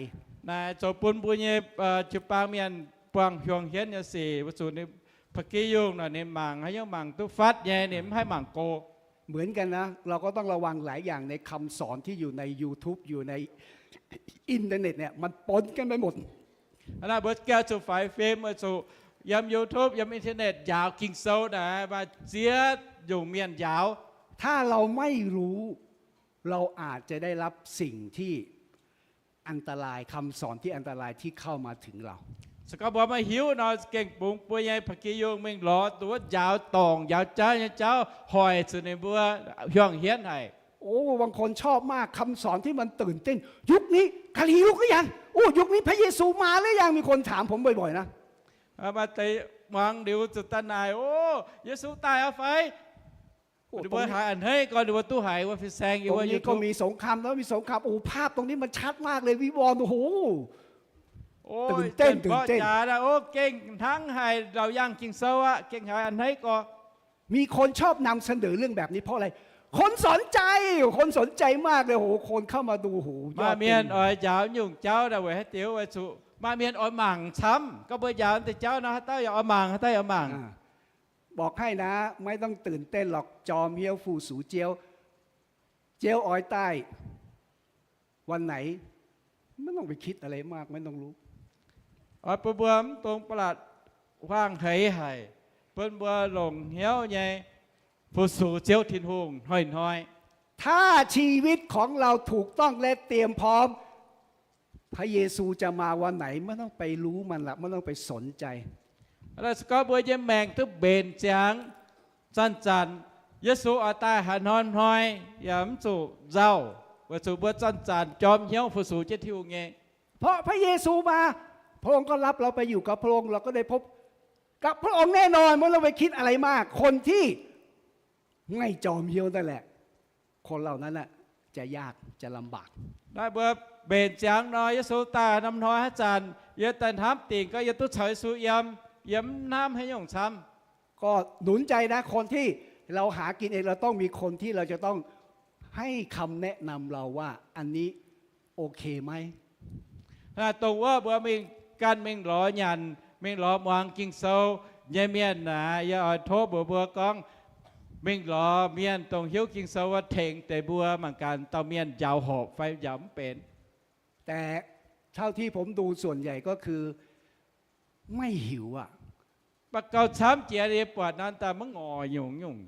Naaiv zoux bun mbuo nyei jiu-baang mienh buangh hiuang hienv nyei sic, weic zuqc ninh ba'gi yungh nor ninh mangc haaix nyungc mangc duqv fatv nyei, ninh mv haih mangc go. เหมือนกันนะ เราก็ต้องระวังหลายอย่างในคำสอนที่อยู่ใน YouTube อยู่ใน อินเทอร์เน็ตเนี่ย มันปนกันไปหมด Hnangv naaic mbuo gengh zuqc faix fim, weic zuqc yiem YouTube, yiem internet njaaux Ging-Sou naaic maaih ziex nyungc mienh njaaux. ถ้าเราไม่รู้ เราอาจจะได้รับสิ่งที่อันตราย คำสอนที่อันตรายที่เข้ามาถึงเรา Se gorngv mbuo maiv hiuv nor, gengh bungx mbuo nyei ba'gi yungh mingh lorz dongh wuov njaaux dorngc njaaux jauv nyei jauv hoic zuqc ninh mbuo hiuang hienv haic. โอ้ บางคนชอบมาก คำสอนที่มันตื่นเต้น ยุคนี้คริสต์หรือยัง โอ้ ยุคนี้พระเยซูมาหรือยัง มีคนถามผมบ่อยๆ นะ Maaih deix muangx liuz zuqc daaih naaic, O, Yesu daaih aqv fai? Ninh mbuo haiz a'hneiv gorngv ninh mbuo duqv haiz wuov fin-saeng yiem wuov YouTube. ตรงนี้ก็มีสงคราม แล้วมีสงคราม โอ้ ภาพตรงนี้มันชัดมากเลย วิวรณ์ โอ้โห ตื่นเต้น ตื่นเต้น O, gengh hnangv haic, laauc yangh Ging-Sou aqv, gengh haiz a'hneiv gorx. มีคนชอบนำเสนอเรื่องแบบนี้เพราะอะไร คนสนใจ คนสนใจมากเลย โอ้โห คนเข้ามาดู โอ้โห ยอด Maaih mienh oix njaaux nyungc jauv naaic weic haaix diuc? Weic zuqc maaih mienh oix mangc camv. Gorngv mbuo njaaux deix jauv nor, haaix dauh yaac oix mangc, haaix dauh yaac oix mangc. บอกให้นะ ไม่ต้องตื่นเต้นหรอก จอมเฮี้ยวฟูสูเจี๊ยว เจี๊ยวออยใต้ วันไหน ไม่ต้องไปคิดอะไรมาก ไม่ต้องรู้ Oix bun mbuo mv dungx ba'laqc huaang-heix haic, bun mbuo longc hnyouv nyei fu-sux Ziouv Tin-Hungh hnoi-hnoi. ถ้าชีวิตของเราถูกต้องและเตรียมพร้อม พระเยซูจะมาวันไหน ไม่ต้องไปรู้มันละ ไม่ต้องไปสนใจ Se gorngv mbuo nyei maengc duqv mbenc ziangx, zanc-zanc Yesu oix daaih haaix hnoi-hnoi yaac mv zuqc nzauh, weic zuqc mbuo zanc-zanc jorm hnyouv fu-sux jienv Tin-Hungh nyei. เพราะพระเยซูมา พระองค์ก็รับเราไปอยู่กับพระองค์ เราก็ได้พบกับพระองค์แน่นอน ไม่ต้องไปคิดอะไรมาก คนที่ไม่จอมเฮี้ยวนั่นแหละ คนเหล่านั้นน่ะ จะยาก จะลำบาก Naaiv mbuo mbenc ziangx nor, Yesu daaih norm hnoi haaix zanc, yie daaih hnamv dingc gorngv yie duqv caux Yesu yiem, yie mv hnamv haaix nyungc camv. ก็หนุนใจนะ คนที่เราหากินเอง เราต้องมีคนที่เราจะต้องให้คำแนะนำเราว่าอันนี้โอเคไหม Naaiv dongh wuov mbuo mingh ganh mingh lorz nyanc, mingh lorz muangx Ging-Sou nyei mienh naaic, yie oix tov mbuox mbuo gorngv, mingh lorz mienh dongh hiuv Ging-Sou wuov tengx deix mbuo mangc gaax dauh mienh njaaux horpc fai njaaux mv benx. แต่เท่าที่ผมดูส่วนใหญ่ก็คือไม่หิวอะ Mv baac gauh camv jiex yie buatc naaiv daaih maiv ngorc nyungc-nyungc.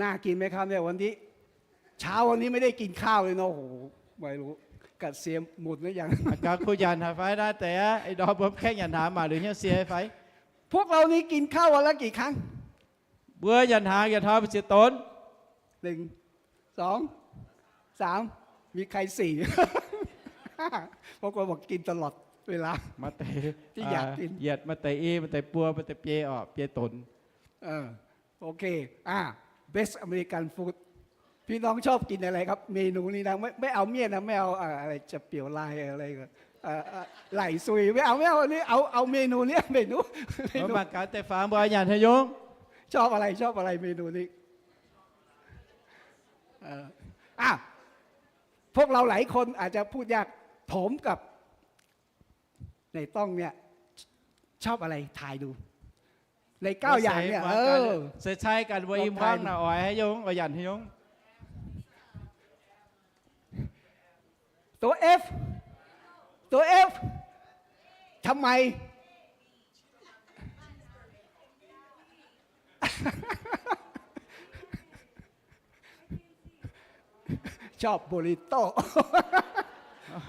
น่ากินไหมครับเนี่ย วันนี้ เช้าวันนี้ไม่ได้กินข้าวเลยเนาะ โอ้โห ไม่รู้ เกษียณหมดหรือยัง A'gaux kuh nyanc haic fai naaiv deix aqv? Ih ndorm mbuo mv kaengv nyanc hnaangx mangc liuz hnyouv sie fai? พวกเรานี่กินข้าววันละกี่ครั้ง Mbuo nyanc hnaangx yietc hnoi mbuo ziex donx? หนึ่ง สอง สาม มีใครสี่ บางคนบอกกินตลอดเวลา Maaih deix, ที่อยากกิน yietc, maaih deix i, maaih deix buo, maaih deix biei orqc, biei donx. โอเค อ่า Best American Food พี่น้องชอบกินอะไรครับ เมนูนี้นะ ไม่ ไม่เอาเมี่ยงนะ ไม่เอา เอ่อ อะไร จะเปรียวลาย อะไร เอ่อ เอ่อ ไหลซุย ไม่เอา ไม่เอา อันนี้ เอา เอาเมนูเนี้ย เมนู เมนู Mangc gaax deix fangx mbuo nyanc haaix nyungc? ชอบอะไร ชอบอะไร เมนูนี้ เอ่อ อ่ะ พวกเราหลายคนอาจจะพูดยาก ผมกับ ในต้องเนี่ย ชอบอะไร ทายดู ในเก้าอย่างเนี่ย Mbuo seix muangx gaax, seix cai gaax mbuo i hmuangv naaic oix haaix nyungc, oix nyanc haaix nyungc. ตัว F ตัว F ทำไม ชอบ บูริโต้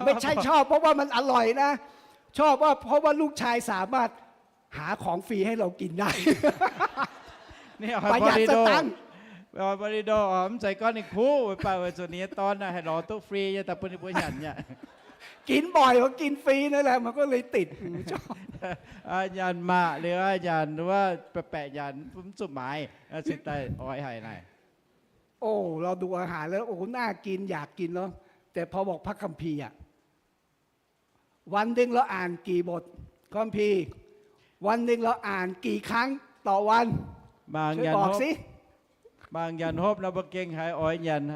ไม่ใช่ชอบเพราะว่ามันอร่อยนะ ชอบว่าเพราะว่าลูกชายสามารถหาของฟรีให้เรากินได้ Ninh oix ประหยัดสตางค์ burrito, oix burrito oc, mv zeiz gorngv ninh kuv, mv baac weic zuqc ninh nyei dorn naaic haih lorz duqv fri nyei daaih bun ninh mbuo nyanc nyei. กินบ่อย ก็กินฟรีนั่นแหละ มันก็เลยติด Nyanc maaih liuz nyanc wuov baeqc baeqc nyanc mv zuqc maaiz, cingx daaih oix haic naaic. โอ้ เราดูอาหารแล้ว โอ้ น่ากิน อยากกินเนาะ แต่พอบอกพระคัมภีร์อะ วันหนึ่งเราอ่านกี่บทคัมภีร์ วันหนึ่งเราอ่านกี่ครั้งต่อวัน Mangc nyanc hopv, mangc nyanc hopv nor mbuo gengh haiz oix nyanc,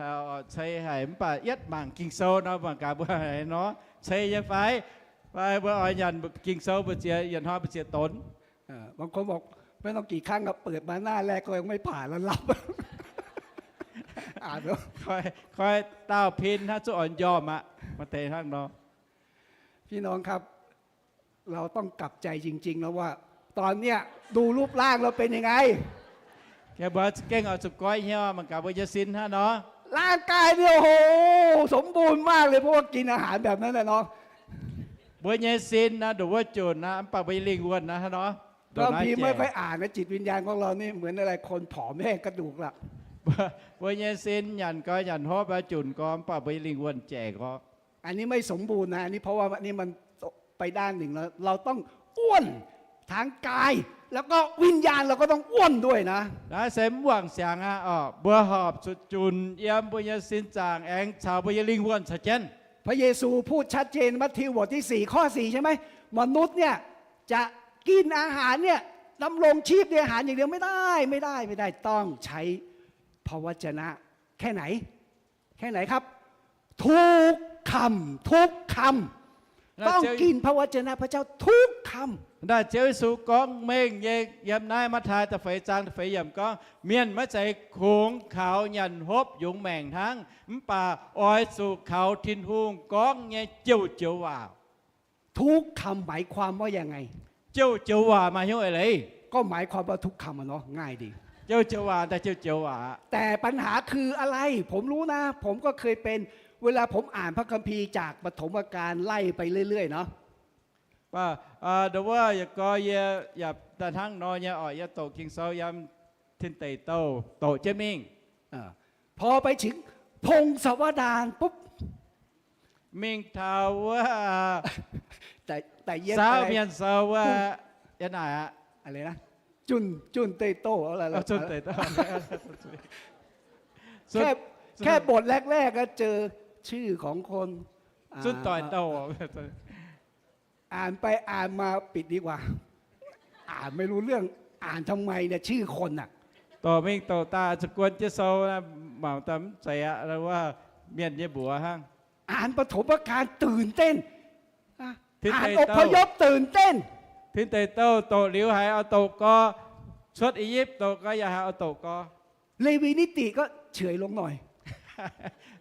ceix haic, mv baac yietv mangc Ging-Sou nor mangc gaax mbuo haiz nor ceix nyei fai. Fai mbuo oix nyanc Ging-Sou mbu'ziex yietc hnoi mbu'ziex donx. บางคนบอกไม่ต้องกี่ครั้งครับ เปิดมาหน้าแรกก็ยังไม่ผ่านแล้วหลับ Koi dauh pin hnangv zuqc oix njormh aqv, maaih deix hnangv nor. พี่น้องครับ เราต้องกลับใจจริงๆนะว่า ตอนเนี้ยดูรูปร่างเราเป็นยังไง Mbuo gengh oix zuqc goiv hnyouv mangc gaax mbuo nyei sin hnangv nor. ร่างกายเนี่ย โอ้โห สมบูรณ์มากเลย เพราะว่ากินอาหารแบบนั้นแหละเนาะ Mbuo nyei sin naaiv ndongc wuov junc aqv, mv baac mbuo nyei lingh wuonh naaiv hnangv nor. บางทีไม่ค่อยอ่านนะ จิตวิญญาณของเรานี่เหมือนอะไร คนผอมแห้งกระดูกละ Mbuo nyei sin nyanc gorx nyanc hopv aqv, junc gorx, mv baac mbuo nyei lingh wuonh jaic gorx. อันนี้ไม่สมบูรณ์นะ อันนี้เพราะว่าอันนี้มันไปด้านหนึ่งแล้ว เราต้องอ้วน ทางกาย แล้วก็วิญญาณเราก็ต้องอ้วนด้วยนะ Naaiv se mv wangc siangx aqv oc. Mbuo horpc zuqc junc yiem mbuo nyei sin zaangc aengx caux mbuo nyei lingh wuonh caux jienv. พระเยซูพูดชัดเจน มัทธิวบทที่สี่ ข้อสี่ ใช่ไหม มนุษย์เนี่ยจะกินอาหารเนี่ย ดำรงชีพด้วยอาหารอย่างเดียวไม่ได้ ไม่ได้ ไม่ได้ ต้องใช้พระวจนะ แค่ไหน แค่ไหนครับ ทุกคำ ทุกคำ ต้องกินพระวจนะพระเจ้าทุกคำ Naaiv Ziouv Yesu gorngv mengh nyei yiem naaiv Matv^taai da'feix zaang da'feix yiemc gorngv, mienh maiv zeiz kungx kaux nyanc hopv yungz maengc hnangv, mv baac oix zuqc kaux Tin-Hungh gorngv nyei joux-joux waac. ทุกคำ หมายความว่ายังไง Joux-joux waac maaih hnyouv eix leiz? ก็หมายความว่าทุกคำอะเนาะ ง่ายดี Joux-joux waac daaih joux-joux waac. แต่ปัญหาคืออะไร ผมรู้นะ ผมก็เคยเป็น เวลาผมอ่านพระคัมภีร์จากปฐมกาลไล่ไปเรื่อยๆเนาะ Mv baac ndau wuov yietc gorx yie yaac daaih hnangv nor nyei oc. Yie doqc Ging-Sou yiem Tin Deic Douh doqc jienv mingh พอไปถึงพงศาวดารปุ๊บ mingh taux wuov แต่แต่เย็น Saauv Mienh Sou wuov, yie naaic aqv, อะไรนะ จุนจุนเตยโต้อะไรล่ะ Zunh Deic Douh. แค่แค่บทแรกๆก็เจอชื่อของคน Zunh Doic Douh. อ่านไปอ่านมาปิดดีกว่า อ่านไม่รู้เรื่อง อ่านทำไมเนี่ยชื่อคนน่ะ Doqc mingh doqc daaih zuqc guon jienv sou, mangc daaih mv zeiz aqv, wuov mienh nyei mbuox hnangv. อ่านปฐมกาลตื่นเต้น อ่านอพยพตื่นเต้น Tin Deic Douh doqc liuz haiz oix doqc gorx, Cuotv I^yipv doqc gorx yaac haiz oix doqc gorx. เลวีนิติก็เฉยลงหน่อย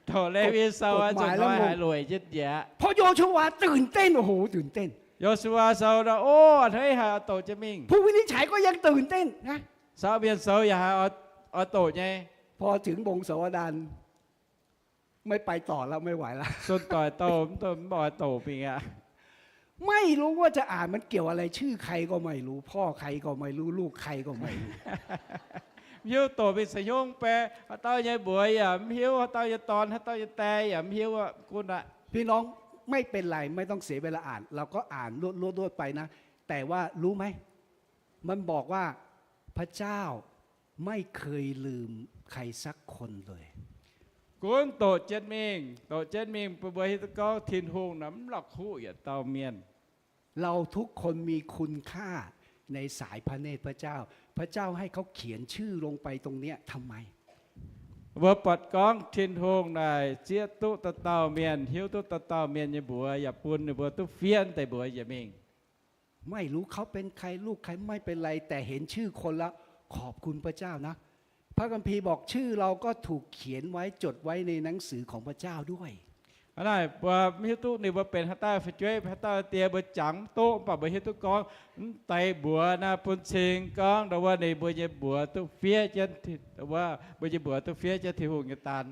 Doqc Lewi Sou zuqc hnoi haiz lueic jienv njiec. พอโยชูวาตื่นเต้น โอ้โห ตื่นเต้น Yo^su^waa Sou nor, o, a'hneiv haiz oix doqc jienv mingh. ผู้วินิจฉัยก็ยังตื่นเต้นนะ Saauv Mienh Sou yaac haiz oix doqc nyei. พอถึงพงศาวดาร ไม่ไปต่อแล้ว ไม่ไหวแล้ว Zunh Doic Douh, mv oix doqc mingh aqv. ไม่รู้ว่าจะอ่านมันเกี่ยวอะไร ชื่อใครก็ไม่รู้ พ่อใครก็ไม่รู้ ลูกใครก็ไม่รู้ Mv hiuv doqc mingh caux hnyungv bae, haaix dauh nyei mbuox yaac mv hiuv, haaix dauh nyei dorn, haaix dauh nyei die yaac mv hiuv aqv, gunv aqv. พี่น้อง ไม่เป็นไร ไม่ต้องเสียเวลาอ่าน เราก็อ่านรวดๆไปนะ แต่ว่ารู้ไหม มันบอกว่าพระเจ้าไม่เคยลืมใครสักคนเลย Gunv doqc jienv mingh, doqc jienv mingh bun mbuo hiuv duqv gorngv Tin-Hungh naaic mv la'kuqv yietc dauh mienh. เราทุกคนมีคุณค่าในสายพระเนตรพระเจ้า พระเจ้าให้เขาเขียนชื่อลงไปตรงเนี้ยทำไม Mbuo buatc gorngv Tin-Hungh naaic zieqv duqv dauh dauh mienh, hiuv duqv dauh dauh mienh nyei mbuox yaac bun ninh mbuo duqv fiev deix mbuox njiec mingh. ไม่รู้เขาเป็นใคร ลูกใคร ไม่เป็นไร แต่เห็นชื่อคนแล้ว ขอบคุณพระเจ้านะ พระคัมภีร์บอกชื่อเราก็ถูกเขียนไว้ จดไว้ในหนังสือของพระเจ้าด้วย Hnangv naaic, mbuo mv hiuv duqv ninh mbuo benx haaix dauh fu'jueiv, haaix dauh die mbuo jangx mv duqv, mv baac mbuo hiuv duqv gorngv mv deix mbuox naaiv bun cing gorngv ndau wuov ninh mbuo nyei mbuox duqv fiev jienv, mbuo nyei mbuox duqv fiev jienv Tin-Hungh nyei daan.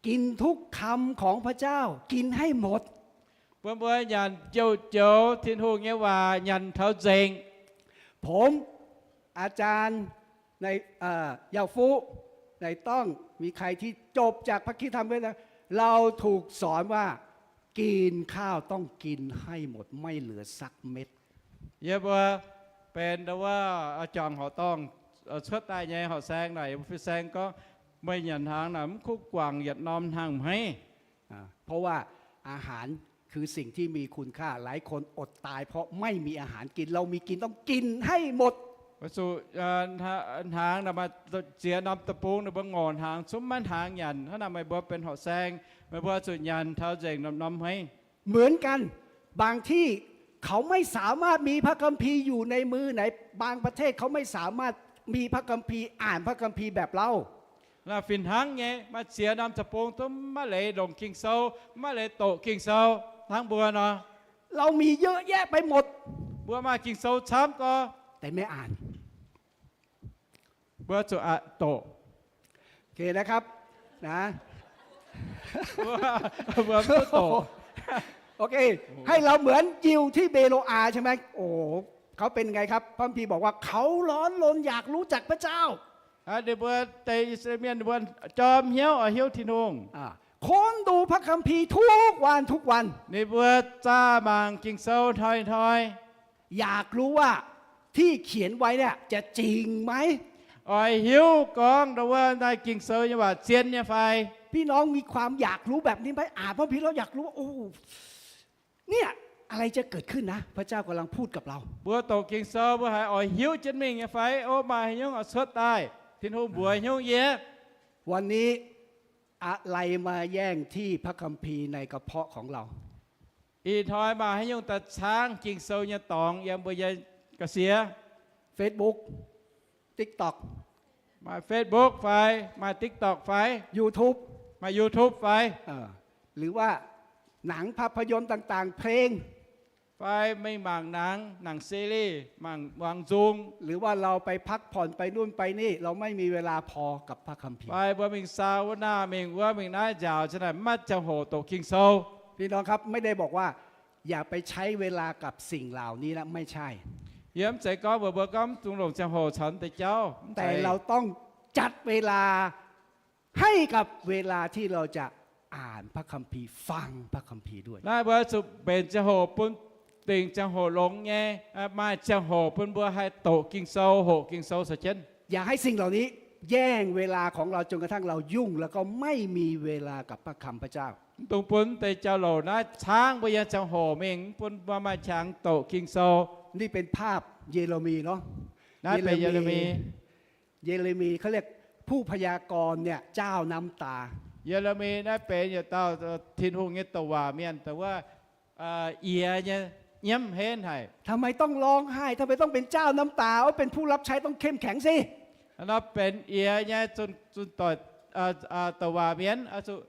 กินทุกคำของพระเจ้า กินให้หมด Bun mbuo nyanc joux-joux Tin-Hungh nyei waac nyanc taux nzengc. ผม อาจารย์ ใน เอ่อ ยาวฟุ ในต้อง มีใครที่จบจากพระคริสตธรรมไหมนะ เราถูกสอนว่า กินข้าวต้องกินให้หมด ไม่เหลือสักเม็ด Yie mbuo benx ndau wuov juangc horqc dorngh cuotv daaih nyei horqc saeng naaic, yie mbuo fin-saeng gorngv, meih nyanc hnaangx naaic mv kuv guangc yietc norm hnaangx hmeiv. เพราะว่าอาหาร คือสิ่งที่มีคุณค่า หลายคนอดตายเพราะไม่มีอาหารกิน เรามีกินต้องกินให้หมด Weic zuqc hnaangx naaic maaih ziex norm deic-bung, ninh mbuo ngorc hnaangx zungv maiv hnaangx nyanc. Hnangv naaic meih mbuo benx horqc saeng, meih mbuo zuqc nyanc taux nzengc norm-norm hmeiv. เหมือนกัน บางที่เขาไม่สามารถมีพระคัมภีร์อยู่ในมือ ในบางประเทศเขาไม่สามารถมีพระคัมภีร์ อ่านพระคัมภีร์แบบเรา Naaiv fih hnangv nyei, maaih ziex norm deic-bung zungv maiv leiz longc Ging-Sou, maiv leiz doqc Ging-Sou hnangv mbuo nor. เรามีเยอะแยะไปหมด Mbuo maaih Ging-Sou camv gorx, แต่ไม่อ่าน mbuo zuqc aqc doqc. โอเคนะครับ นะ Mbuo, mbuo mv duqv doqc. โอเค ให้เราเหมือนยิวที่เบโรอาห์ใช่ไหม โอ้โห เขาเป็นไงครับ พระคัมภีร์บอกว่าเขาร้อนรนอยากรู้จักพระเจ้า Aa, ninh mbuo deix I^saa^laa^en Mienh ninh mbuo jorm hnyouv oix hiuv Tin-Hungh. อ่า ค้นดูพระคัมภีร์ทุกวันทุกวัน Ninh mbuo zaah mangc Ging-Sou hnoi-hnoi. อยากรู้ว่าที่เขียนไว้เนี่ยจะจริงไหม Oix hiuv gorngv ndau wuov naaiv Ging-Sou nyei waac zien nyei fai. พี่น้องมีความอยากรู้แบบนี้ไหม อ่านพระคัมภีร์แล้วอยากรู้ว่า โอ้ เนี่ย อะไรจะเกิดขึ้นนะ พระเจ้ากำลังพูดกับเรา Mbuo doqc Ging-Sou mbuo haiz oix hiuv jienv mingh nyei fai? O, maaih haaix nyungc oix cuotv daaih? Tin-Hungh mbuox hnyouv yie. วันนี้อะไรมาแย่งที่พระคัมภีร์ในกระเพาะของเรา Ih hnoi maaih haaix nyungc daaih caangv Ging-Sou nyei dorngx yiem mbuo nyei ga'sie? Facebook, TikTok. Maaih Facebook fai, maaih TikTok fai? YouTube. Maaih YouTube fai? เอ่อ หรือว่าหนังภาพยนตร์ต่างๆ เพลง Fai mingh mangc nangx, nangc ซีรีส์, mangc muangx nzung. หรือว่าเราไปพักผ่อนไปนู่นไปนี่ เราไม่มีเวลาพอกับพระคัมภีร์ Fai mbuo mingh ซาวน่า mingh wuov mingh naaiv nziaauc, hnangv naaic maiv maaih ziangh hoc doqc Ging-Sou. พี่น้องครับ ไม่ได้บอกว่าอย่าไปใช้เวลากับสิ่งเหล่านี้นะ ไม่ใช่ Yie mv zeiz gorngv mbuox mbuo gorngv mv dungx longc ziangh hoc caux deix jauv, mv zeiz. แต่เราต้องจัดเวลา ให้กับเวลาที่เราจะอ่านพระคัมภีร์ ฟังพระคัมภีร์ด้วย Naaiv mbuo zuqc mbenc ziangh hoc bun dingc ziangh hoc longx nyei, maaih ziangh hoc bun mbuo haih doqc Ging-Sou, hoqc Ging-Sou caux jienv. อย่าให้สิ่งเหล่านี้แย่งเวลาของเราจนกระทั่งเรายุ่งแล้วก็ไม่มีเวลากับพระคำพระเจ้า Mv dungx bun deix jauv-louc naaiv caangv mbuo nyei ziangh hoc mingh, mv bun mbuo maaih qangx doqc Ging-Sou. นี่เป็นภาพเยเรมีย์เนาะ Naaiv benx Ye^le^mi. เยเรมีย์เขาเรียกผู้พยากรณ์เนี่ยเจ้าน้ำตา Ye^le^mi naaiv benx yietc dauh Tin-Hungh nyei douc waac mienh, dongh wuov yiex nyei nyiemv henv haic. ทำไมต้องร้องไห้ ทำไมต้องเป็นเจ้าน้ำตา เป็นผู้รับใช้ต้องเข้มแข็งสิ Nor benx yiex nyei zunh doic douc waac mienh, zuqc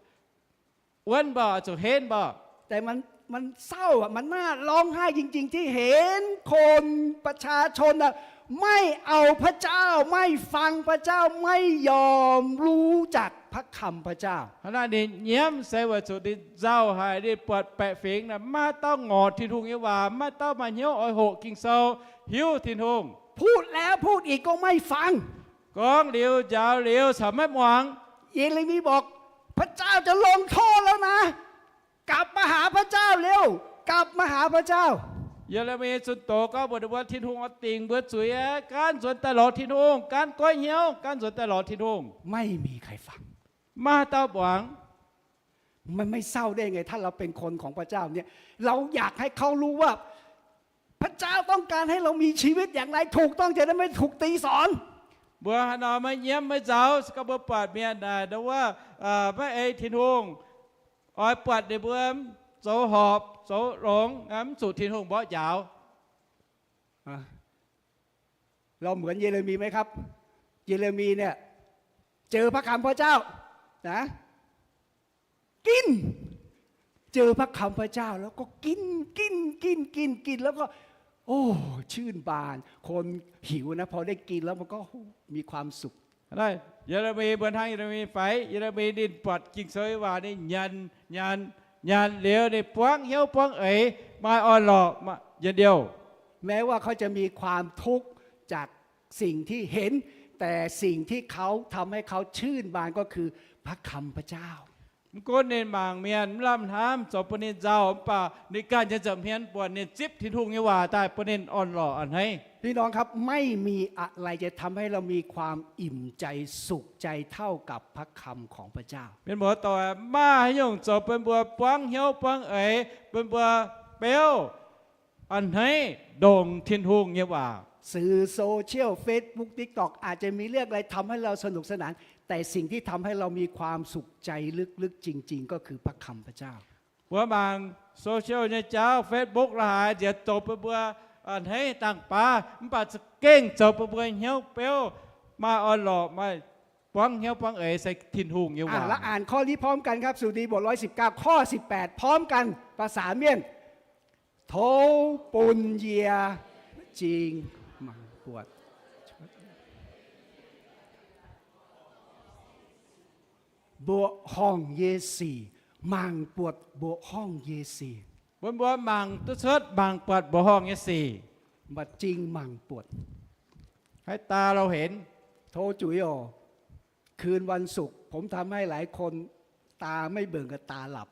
wuonv mborqc, zuqc henv mborqc. แต่มันมันเศร้าอ่ะ มันน่าร้องไห้จริงๆ ที่เห็นคนประชาชนน่ะไม่เอาพระเจ้า ไม่ฟังพระเจ้า ไม่ยอมรู้จักพระคำพระเจ้า Hnangv naaiv ninh nyiemv se weic zuqc ninh nzauh haic, ninh buatc baeqc fingx naaic maiv dauh ngorc Tin-Hungh nyei waac, maiv dauh maaih hnyouv oix hoqc Ging-Sou, hiuv Tin-Hungh. พูดแล้วพูดอีกก็ไม่ฟัง Gorngv liuz njaaux liuz caux maiv muangx. เยเรมีย์บอก พระเจ้าจะลงโทษแล้วนะ กลับมาหาพระเจ้าเร็ว กลับมาหาพระเจ้า Ye^le^mi zunh doz gorngv mbuox ninh mbuo, Tin-Hungh oix dingc mbuo zuiz aqv. Gaanv nzuonx daaih lorz Tin-Hungh, gaanv goiv hnyouv, gaanv nzuonx daaih lorz Tin-Hungh. ไม่มีใครฟัง Maiv dauh muangx. มันไม่เศร้าได้ไง ถ้าเราเป็นคนของพระเจ้าเนี่ย เราอยากให้เขารู้ว่า พระเจ้าต้องการให้เรามีชีวิตอย่างไร ถูกต้อง จะได้ไม่ถูกตีสอน Mbuo haaix nor maiv nyiemv maiv nzauh, se gorngv mbuo buatc mienh naaic ndau wuov maiv ei Tin-Hungh, oix buatc ninh mbuo zoux horpc zoux longx, mv zuqc Tin-Hungh mborqv njaaux. เราเหมือนเยเรมีย์ไหมครับ เยเรมีย์เนี่ย เจอพระคำพระเจ้านะ กิน เจอพระคำพระเจ้าแล้วก็กิน กิน กิน กิน กิน แล้วก็ โอ้ ชื่นบาน คนหิวนะ พอได้กินแล้วมันก็มีความสุข Naaiv, Ye^le^mi mbuo hnangv Ye^le^mi fai? Ye^le^mi ninh buatc Ging-Sou nyei waac ninh nyanc, nyanc, nyanc liuz ninh buangv hnyouv buangv eix, maaih orn-lorqc, njien-youh. แม้ว่าเขาจะมีความทุกข์จากสิ่งที่เห็น แต่สิ่งที่เขาทำให้เขาชื่นบานก็คือพระคำพระเจ้า Mv gunv ninh mangc mienh mv lamh hnamv, zoux bun ninh nzauh, mv baac ninh ganh nyei nza'hmien buatc ninh zipv Tin-Hungh nyei waac daaih bun ninh orn-lorqc a'hneiv. พี่น้องครับ ไม่มีอะไรจะทำให้เรามีความอิ่มใจสุขใจเท่ากับพระคำของพระเจ้า Mienh muoz-doic, maaih haaix nyungc zoux bun mbuo buangv hnyouv buangv eix, bun mbuo beuv a'hneiv ndongc Tin-Hungh nyei waac. สื่อโซเชียล Facebook TikTok อาจจะมีเรื่องอะไรทำให้เราสนุกสนาน แต่สิ่งที่ทำให้เรามีความสุขใจลึกๆจริงๆ ก็คือพระคำพระเจ้า Mbuo mangc social nyei jauv, Facebook la'haaix, nziex zoux bun mbuo a'hneiv dangh baav, mv baac za'gengh zoux bun mbuo hnyouv beuv, maaih orn-lorqc, maaih buangv hnyouv buangv eix se Tin-Hungh nyei waac. อ่ะ เราอ่านข้อนี้พร้อมกันครับ สดุดีบทร้อยสิบเก้า ข้อสิบแปด พร้อมกัน ภาษาเมียน Tov bun yie cing mangc buatc mbuoqc horngh nyei sic, mangc buatc mbuoqc horngh nyei sic. Bun mbuo mangc duqv cuotv mangc buatc mbuoqc horngh nyei sic. Mbuoqc cing mangc buatc, haaix dauh louh henv. Tov zuiz oc, คืนวันศุกร์ ผมทำให้หลายคนตาไม่เบิ่งกับตาหลับ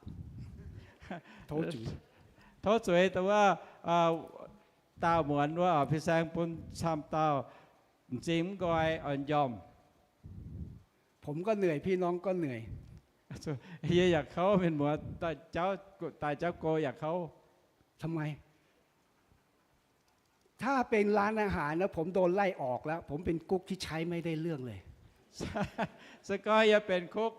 Tov zuiz. Tov zuiz, dongh wuov daauh muonz wuov, fin-saeng bun camv dauh m'zing mv nqoi oix m'njormh. ผมก็เหนื่อย พี่น้องก็เหนื่อย Yie yaac kouv, mienh muoz daaih jauv go yaac kouv. ทำไม ถ้าเป็นร้านอาหารนะ ผมโดนไล่ออกแล้ว ผมเป็นกุ๊กที่ใช้ไม่ได้เรื่องเลย Se gorngv yie benx kok,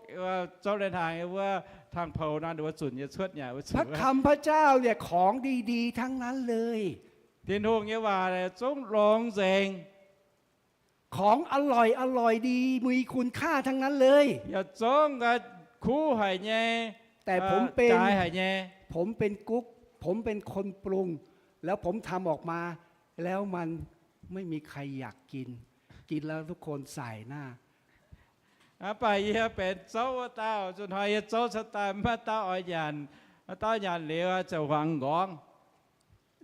zouv lai-hnaangx wuov, tang-poux naaiv wuov zunc yie cuotv nyei. พระคำพระเจ้าเนี่ย ของดีๆ ทั้งนั้นเลย Tin-Hungh nyei waac zungv longx nzengc. ของอร่อยอร่อยดี มีคุณค่าทั้งนั้นเลย Yaac zungv kuv haic nyei, แต่ผมเป็น jaaix haic nyei. ผมเป็นกุ๊ก ผมเป็นคนปรุง แล้วผมทำออกมา แล้วมันไม่มีใครอยากกิน กินแล้วทุกคนสายหน้า Mv baac yie benx zouv wuov dauh, zuqc hnoi yie zouv cuotv daaih maiv maaih dauh oix nyanc, maaih dauh nyanc liuz ziouc huangx nqorngv.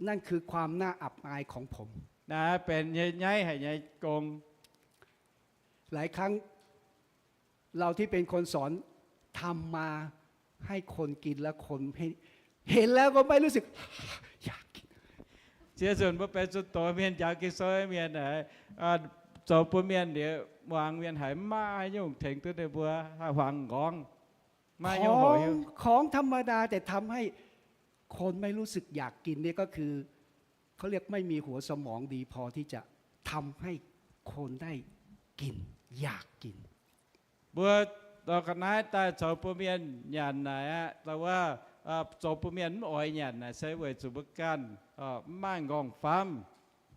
นั่นคือความน่าอับอายของผม Naaiv benx nyei nyaiv haic nyei gong. หลายครั้ง เราที่เป็นคนสอน ทำมา ให้คนกิน แล้วคน เห็น เห็นแล้วก็ไม่รู้สึก อยากกิน Ziex nzunc mbuo benx zuqc doz mienh njaaux Ging-Sou mienh aeqv, zoux bun mienh liuz muangx mienh haiz mv maaih nyungc tengx duqv ninh mbuo, haih huangx nqorngv, mv maaih nyungc hoqc hiuv. ของธรรมดา แต่ทำให้คนไม่รู้สึกอยากกินเนี่ยก็คือ เขาเรียกไม่มีหัวสมองดีพอที่จะทำให้คนได้กิน อยากกิน Mbuo dorh ga'naaiv daaih zoux bun mienh nyanc naaic aqv, dongh wuov, zoux bun mienh mv oix nyanc naaic se weic zuqc mbuo ganh mv maaih nqorngv-famv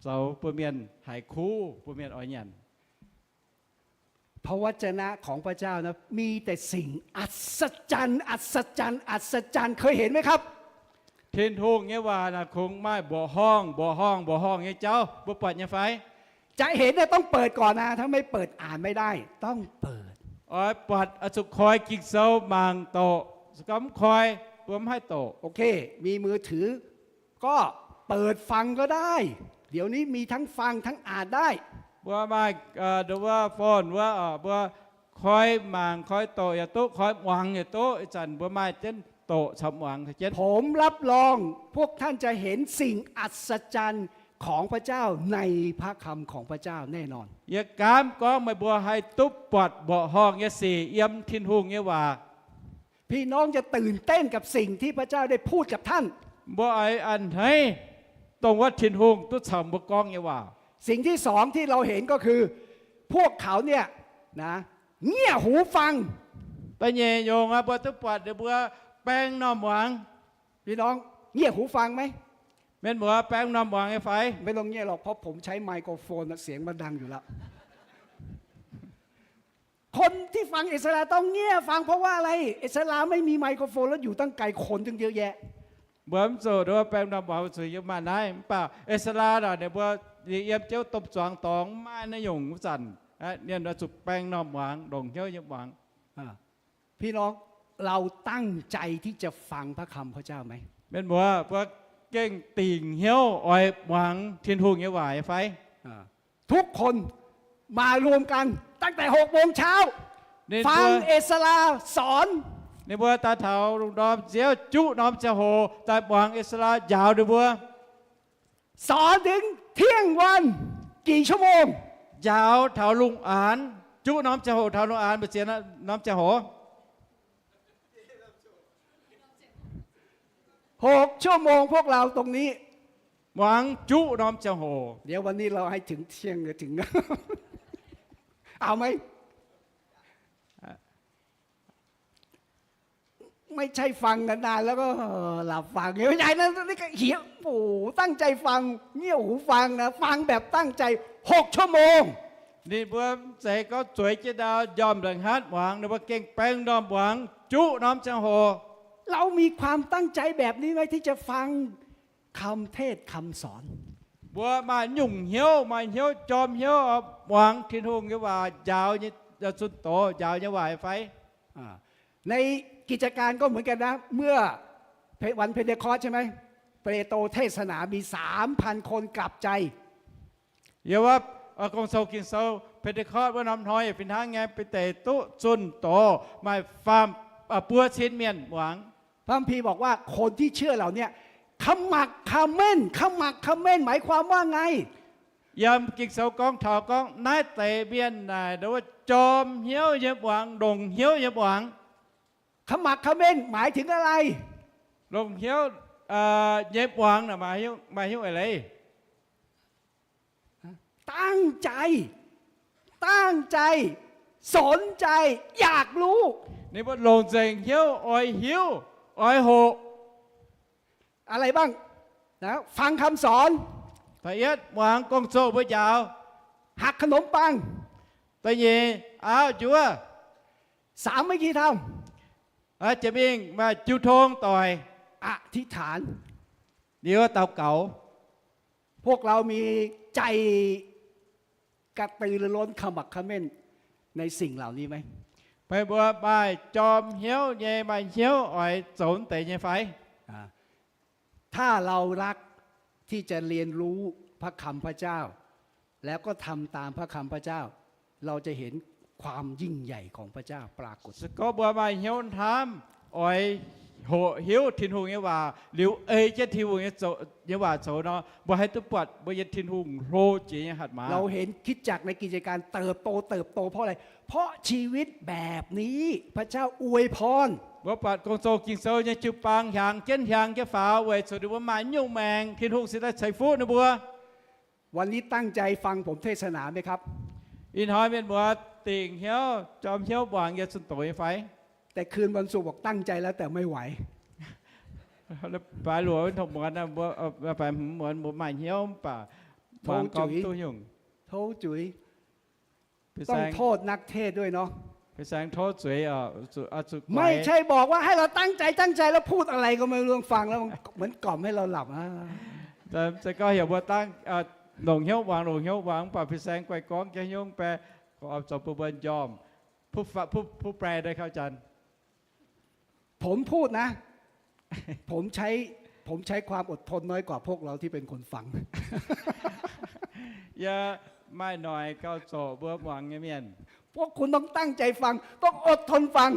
zoux bun mienh haiz kuv, bun mienh oix nyanc. พระวจนะของพระเจ้านะ มีแต่สิ่งอัศจรรย์ อัศจรรย์ อัศจรรย์ เคยเห็นไหมครับ Tin-Hungh nyei waac naaic kungx maaih mbuoqc horngh, mbuoqc horngh, mbuoqc horngh nyei jauv, mbuo buatc nyei fai? จะเห็นเนี่ยต้องเปิดก่อนนะ ถ้าไม่เปิดอ่านไม่ได้ ต้องเปิด Oix buatc oix zuqc koi Ging-Sou mangc doqc. Se gorngv mv koi, mbuo mv haih doqc. โอเค มีมือถือ ก็เปิดฟังก็ได้ เดี๋ยวนี้มีทั้งฟังทั้งอ่านได้ Mbuo maaih nduov wuov phone wuov, mbuo koi mangc koi doqc yaac duqv, koi muangx yaac duqv. Ih zanc mbuo maaih jienv doqc caux muangx jienv. ผมรับรอง พวกท่านจะเห็นสิ่งอัศจรรย์ของพระเจ้าในพระคำของพระเจ้าแน่นอน Yie gaamv gorngv meih mbuo haih duqv buatc mbuoqc horngh nyei sic yiem Tin-Hungh nyei waac. พี่น้องจะตื่นเต้นกับสิ่งที่พระเจ้าได้พูดกับท่าน Mbuo oix a'hneiv dongh wuov Tin-Hungh duqv caux mbuo gorngv nyei waac. สิ่งที่สองที่เราเห็นก็คือ พวกเขาเนี่ยนะ เงี่ยหูฟัง Da'nyeic nyungc aeqv, mbuo duqv buatc ninh mbuo baeng normh muangx. พี่น้อง เงี่ยหูฟังไหม Mienh muoz, baeng normh muangx nyei fai? ไม่ต้องเงี่ยหรอก เพราะผมใช้ไมโครโฟน เสียงมันดังอยู่แล้ว คนที่ฟังเอสราต้องเงี่ยฟัง เพราะว่าอะไร เอสราไม่มีไมโครโฟน แล้วอยู่ตั้งไกล คนตั้งเยอะแยะ Mbuo mv zuqc nduov baeng normh muangx, zuqc yiem maaih naaiv. Mv baac Ezra naaic ninh mbuo yiem jienv domh zuangx dorngx, mv maaih naaiv nyungc wuov zanc, ninh oix zuqc baeng normh muangx, longc hnyouv nyei muangx. พี่น้อง เราตั้งใจที่จะฟังพระคำพระเจ้าไหม Mienh muoz, mbuo gengh dingc hnyouv oix muangx Tin-Hungh nyei waac nyei fai? ทุกคนมารวมกันตั้งแต่หกโมงเช้า ฟังเอสราสอน Ninh mbuo daaih taux lungh ndorm nziouv juqv norm ziangh hoc daaih muangx E^saa^laa njaaux ninh mbuo. สอนถึงเที่ยงวัน กี่ชั่วโมง? Njaaux taux lungh aanx, juqv norm ziangh hoc taux lungh aanx mbu'ziex norm ziangh hoc? หกชั่วโมง พวกเราตรงนี้ Muangx juqv norm ziangh hoc. เดี๋ยววันนี้เราให้ถึงเที่ยง ถึง เอาไหม? ไม่ใช่ฟังนานๆ แล้วก็หลับฝัน ไม่ใช่นะ นี่ก็เหีย โอ้โห ตั้งใจฟัง เงี่ยหูฟังนะ ฟังแบบตั้งใจ หกชั่วโมง Ninh mbuo mv zeiz gorngv zueiz jienv ndau njormh nzengc hnatv muangx, ninh mbuo gengh baeng ndorm muangx juqv norm ziangh hoc. เรามีความตั้งใจแบบนี้ไหม ที่จะฟังคำเทศน์คำสอน Mbuo maaih nyungc hnyouv, maaih hnyouv jorm hnyouv muangx Tin-Hungh nyei waac njaaux nyei, zunh doz njaaux nyei waac fai? ในกิจการก็เหมือนกันนะ เมื่อวันเพนเทคอสต์ใช่ไหม เปโตรเทศนา มีสามพันคนกลับใจ Yiem wuov Gong-Zoh Ging-Sou, Pentecost wuov norm hnoi yaac fih hnangv nyei, Bide duqv zunh doz maaih faam, buo cin mienh muangx. พระคัมภีร์บอกว่าคนที่เชื่อเหล่านี้ขมักเขม้น ขมักเขม้น หมายความว่าไง Yiem Ging-Sou gorngv taux gorngv naaiv deix mienh naaic ndau wuov jorm hnyouv nyei muangx, longc hnyouv nyei muangx. ขมักเขม้น หมายถึงอะไร Longc hnyouv nyei muangx naaic maaih hnyouv eix leiz. ตั้งใจ ตั้งใจ สนใจ อยากรู้ Ninh mbuo longc nzengc hnyouv oix hiuv, oix hoqc. อะไรบ้าง นะ ฟังคำสอน Da'yietv muangx gong-zoh mbuo njaaux. หักขนมปัง Da'nyeic aauv njuov. สามัคคีธรรม Jiex mingh maaih jiu tong doic. อธิษฐาน Liuz daux gaux. พวกเรามีใจกระตือรือร้นขมักเขม้นในสิ่งเหล่านี้ไหม Meih mbuo maaih jorm hnyouv nyei, maaih hnyouv oix zoux deix nyei fai? ถ้าเรารักที่จะเรียนรู้พระคำพระเจ้า แล้วก็ทำตามพระคำพระเจ้า เราจะเห็นความยิ่งใหญ่ของพระเจ้าปรากฏ Se gorngv mbuo maaih hnyouv hnamv oix hoqc hiuv Tin-Hungh nyei waac liuz ei jienv Tin-Hungh nyei waac zoux nor, mbuo haih duqv buatc mbuo nyei Tin-Hungh hlo jiex nyei hatc maaz. เราเห็นคริสตจักรในกิจการเติบโต เติบโตเพราะอะไร เพราะชีวิตแบบนี้พระเจ้าอวยพร Mbuo buatc gong-zoh Ging-Sou nyei jiu-baang hiaangx jienv hiaangx jienv faaux weic zuqc ninh mbuo maaih nyungc maengc Tin-Hungh cingx daaih ceix fuqv ninh mbuo. วันนี้ตั้งใจฟังผมเทศนาไหมครับ Ih hnoi mienh muoz dingc hnyouv jorm hnyouv muangx yie zunh doz nyei fai? แต่คืนวันศุกร์บอกตั้งใจแล้วแต่ไม่ไหว Baaix luoqc tong muonz, baaix hmz muonz mbuo maaih hnyouv mv baac muangx gorngv duqv nyungc. โทษจุ๋ย ต้องโทษนักเทศน์ด้วยเนาะ Fih saeng tov zuiz oc. ไม่ใช่บอกว่าให้เราตั้งใจ ตั้งใจ แล้วพูดอะไรก็ไม่รู้ ฟังแล้วมันเหมือนกล่อมให้เราหลับ Se gorngv heuc mbuo dangv longc hnyouv muangx, longc hnyouv muangx, mv baac fih saeng guaih gorngv jienv hnyouv bae, zoux bun mbuo njormh. ผู้แปลได้ครับอาจารย์ ผมพูดนะ ผมใช้ ผมใช้ความอดทนน้อยกว่าพวกเราที่เป็นคนฟัง Yie maaih noic gauh zoqc mbuo muangx nyei mienh. พวกคุณต้องตั้งใจฟัง ต้องอดทนฟัง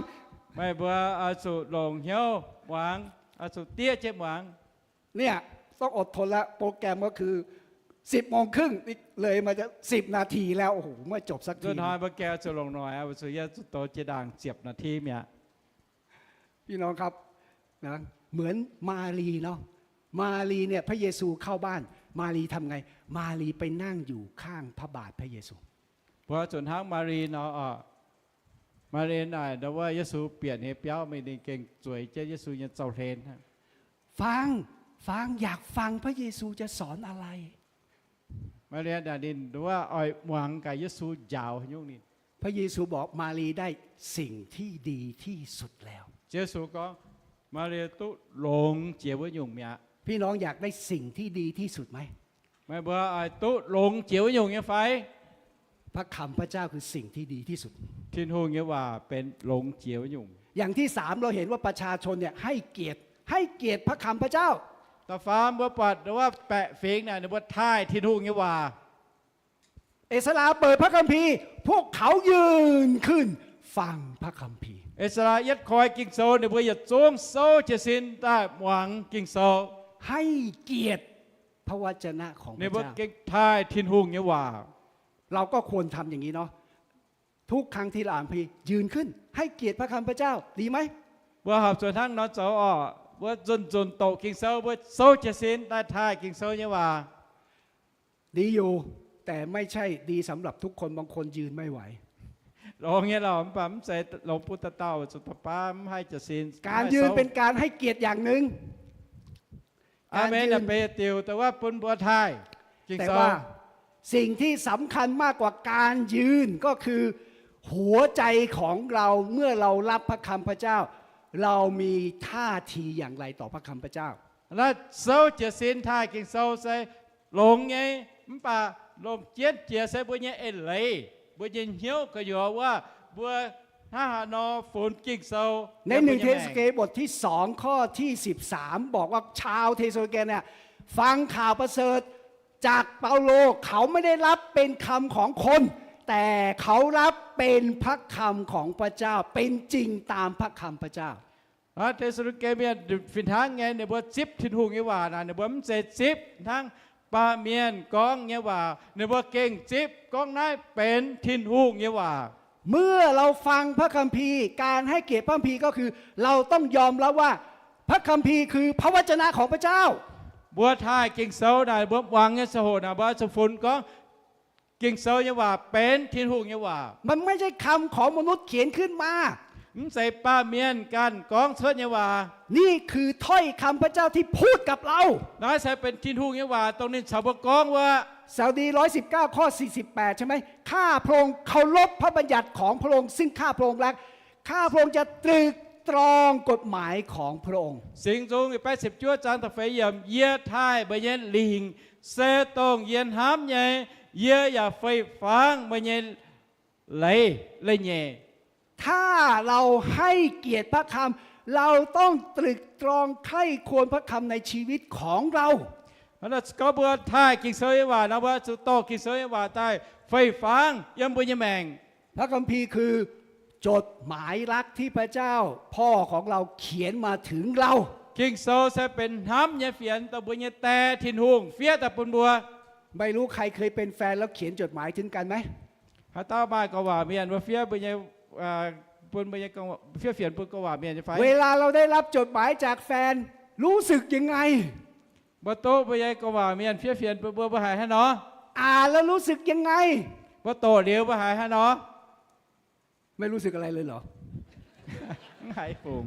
Meih mbuo oix zuqc longc hnyouv muangx, oix zuqc diev jienv muangx. เนี่ย ต้องอดทนแล้ว โปรแกรมก็คือ สิบโมงครึ่ง นี่เลยมาจะ สิบนาทีแล้ว โอ้โห ไม่จบสักที Nzunc hnoi mbuo gaengh zuqc longc noic, weic zuqc yie zuqc douz jiex ndaangc ziepc นาที mi'aqv. พี่น้องครับ นะ เหมือนมารีย์เนาะ มารีย์เนี่ย พระเยซูเข้าบ้าน มารีย์ทำไง มารีย์ไปนั่งอยู่ข้างพระบาทพระเยซู Mbuo zuqc hnangv Maa^li nor, Maa^li naaic ndau wuov Yesu bieqc hnyei biauv mingh, ninh gengh zueiz jienv Yesu nyei zaux-hlen. ฟัง ฟัง อยากฟัง พระเยซูจะสอนอะไร Maa^li naaic ninh ndau wuov oix muangx gaax Yesu njaaux haaix nyungc ninh. พระเยซูบอก มารีย์ได้สิ่งที่ดีที่สุดแล้ว Yesu gorngv, Maa^li duqv longx jiex wuov nyungc mi'aqv. พี่น้องอยากได้สิ่งที่ดีที่สุดไหม Meih mbuo oix duqv longx jiex wuov nyungc nyei fai? พระคำพระเจ้าคือสิ่งที่ดีที่สุด Tin-Hungh nyei waac benx longx jiex wuov nyungc. อย่างที่สาม เราเห็นว่าประชาชนเนี่ยให้เกียรติ ให้เกียรติพระคำพระเจ้า Da'faam mbuo buatc ndau wuov baeqc fingx naaic ninh mbuo taaih Tin-Hungh nyei waac. เอสราเปิดพระคัมภีร์ พวกเขายืนขึ้น ฟังพระคัมภีร์ I^saa^laa^en yietv koi Ging-Sou, ninh mbuo yietc zungv souv jiez sin daaih muangx Ging-Sou. ให้เกียรติพระวจนะของพระเจ้า Ninh mbuo gengh taaih Tin-Hungh nyei waac. เราก็ควรทำอย่างนี้เนาะ ทุกครั้งที่เราอ่านพระคัมภีร์ ยืนขึ้น ให้เกียรติพระคำพระเจ้า ดีไหม Mbuo horpc zuqc hnangv nor zoux oc. Mbuo nzunc-nzunc doqc Ging-Sou, mbuo souv jiez sin daaih taaih Ging-Sou nyei waac. ดีอยู่ แต่ไม่ใช่ดีสำหรับทุกคน บางคนยืนไม่ไหว Longx nyei lorqc, mv baac mv zeiz longx bun dauh dauh, zuqc da'baav mv haih jiez sin. การยืนเป็นการให้เกียรติอย่างหนึ่ง Aamen. Naaiv benx diuc dongh wuov bun mbuo taaih Ging-Sou. แต่ว่าสิ่งที่สำคัญมากกว่าการยืนก็คือหัวใจของเรา เมื่อเรารับพระคำพระเจ้า เรามีท่าทีอย่างไรต่อพระคำพระเจ้า Naaiv souv jiez sin taaih Ging-Sou se longx nyei, mv baac longc jienv jiex se mbuo nyei eix leiz, mbuo nyei hnyouv gu'nyuoz wuov, mbuo hnangv haaix nor funx Ging-Sou. ในหนึ่งเธสะโลนิเกบทที่สองข้อที่สิบสามบอกว่าชาวเธสะโลนิเกเนี่ยฟังข่าวประเสริฐจากเปาโล เขาไม่ได้รับเป็นคำของคน แต่เขารับเป็นพระคำของพระเจ้า เป็นจริงตามพระคำพระเจ้า Aa, Te^saa^lo^ni^gaa Mienh fih hnangv nyei, ninh mbuo zipv Tin-Hungh nyei waac naaic, ninh mbuo mv zeiz zipv hnangv baamh mienh gorngv nyei waac, ninh mbuo gengh zipv gorngv naaiv benx Tin-Hungh nyei waac. เมื่อเราฟังพระคัมภีร์ การให้เกียรติพระคัมภีร์ก็คือเราต้องยอมรับว่าพระคัมภีร์คือพระวจนะของพระเจ้า Mbuo taaih Ging-Sou naaic, mbuo muangx nyei ziangh hoc naaic, mbuo zuqc funx gorngv Ging-Sou nyei waac benx Tin-Hungh nyei waac. มันไม่ใช่คำของมนุษย์เขียนขึ้นมา Mv zeiz baamh mienh ganh gorngv cuotv nyei waac. นี่คือถ้อยคำพระเจ้าที่พูดกับเรา Naaiv se benx Tin-Hungh nyei waac dongh ninh caux mbuo gorngv wuov. สดุดีร้อยสิบเก้าข้อสี่สิบแปดใช่ไหม ข้าพระองค์เคารพพระบัญญัติของพระองค์ ซึ่งข้าพระองค์รัก ข้าพระองค์จะตรึกตรองกฎหมายของพระองค์ Singx Nzung yietc baeqv ziepc juov zaang da'feix yiemc, Yie taaih meih nyei lingc se dongh yie hnamv nyei, yie yaac fei-fangv meih nyei leiz leiz-nyeic. ถ้าเราให้เกียรติพระคำ เราต้องตรึกตรองใคร่ครวญพระคำในชีวิตของเรา Hnangv naaic gorngv mbuo taaih Ging-Sou nyei waac nor, mbuo zuqc dorh Ging-Sou nyei waac daaih fei-fangv yiem mbuo nyei maengc. พระคัมภีร์คือจดหมายรักที่พระเจ้าพ่อของเราเขียนมาถึงเรา Ging-Sou se benx hnamv nyei fienx dongh mbuo nyei Die Tin-Hungh fiev daaih bun mbuo. ไม่รู้ใครเคยเป็นแฟนแล้วเขียนจดหมายถึงกันไหม Haaix dauh maaih gorngv waac mienh mbuo fiev mbuo nyei, bun mbuo nyei, fiev fienx bun gorngv waac mienh nyei fai? เวลาเราได้รับจดหมายจากแฟน รู้สึกยังไง Mbuo duqv mbuo nyei gorngv waac mienh fiev fienx bun mbuo, mbuo haiz haaix nor? อ่านแล้วรู้สึกยังไง Mbuo doqc liuz mbuo haiz haaix nor? ไม่รู้สึกอะไรเลยเหรอ Mv haiz fungc.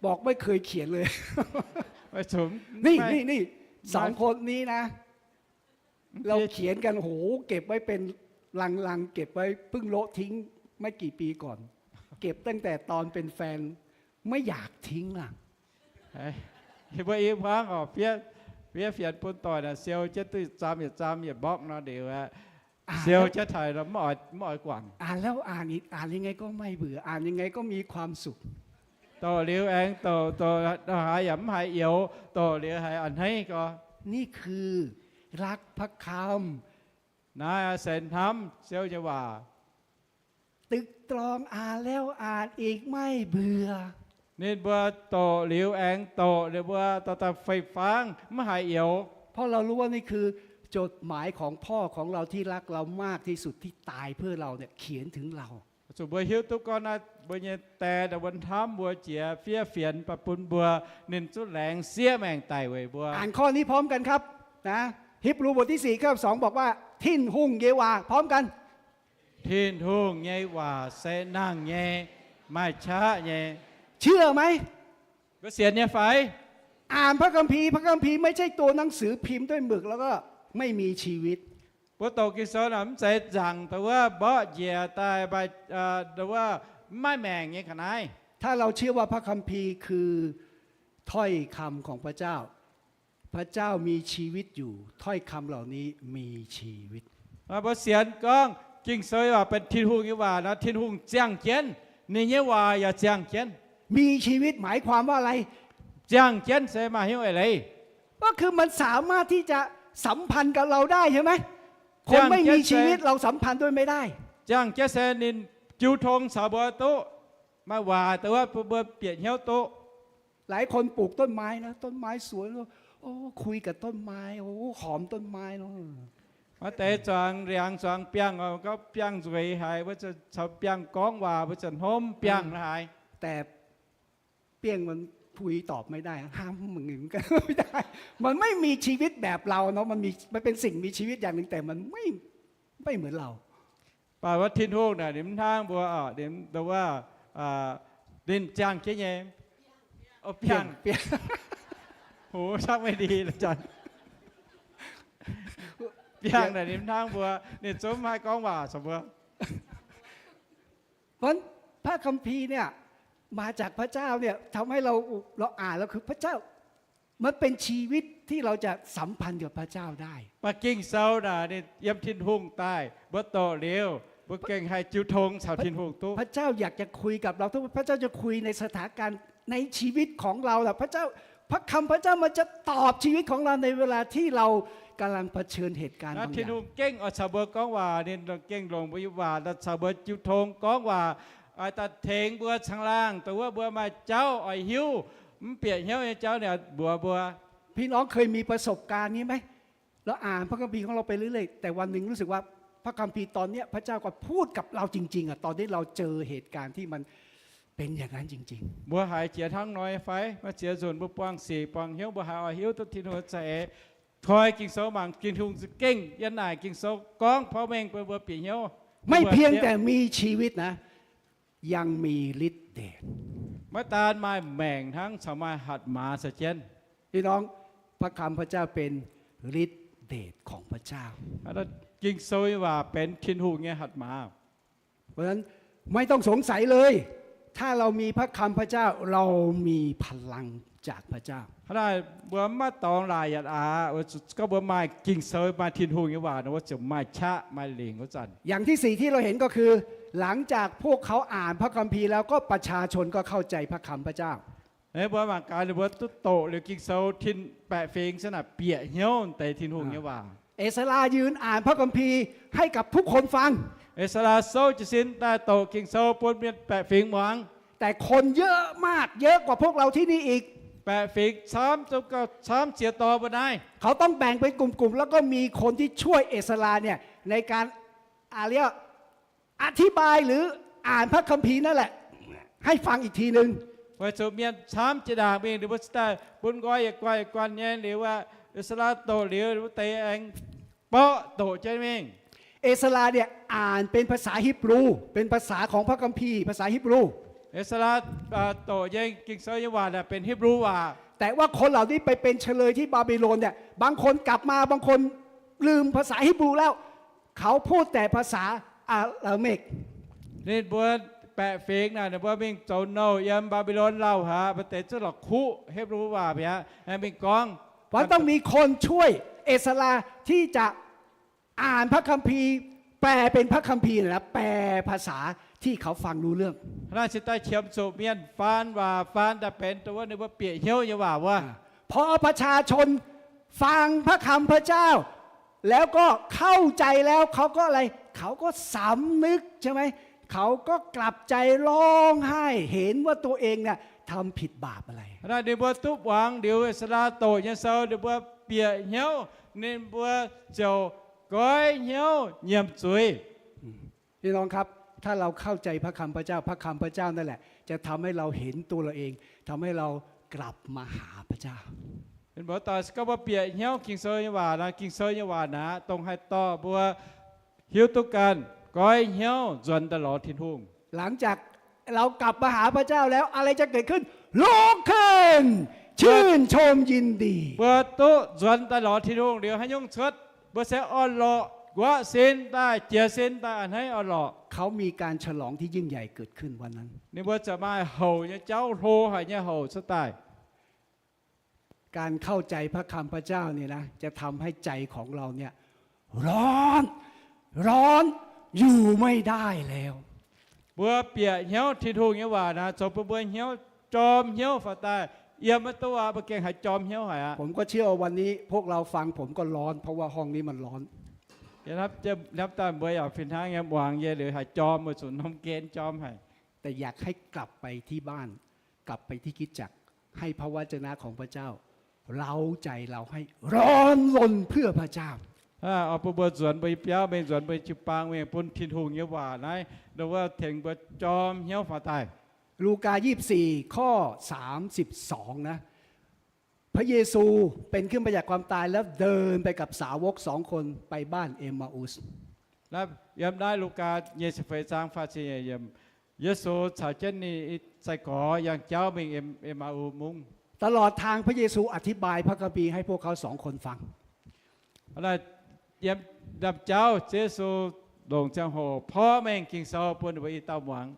บอกไม่เคยเขียนเลย Meih zungv นี่ นี่ นี่ สองคนนี้นะ เราเขียนกัน โห เก็บไว้เป็นลังๆ เก็บไว้ เพิ่งโละทิ้งไม่กี่ปีก่อน เก็บตั้งแต่ตอนเป็นแฟน ไม่อยากทิ้งอ่ะ Mbuo i hmuangv oc, fiev fienx bun doic naaic siou jienv duqv yietc zaam yietc zaam yietc mbokv nor, liuz siou jienv taux mv oix guangc. อ่านแล้วอ่านอีก อ่านยังไงก็ไม่เบื่อ อ่านยังไงก็มีความสุข Doqc liuz aengx doqc, doqc haaix yaac mv haiz youx, doqc liuz haiz a'hneiv gorx. นี่คือรักพระคำ Naaiv se hnamv siou nyei waac. ตึกตรอง อ่านแล้วอ่านอีกไม่เบื่อ Ninh mbuo doqc liuz aengx doqc, ninh mbuo dorh daaih fei-fangv mv haiz youx. เพราะเรารู้ว่านี่คือจดหมายของพ่อของเราที่รักเรามากที่สุดที่ตายเพื่อเราเนี่ยเขียนถึงเรา Zuqc mbuo hiuv duqv gorngv naaiv mbuo nyei Die, ninh mbuo hnamv mbuo jiex fiev fienx daaih bun mbuo, ninh zungv laengz siev maengc daic weic mbuo. อ่านข้อนี้พร้อmกันครับ นะ Hipv^lu บทที่สี่ข้อสอง บอกว่า Tin-Hungh nyei waac พร้อมกัน Tin-Hungh nyei waac se nangh nyei, maaih qaqv nyei. เชื่อไหม Mbuo sienx nyei fai? อ่านพระคัมภีร์ พระคัมภีร์ไม่ใช่ตัวหนังสือพิมพ์ด้วยหมึกแล้วก็ไม่มีชีวิต Mbuo doqc Ging-Sou naaic mv zeiz nzaangc dongh wuov mborqv njiec daaih maaih, dongh wuov mv maaih maengc nyei ga'naaiv. ถ้าเราเชื่อว่าพระคัมภีร์คือถ้อยคำของพระเจ้า พระเจ้ามีชีวิตอยู่ ถ้อยคำเหล่านี้มีชีวิต Mbuo sienx gorngv Ging-Sou nyei waac benx Tin-Hungh nyei waac nor, Tin-Hungh ziangh jienv, ninh nyei waac yaac ziangh jienv. มีชีวิตหมายความว่าอะไร Ziangh jienv se maaih hnyouv eix leiz. ก็คือมันสามารถที่จะสัมพันธ์กับเราได้ใช่ไหม คนไม่มีชีวิตเราสัมพันธ์ด้วยไม่ได้ Ziangh jienv se ninh jiu tong caux mbuo duqv, maaih waac dongh wuov bun mbuo bieqc hnyouv duqv. หลายคนปลูกต้นไม้นะ ต้นไม้สวย โอ้ คุยกับต้นไม้ โอ้ หอมต้นไม้เนาะ Maaih deix zuangx ndiangx zuangx biangh, gorngv biangh nzueic haic, mbuo caux biangh gorngv waac, mbuo ziouc hnomv biangh haic. แต่เปี้ยงมัน คุยตอบไม่ได้ ห้ามมึง ไม่ได้ มันไม่มีชีวิตแบบเราเนาะ มันมี มันเป็นสิ่งมีชีวิตอย่างหนึ่ง แต่มันไม่ ไม่เหมือนเรา Baac wuov Tin-Hungh naaic ninh mv hnangv mbuo oc, ninh dongh wuov, ninh ziangh jienv nyei. Biangh, biangh. Hoc caqv maiv ndie, biangh naaic ninh mv hnangv mbuo, ninh zungv maiv gorngv waac caux mbuo. เพราะฉะนั้นพระคัมภีร์เนี่ยมาจากพระเจ้าเนี่ยทำให้เรา เราอ่านแล้วคือพระเจ้า มันเป็นชีวิตที่เราจะสัมพันธ์กับพระเจ้าได้ Baac Ging-Sou naaic ninh yiem Tin-Hungh daaih, mbuo doqc liuz, mbuo gengh haih jiu tong caux Tin-Hungh duqv. พระเจ้าอยากจะคุยกับเราทุกวัน พระเจ้าจะคุยในสถานการณ์ในชีวิตของเราแหละ พระเจ้า พระคำพระเจ้ามันจะตอบชีวิตของเราในเวลาที่เรากำลังเผชิญเหตุการณ์บางอย่าง Tin-Hungh gengh oix caux mbuo gorngv waac, ninh gengh longc mbuo nyei waac daaih caux mbuo jiu tong gorngv waac, oix daaih tengx mbuo caangh laangh, dongh wuov mbuo maaih jauv oix hiuv, mv bieqc hnyouv nyei jauv ninh mbuox mbuo. พี่น้องเคยมีประสบการณ์นี้ไหม เราอ่านพระคัมภีร์ของเราไปเรื่อยๆ แต่วันหนึ่งรู้สึกว่าพระคัมภีร์ตอนเนี้ยพระเจ้าก็พูดกับเราจริงๆอ่ะ ตอนที่เราเจอเหตุการณ์ที่มันเป็นอย่างนั้นจริงๆ Mbuo haiz jiex hnangv nor fai? Maaih ziex nzunc mbuo buangh sic buangh hnyouv, mbuo haiz oix hiuv duqv Tin-Hungh za'eix toi Ging-Sou mangc Tin-Hungh za'gengh yiem naaic Ging-Sou gorngv porv mengh bun mbuo bieqc hnyouv. ไม่เพียงแต่มีชีวิตนะ ยังมีฤทธิ์เดช Maiv daan maaih maengc hnangv, caux maaih hatc maaz caux jienv. พี่น้อง พระคำพระเจ้าเป็นฤทธิ์เดชของพระเจ้า Ging-Sou nyei waac benx Tin-Hungh nyei hatc maaz. เพราะฉะนั้นไม่ต้องสงสัยเลย ถ้าเรามีพระคำพระเจ้า เรามีพลังจากพระเจ้า Hnangv naaic mbuo maiv dorngx laaic yaac aqc, gorngv mbuo maaih Ging-Sou, maaih Tin-Hungh nyei waac nor, mbuo ziouc maaih qaqv maaih lingc wuov zanc. อย่างที่สี่ที่เราเห็นก็คือ หลังจากพวกเขาอ่านพระคัมภีร์แล้วก็ประชาชนก็เข้าใจพระคำพระเจ้า Mbuo mangc gaax ninh mbuo duqv doqc liuz Ging-Sou, tin baeqc fingx se naaic bieqc hnyouv deix Tin-Hungh nyei waac. เอสรายืนอ่านพระคัมภีร์ให้กับทุกคนฟัง Ezara souv jiez sin daaih doqc Ging-Sou bun mienh baeqc fingx muangx. แต่คนเยอะมาก เยอะกว่าพวกเราที่นี่อีก Baeqc fingx camv, camv ziex dorh mbuo naaiv. เขาต้องแบ่งเป็นกลุ่มๆ แล้วก็มีคนที่ช่วยเอสราเนี่ยในการ อาเรียก อธิบายหรืออ่านพระคัมภีร์นั่นแหละ ให้ฟังอีกทีนึง Weic zuqc mienh camv jiex ndaangc mingh, ninh mbuo cingx daaih bun nqoi yietc guanh yietc guanh nyei liuz, Ezara doqc liuz, ninh mbuo deix aengx borqv doqc jienv mingh. เอสราเนี่ยอ่านเป็นภาษาฮีบรู เป็นภาษาของพระคัมภีร์ ภาษาฮีบรู Ezara doqc nyei Ging-Sou nyei waac naaic benx Hipv^lu waac. แต่ว่าคนเหล่านี้ไปเป็นเฉลยที่บาบิโลนเนี่ย บางคนกลับมา บางคนลืมภาษาฮีบรูแล้ว เขาพูดแต่ภาษาอาหรัมเมก Ninh mbuo baeqc fingx naaic, ninh mbuo mingh zoux nouh yiem Mbaa^mbi^lon lauh haic, mbuo deix zungv la'kuqv Hipv^lu waac mi'aqv. Mingh gorngv เพราะต้องมีคนช่วยเอสราที่จะอ่านพระคัมภีร์ แปลเป็นพระคัมภีร์นะ แปลภาษาที่เขาฟังรู้เรื่อง Hnangv naaic cingx daaih qiemx zuqc mienh faan waac, faan daaih benx dongh wuov ninh mbuo bieqc hnyouv nyei waac wuov. พอประชาชนฟังพระคำพระเจ้า แล้วก็เข้าใจแล้ว เขาก็อะไร เขาก็สำนึกใช่ไหม เขาก็กลับใจร้องไห้ เห็นว่าตัวเองเนี่ยทำผิดบาปอะไร Hnangv naaic ninh mbuo duqv muangx liuz Ezara doqc nyei sou, ninh mbuo bieqc hnyouv, ninh mbuo ziouc goiv hnyouv nyiemc zuiz. พี่น้องครับ ถ้าเราเข้าใจพระคำพระเจ้า พระคำพระเจ้านั่นแหละ จะทำให้เราเห็นตัวเราเอง ทำให้เรากลับมาหาพระเจ้า Mienh muoz-doic, se gorngv mbuo bieqc hnyouv Ging-Sou nyei waac nor, Ging-Sou nyei waac naaic dongh haih dorh mbuo hiuv duqv ganh goiv hnyouv nzuonx daaih lorz Tin-Hungh. หลังจากเรากลับมาหาพระเจ้าแล้ว อะไรจะเกิดขึ้น ลุกขึ้น ชื่นชมยินดี Mbuo duqv nzuonx daaih lorz Tin-Hungh liuz haaix nyungc cuotv? Mbuo se orn-lorqc, nquaqv sin daaih, jiez sin daaih, a'hneiv orn-lorqc. เขามีการฉลองที่ยิ่งใหญ่เกิดขึ้นวันนั้น Ninh mbuo ziouc maaih houc nyei jauv, hlo haic nyei houc cuotv daaih. การเข้าใจพระคำพระเจ้าเนี่ยนะ จะทำให้ใจของเราเนี่ย ร้อน ร้อน อยู่ไม่ได้แล้ว Mbuo bieqc hnyouv Tin-Hungh nyei waac naaic, zoux bun mbuo hnyouv jorm hnyouv faaux daaih, yiem maiv duqv aqv. Mbuo gengh haiz jorm hnyouv haic aqv. ผมก็เชื่อว่าวันนี้พวกเราฟัง ผมก็ร้อน เพราะว่าห้องนี้มันร้อน Hnamv daaih mbuo yaac fih hnangv nyei, muangx nyei liuz haih jorm, weic zuqc norm gen jorm haic. แต่อยากให้กลับไปที่บ้าน กลับไปที่คริสตจักร ให้พระวจนะของพระเจ้า เร้าใจเราให้ร้อนรนเพื่อพระเจ้า Oix bun mbuo nzuonx mbuo nyei biauv mingh, nzuonx mbuo nyei jiu-baang mingh, bun Tin-Hungh nyei waac naaiv ndongc wuov tengx mbuo jorm hnyouv faaux daaih. ลูกา ยี่สิบสี่ ข้อ สามสิบสอง นะ พระเยซูเป็นขึ้นมาจากความตายแล้วเดินไปกับสาวกสองคนไปบ้านเอมมาอุส Naaiv yiem naaiv Lugaa nyei ziepc feix zaang faah ziepc nyeic yiemc, Yesu caux jienv ninh sai-gorx yangh jauv mingh Em-, Ema^u Mungv. ตลอดทางพระเยซูอธิบายพระคัมภีร์ให้พวกเขาสองคนฟัง Naaiv yiem ndaamv-jauv Ziouv Yesu longc ziangh hoc porv mengh Ging-Sou bun ninh mbuo i dauh muangx.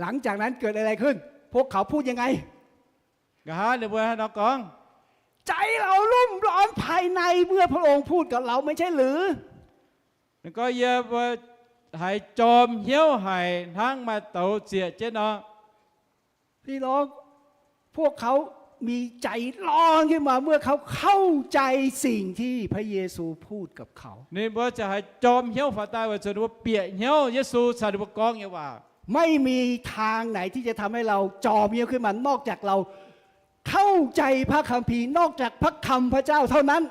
หลังจากนั้นเกิดอะไรขึ้น พวกเขาพูดยังไง Nqa'haav ninh mbuo haaix nor gorngv? ใจเรารุ่มร้อนภายในเมื่อพระองค์พูดกับเราไม่ใช่หรือ Ninh gorngv, Yie mbuo haiz jorm hnyouv haic hnangv maaih douz zieqc jienv nor. พี่น้อง พวกเขามีใจร้อนขึ้นมาเมื่อเขาเข้าใจสิ่งที่พระเยซูพูดกับเขา Ninh mbuo ziouc haiz jorm hnyouv faaux daaih weic zuqc ninh mbuo bieqc hnyouv Yesu caux ninh mbuo gorngv nyei waac. ไม่มีทางไหนที่จะทำให้เราจอมเยี่ยมขึ้นมานอกจากเราเข้าใจพระคัมภีร์ นอกจากพระคำพระเจ้าเท่านั้น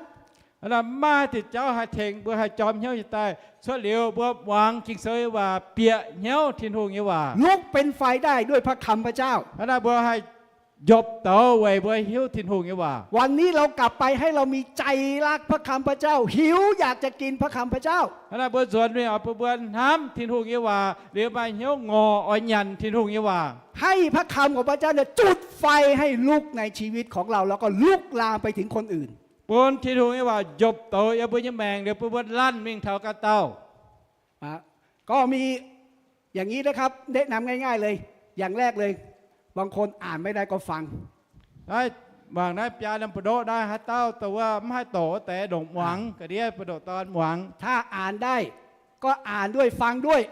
Hnangv naaic, maiv maaih diuh jauv haih tengx mbuo haih jorm hnyouv nyei daaih cuotv liuz mbuo muangx Ging-Sou nyei waac, bieqc hnyouv Tin-Hungh nyei waac. ลุกเป็นไฟได้ด้วยพระคำพระเจ้า Hnangv naaic, mbuo haih njopc douz weic mbuo hiuv Tin-Hungh nyei waac. วันนี้เรากลับไปให้เรามีใจรักพระคำพระเจ้า หิวอยากจะกินพระคำพระเจ้า Hnangv naaic, mbuo nzuonx mingh oix bun mbuo hnamv Tin-Hungh nyei waac liuz maaih hnyouv ngorc oix nyanc Tin-Hungh nyei waac. ให้พระคำของพระเจ้าเนี่ยจุดไฟให้ลุกในชีวิตของเรา แล้วก็ลุกลามไปถึงคนอื่น Bun Tin-Hungh nyei waac njopc douz yiem mbuo nyei maengc liuz bun mbuo lanv mingh taux ganh dauh. ก็มีอย่างนี้นะครับ แนะนำง่ายๆเลย อย่างแรกเลย บางคนอ่านไม่ได้ก็ฟัง Naaiv mangc naaiv biaa norm buoz-ndoqv naaiv, haaix dauh dongh wuov mv haih doqc wuov deix ndongc muangx ga'ndiev, buoz-ndoqv dorn muangx. ถ้าอ่านได้ก็อ่านด้วยฟังด้วย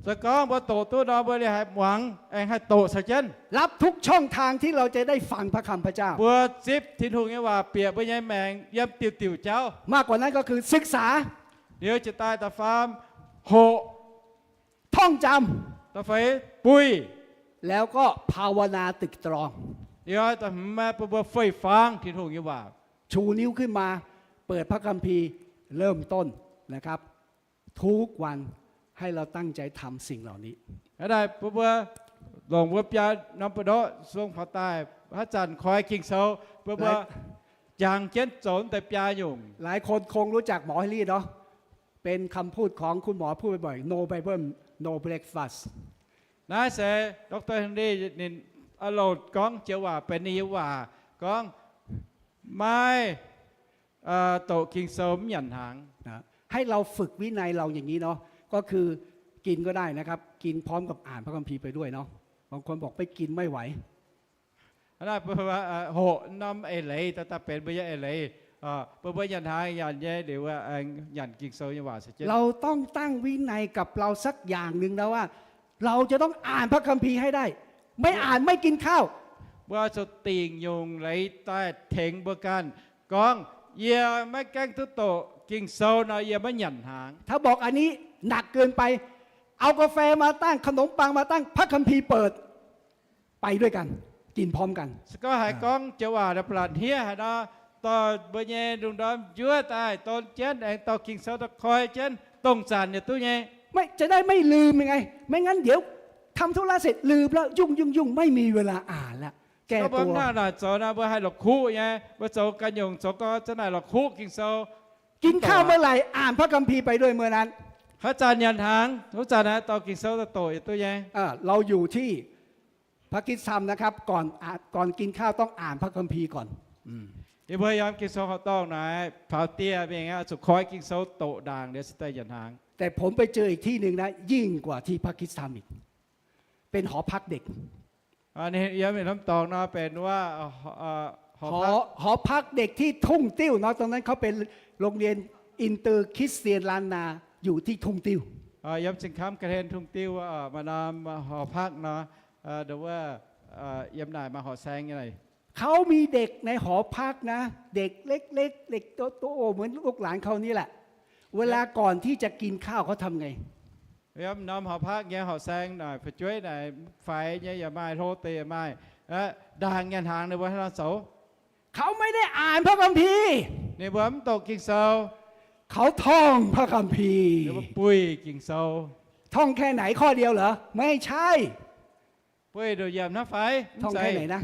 Se gorngv mbuo doqc duqv nor, mbuo liuz haiz muangx aengx haih doqc caux jienv. รับทุกช่องทางที่เราจะได้ฟังพระคำพระเจ้า Mbuo zipv Tin-Hungh nyei waac bieqc mbuo nyei maengc yiem diuc diuc jauv. มากกว่านั้นก็คือศึกษา Liuz jiez daaih da'faam hoqc, ท่องจำ da'feix buih, แล้วก็ภาวนาตรึกตรอง liuz da'hmz bun mbuo fei-fangx Tin-Hungh nyei waac. ชูนิ้วขึ้นมา เปิดพระคัมภีร์ เริ่มต้นนะครับ ทุกวัน ให้เราตั้งใจทำสิ่งเหล่านี้ Hnangv naaic, bun mbuo longc mbuo biaa norm buoz-ndoqv suang faaux daaih, haaix zanc koi Ging-Sou, bun mbuo jangx jienv zoux deix biaa nyungc. หลายคนคงรู้จักหมอแฮร์รี่เนาะ เป็นคำพูดของคุณหมอพูดบ่อยๆ no Bible, no breakfast. Naaiv se Doctor Henry ninh louh gorngv joux waac benx ninh nyei waac gorngv, maiv doqc Ging-Sou mv nyanc hnaangx. ให้เราฝึกวินัยเราอย่างนี้เนาะ ก็คือกินก็ได้นะครับ กินพร้อมกับอ่านพระคัมภีร์ไปด้วยเนาะ บางคนบอกไม่กินไม่ไหว Hnangv naaic, hoqc norm eix leiz daaih benx mbuo nyei eix leiz, bun mbuo nyanc hnaangx nyanc nyei liuz aengx nyanc Ging-Sou nyei waac caux jienv. เราต้องตั้งวินัยกับเราสักอย่างหนึ่งนะว่า เราจะต้องอ่านพระคัมภีร์ให้ได้ ไม่อ่านไม่กินข้าว Mbuo zuqc dingc nyungc leiz daaih tengx mbuo ganh gorngv, Yie maiv gaengh duqv doqc Ging-Sou nor, yie maiv nyanc hnaangx. ถ้าบอกอันนี้หนักเกินไป เอากาแฟมาตั้ง ขนมปังมาตั้ง พระคัมภีร์เปิด ไปด้วยกัน กินพร้อมกัน Se gorngv haiz gorngv joux waac naaiv ba'laqc hniev haic nor, dorh mbuo nyei ndongh ndorm njuov daaih don jienv aengx dorh Ging-Sou daaih koi jienv, dongh zanc yietc duqv nyei. ไม่ จะได้ไม่ลืมยังไง ไม่งั้นเดี๋ยวทำธุระเสร็จลืมแล้ว ยุ่งๆๆ ไม่มีเวลาอ่านแล้ว แก้ตัว Mbuo hnangv naaic zoux nor, mbuo haih la'kuqv nyei. Mbuo zoux ganh nyungc zoux gau zanc naaic la'kuqv Ging-Sou. กินข้าวเมื่อไหร่ อ่านพระคัมภีร์ไปด้วยเมื่อนั้น Haaix zanc nyanc hnaangx, wuov zanc naaiv dorh Ging-Sou daaih doqc yietc duqv nyei. เราอยู่ที่ พระคริสตธรรมนะครับ ก่อน ก่อนกินข้าวต้องอ่านพระคัมภีร์ก่อน Yie mbuo yiem Ging-Sou horqc dorngh naaic, faaux dieh mingh oix zuqc koi Ging-Sou doqc ndaangc liuz cingx daaih nyanc hnaangx. แต่ผมไปเจออีกที่หนึ่งนะ ยิ่งกว่าที่พระคริสตธรรมอีก เป็นหอพักเด็ก Ninh yiem norm dorngx nor benx wuov หอพัก หอพักเด็กที่ทุ่งติ้วเนาะ ตรงนั้นเขาเป็นโรงเรียนอินเตอร์คริสเตียนล้านนา อยู่ที่ทุ่งติ้ว Yiem Zingh Kamv Ga'hlen Tungh Diuh maaih norm หอพัก nor, wuov, yiem naaic maaih horqc saeng nyei. เขามีเด็กในหอพักนะ เด็กเล็กๆ เด็กโตๆ เหมือนลูกหลานเขานี่แหละ เวลาก่อนที่จะกินข้าวเขาทำไง Yiem norm horpc haav nyei horqc saeng naaic fu'jueiv naaic faix nyei yaac maaih, hlo deix yaac maaih, ndaangc nyanc hnaangx ninh mbuo hnangv nor zoux. เขาไม่ได้อ่านพระคัมภีร์ Ninh mbuo mv doqc Ging-Sou. เขาท่องพระคัมภีร์ Ninh mbuo buih Ging-Sou. ท่องแค่ไหน ข้อเดียวเหรอ ไม่ใช่ Buih nduqc yiemc hnangv fai? ท่องแค่ไหนนะ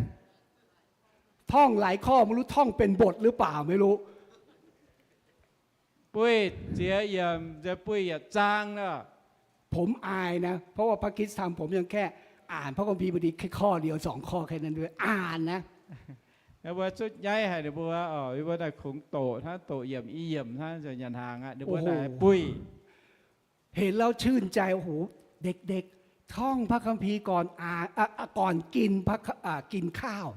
ท่องหลายข้อ ไม่รู้ ท่องเป็นบทหรือเปล่า ไม่รู้ Buih ziex yiemc, buih yietc zaang nor. ผมอายนะ เพราะว่าพระคริสต์ธรรมผมยังแค่อ่านพระคัมภีร์บางทีแค่ข้อเดียวสองข้อแค่นั้นด้วย อ่านนะ Ninh mbuo cuotv nyaiv haic, ninh mbuo, ninh mbuo naaic kungx doqc hnangv, doqc yiemc i yiemc hnangv, nyanc hnaangx aqv, ninh mbuo naaic buih. โอ้โห เห็นแล้วชื่นใจ โอ้โห เด็กๆ ท่องพระคัมภีร์ก่อนอ่าน อ่ะ อ่ะ ก่อนกินพระ อ่ะ กินข้าว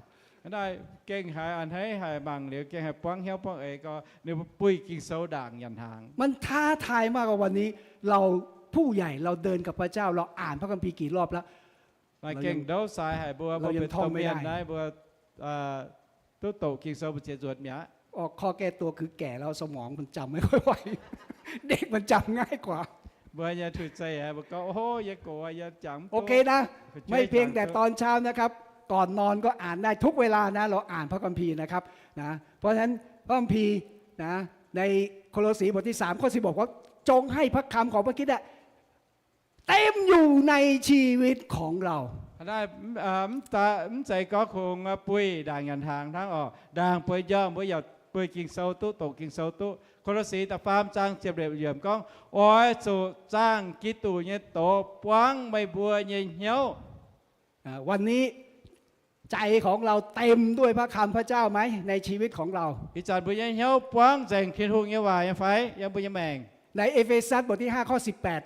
Naaiv gengh haiz a'hneiv haic, mangc liuz gengh haiz buangv hnyouv buangv eix gorx, ninh mbuo buih Ging-Sou ndaangc nyanc hnaangx. มันท้าทายมากกว่าวันนี้ เราผู้ใหญ่ เราเดินกับพระเจ้า เราอ่านพระคัมภีร์กี่รอบแล้ว Naaiv gengh ndouv sai haic mbuo, mbuo benx domh mienh naaiv mbuo duqv doqc Ging-Sou mbu'ziex nzuonx mi'aqv. ออกข้อแก้ตัวคือแก่แล้วสมองมันจำไม่ค่อยไหว เด็กมันจำง่ายกว่า Mbuo nyei tuix zeiz aeqv, mbuo gorngv, o, yie gox, yie jangx mv duqv. โอเคนะ ไม่เพียงแต่ตอนเช้านะครับ ก่อนนอนก็อ่านได้ทุกเวลานะ เราอ่านพระคัมภีร์นะครับนะ เพราะฉะนั้นพระคัมภีร์นะ ในโคโลสีบทที่สามข้อสิบบอกว่า จงให้พระคำของพระคริสต์อะ เต็มอยู่ในชีวิตของเรา Naaiv mv zeiz gorngv kungx buih ndaangc nyanc hnaangx hnangv oc. Ndaangc bueix njormh mbuo yaac buih Ging-Sou duqv, doqc Ging-Sou duqv. Ko^lo^si da'faam zaang ziepc yiemc gorngv, oix zuqc zaangh Giduc nyei doz buangv meih mbuo nyei hnyouv. วันนี้ใจของเราเต็มด้วยพระคำพระเจ้าไหม ในชีวิตของเรา Ih zanc mbuo nyei hnyouv buangv nzengc Tin-Hungh nyei waac nyei fai yiem mbuo nyei maengc? ในเอเฟซัสบทที่ห้าข้อสิบแปด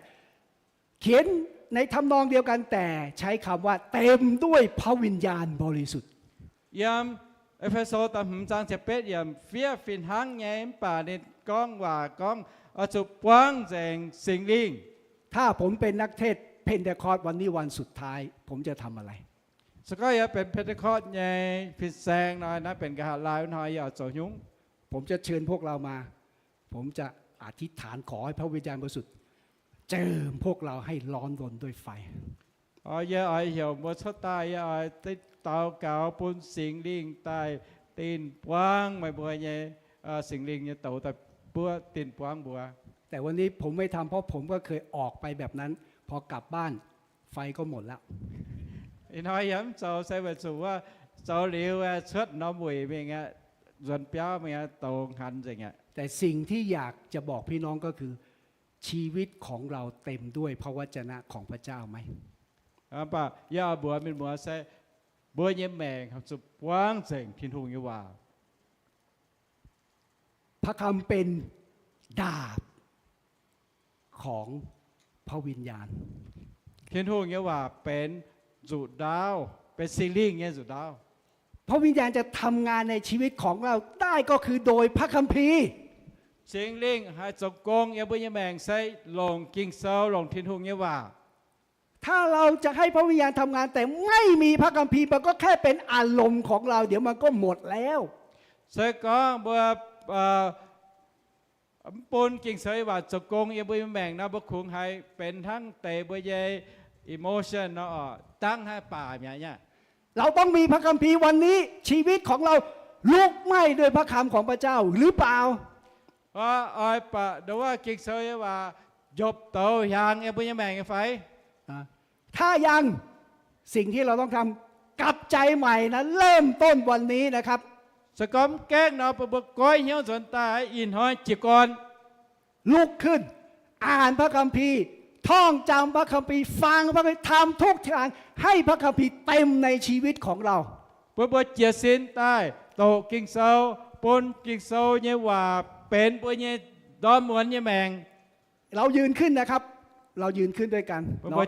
เขียนในทำนองเดียวกันแต่ใช้คำว่าเต็มด้วยพระวิญญาณบริสุทธิ์ Yiem E^fe^so da'hmz zaang ziepc betv yiemc fiev fih hnangv nyei, mv baac ninh gorngv waac gorngv oix zuqc buangv nzengc Singx Lingh. ถ้าผมเป็นนักเทศน์เพนเทคอสต์วันนี้วันสุดท้าย ผมจะทำอะไร Se gorngv yie benx Pentecost nyei fin-saeng nor, naaiv benx nqa'haav laai wuov hnoi yie oix zoux hnyungv? ผมจะเชิญพวกเรามา ผมจะอธิษฐานขอให้พระวิญญาณบริสุทธิ์เจิมพวกเราให้ร้อนรนด้วยไฟ Yie oix heuc mbuo cuotv daaih, yie oix daux gaux bun Singx Lingh daaih dinh buangv meih mbuo nyei, Singx Lingh nyei douz daaih buov dinh buangv mbuo. แต่วันนี้ผมไม่ทำ เพราะผมก็เคยออกไปแบบนั้น พอกลับบ้าน ไฟก็หมดแล้ว Ih hnoi yie mv zoux se weic zuqc wuov zoux liuz cuotv norm wuic mingh aqv, nzuonx biauv mingh aqv, douz hnaanx nzengc aqv. แต่สิ่งที่อยากจะบอกพี่น้องก็คือ ชีวิตของเราเต็มด้วยพระวจนะของพระเจ้าไหม Mv baac yie oix mbuox mienh muoz se mbuo nyei maengc zuqc buangv nzengc Tin-Hungh nyei waac. พระคำเป็นดาบของพระวิญญาณ Tin-Hungh nyei waac benx nzuqc ndaauv, benx Singx Lingh nyei nzuqc ndaauv. พระวิญญาณจะทำงานในชีวิตของเราได้ก็คือโดยพระคัมภีร์ Singx Lingh haih zoux gong yiem mbuo nyei maengc se longc Ging-Sou, longc Tin-Hungh nyei waac. ถ้าเราจะให้พระวิญญาณทำงานแต่ไม่มีพระคัมภีร์ มันก็แค่เป็นอารมณ์ของเรา เดี๋ยวมันก็หมดแล้ว Se gorngv mbuo mv bun Ging-Sou nyei waac zoux gong yiem mbuo nyei maengc nor, mbuo kungx haiz benx hnangv deix mbuo nyei emotion nor, dangv hnangv baac mi'aqv. เราต้องมีพระคัมภีร์ วันนี้ชีวิตของเราลุกไหม้ด้วยพระคำของพระเจ้าหรือเปล่า Oix baac nduov Ging-Sou nyei waac njopc douz hiaangx yiem mbuo nyei maengc nyei fai? ถ้ายัง สิ่งที่เราต้องทำ กลับใจใหม่นะ เริ่มต้นวันนี้นะครับ Se gorngv mv gaengh nor, bun mbuo goiv hnyouv nzuonx daaih, ih hnoi jiez gorn ลุกขึ้น อ่านพระคัมภีร์ ท่องจำพระคัมภีร์ ฟังพระคัมภีร์ ทำทุกทาง ให้พระคัมภีร์เต็มในชีวิตของเรา Bun mbuo jiez sin daaih doqc Ging-Sou, bun Ging-Sou nyei waac benx mbuo nyei ndorm muonz nyei maengc. เรายืนขึ้นนะครับ เรายืนขึ้นด้วยกัน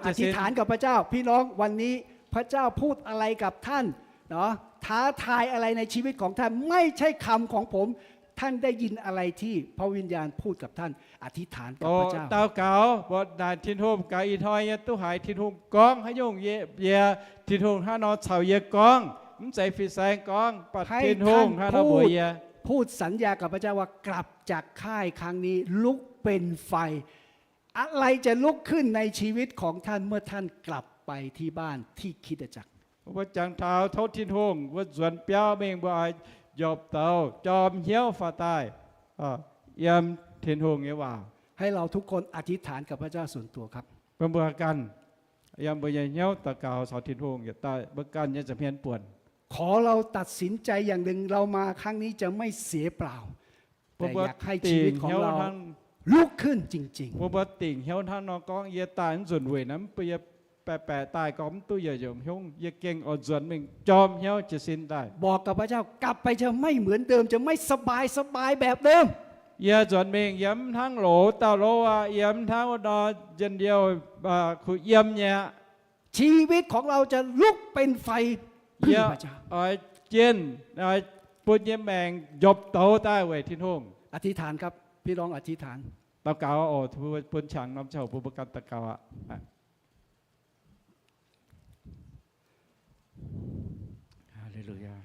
อธิษฐานกับพระเจ้า พี่น้อง วันนี้พระเจ้าพูดอะไรกับท่านเนาะ ท้าทายอะไรในชีวิตของท่าน ไม่ใช่คำของผม ท่านได้ยินอะไรที่พระวิญญาณพูดกับท่าน อธิษฐานกับพระเจ้า Daux gaux, mbuox naaic Tin-Hungh gaax ih hnoi nyei duqv haiz Tin-Hungh gorngv haaix nyungc yie, Tin-Hungh hnangv nor caux yie gorngv, mv zeiz fin-saeng gorngv, baac Tin-Hungh hnangv nor mbuox yie. พูดสัญญากับพระเจ้าว่ากลับจากค่ายครั้งนี้ลุก เป็นไฟ อะไรจะลุกขึ้นในชีวิตของท่านเมื่อท่านกลับไปที่บ้านที่คริสตจักร Mbuo jangx taux tov Tin-Hungh, mbuo nzuonx biauv mingh, mbuo oix njopc douz jorm hnyouv faaux daaih yiem Tin-Hungh nyei waac. ให้เราทุกคนอธิษฐานกับพระเจ้าส่วนตัวครับ Bun mbuo ganh yiem mbuo nyei hnyouv daux gaux caux Tin-Hungh yietc daaih, mbuo ganh nyei nza'hmien buonc. ขอเราตัดสินใจอย่างหนึ่ง เรามาครั้งนี้จะไม่เสียเปล่า แต่อยากให้ชีวิตของเรา ลุกขึ้นจริงๆ Mbuo mbuo dingc hnyouv hnangv nor gorngv, yie daaih mv nzunc weic naaiv mv bun yie baeqc baeqc daaih gorngv mv duqv yietc nyungc hnyouv, yie gengh oix nzuonx mingh jorm hnyouv jiez sin daaih. บอกกับพระเจ้า กลับไปจะไม่เหมือนเดิม จะไม่สบายสบายแบบเดิม Yie nzuonx mingh yie mv hnangv loz dauh loz aqv, yie mv hnangv wuov nor njien-youh kuh yiem nyei aqv. ชีวิตของเราจะลุกเป็นไฟเพื่อพระเจ้า Yie oix jienh, oix bun yie maengc njopc douz daaih weic Tin-Hungh. อธิษฐานครับ พี่น้องอธิษฐาน Daux gaux oc, bun qangx norm ziangh hoc bun mbuo ganh daux gaux aqv. Haleluyaa.